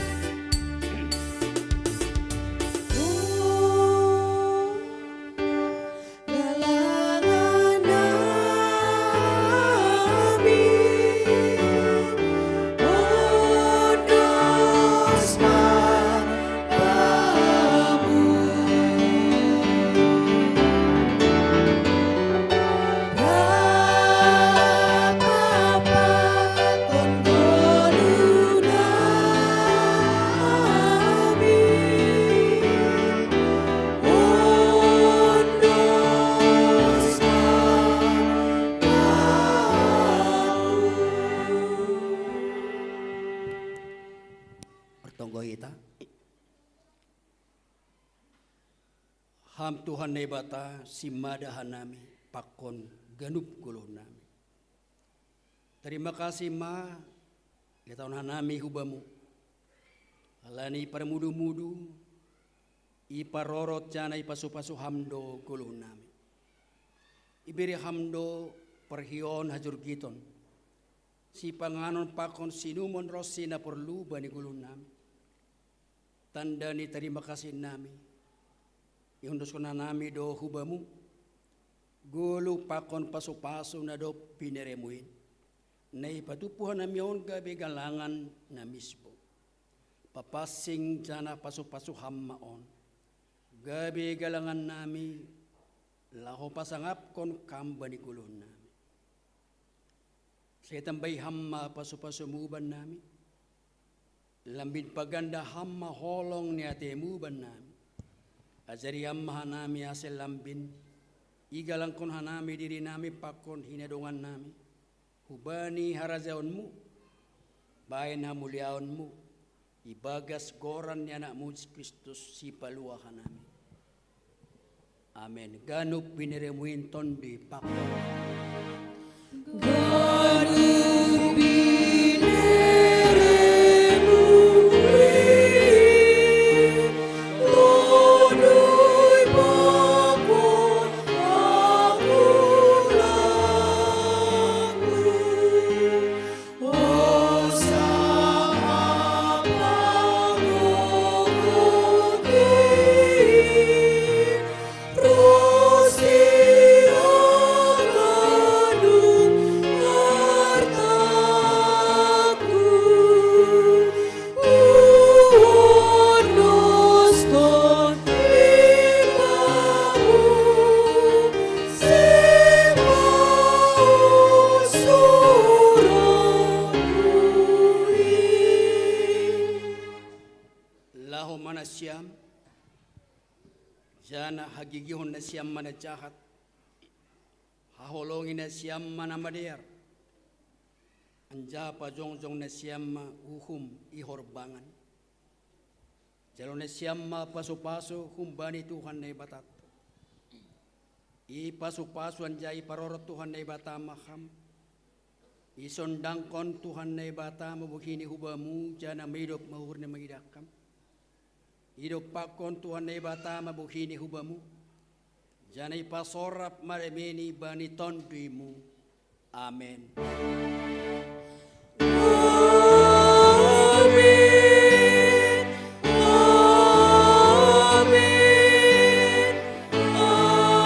Martonggo hita. Ham Tuhan Naibata, simada hanami pakon ganup goluhnami. Tarima kasih ma, letaon hanami hubamu. Alani parmudu-mudu, iparorot jana ipasupasu ham do goluhnami. Ibere ham do parhion hajurgiton, sipanganon pakon sinumon ronsi na porlu bani goluhnami. Tanda ni tarima kasih nami, iondoskon hanami do hubamu goluh pakon pasupasu na dob bineremuin, na ipatupu hanami on gabe galangan na misbou. Papansing jana pasupasu ham ma on, gabe galangan nami, laho pasangapkon kam bani goluhnami. Sai tambai ham ma pasupasumu bannami, lambin paganda ham ma holong ni atemu bannami. Ajari ham ma hanami ase lambin, igalangkon hanami dirinami pakon hinadongannami, hubani harajaonmu, bahen hamuliaonmu, ibagas goran ni anakmu Jesus Kristus sipalua hanami. Amen. Ganup bineremuin tonduy pakon. Ganup bineremuin tonduy pakon aku laku. Laho ma nasiam, jana hagigihon nasiam ma na jahat, haholongi nasiam ma na madear, anjaha pajongjong nasiam ma uhum i horbangan. Jalo nasiam ma pasupasu humbani Tuhan Naibatanta. Ipasupasu anjaha iparorot Tuhan Naibata ma ham. Isondangkon Tuhan Naibata ma bohini hubamu, jana maidop ma uhurna mangidah ham. Idompakkon Tuhan Naibata ma bohini hubamu, jana ipasorap ma dameni bani tonduymu. Amen. Amen. Amen. Amen.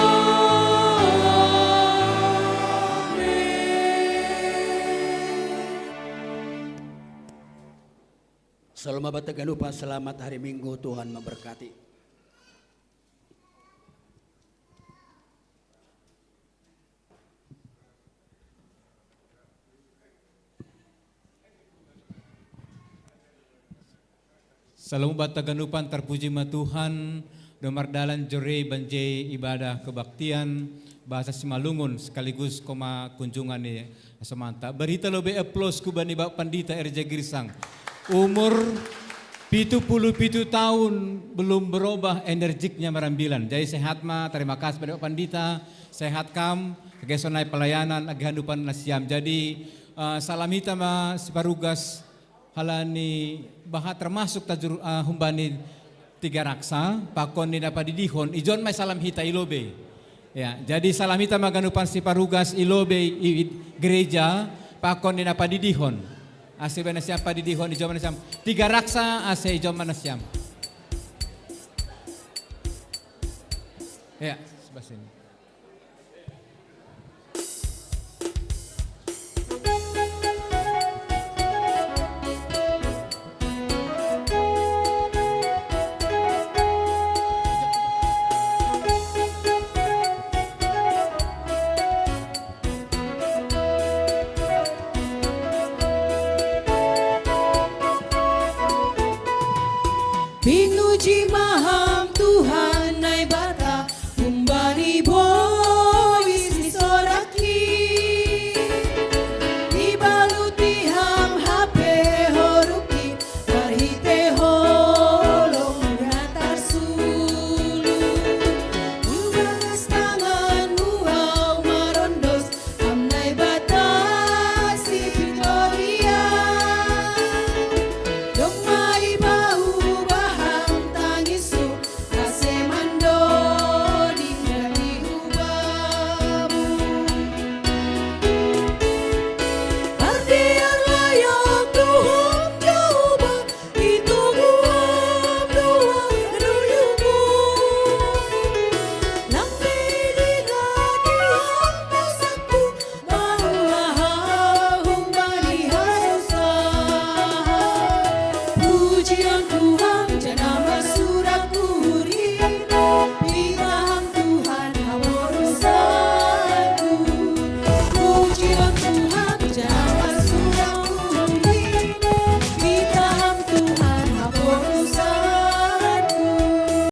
Shalom buat haganupan, selamat hari Minggu, Tuhan memberkati. Shalom buat haganupan, terpuji ma Tuhan, do mardalan jore banjei ibadah kebaktian bahasa Simalungun sekaligus homa kunjungan ni asomanta. Beri hita lobei aplaus hubani Bapak Pandita R J Girsang. Umur pitu puluh pitu tahun belum berubah energiknya marambilan. Jadi sehat ma, terima kasih pada Bapak Pandita, sehat kam, age sonai pelayanan, age haganupan nasiam. Jadi, eh, salam hita ma siparugas, halani bahat termasuk tajur, eh, humbani Tiga Raksa, pakon ni na padidihon, ijon ma salam hita i lobei. Ya, jadi salam hita ma haganupan siparugas i lobei i gereja, pakon ni na padidihon. Ase bana siam padidihon, ijo mana siam. Tiga raksa, ase ijo mana siam. Ya, sebelah sini. Pinuji maham Tuhan Naibata.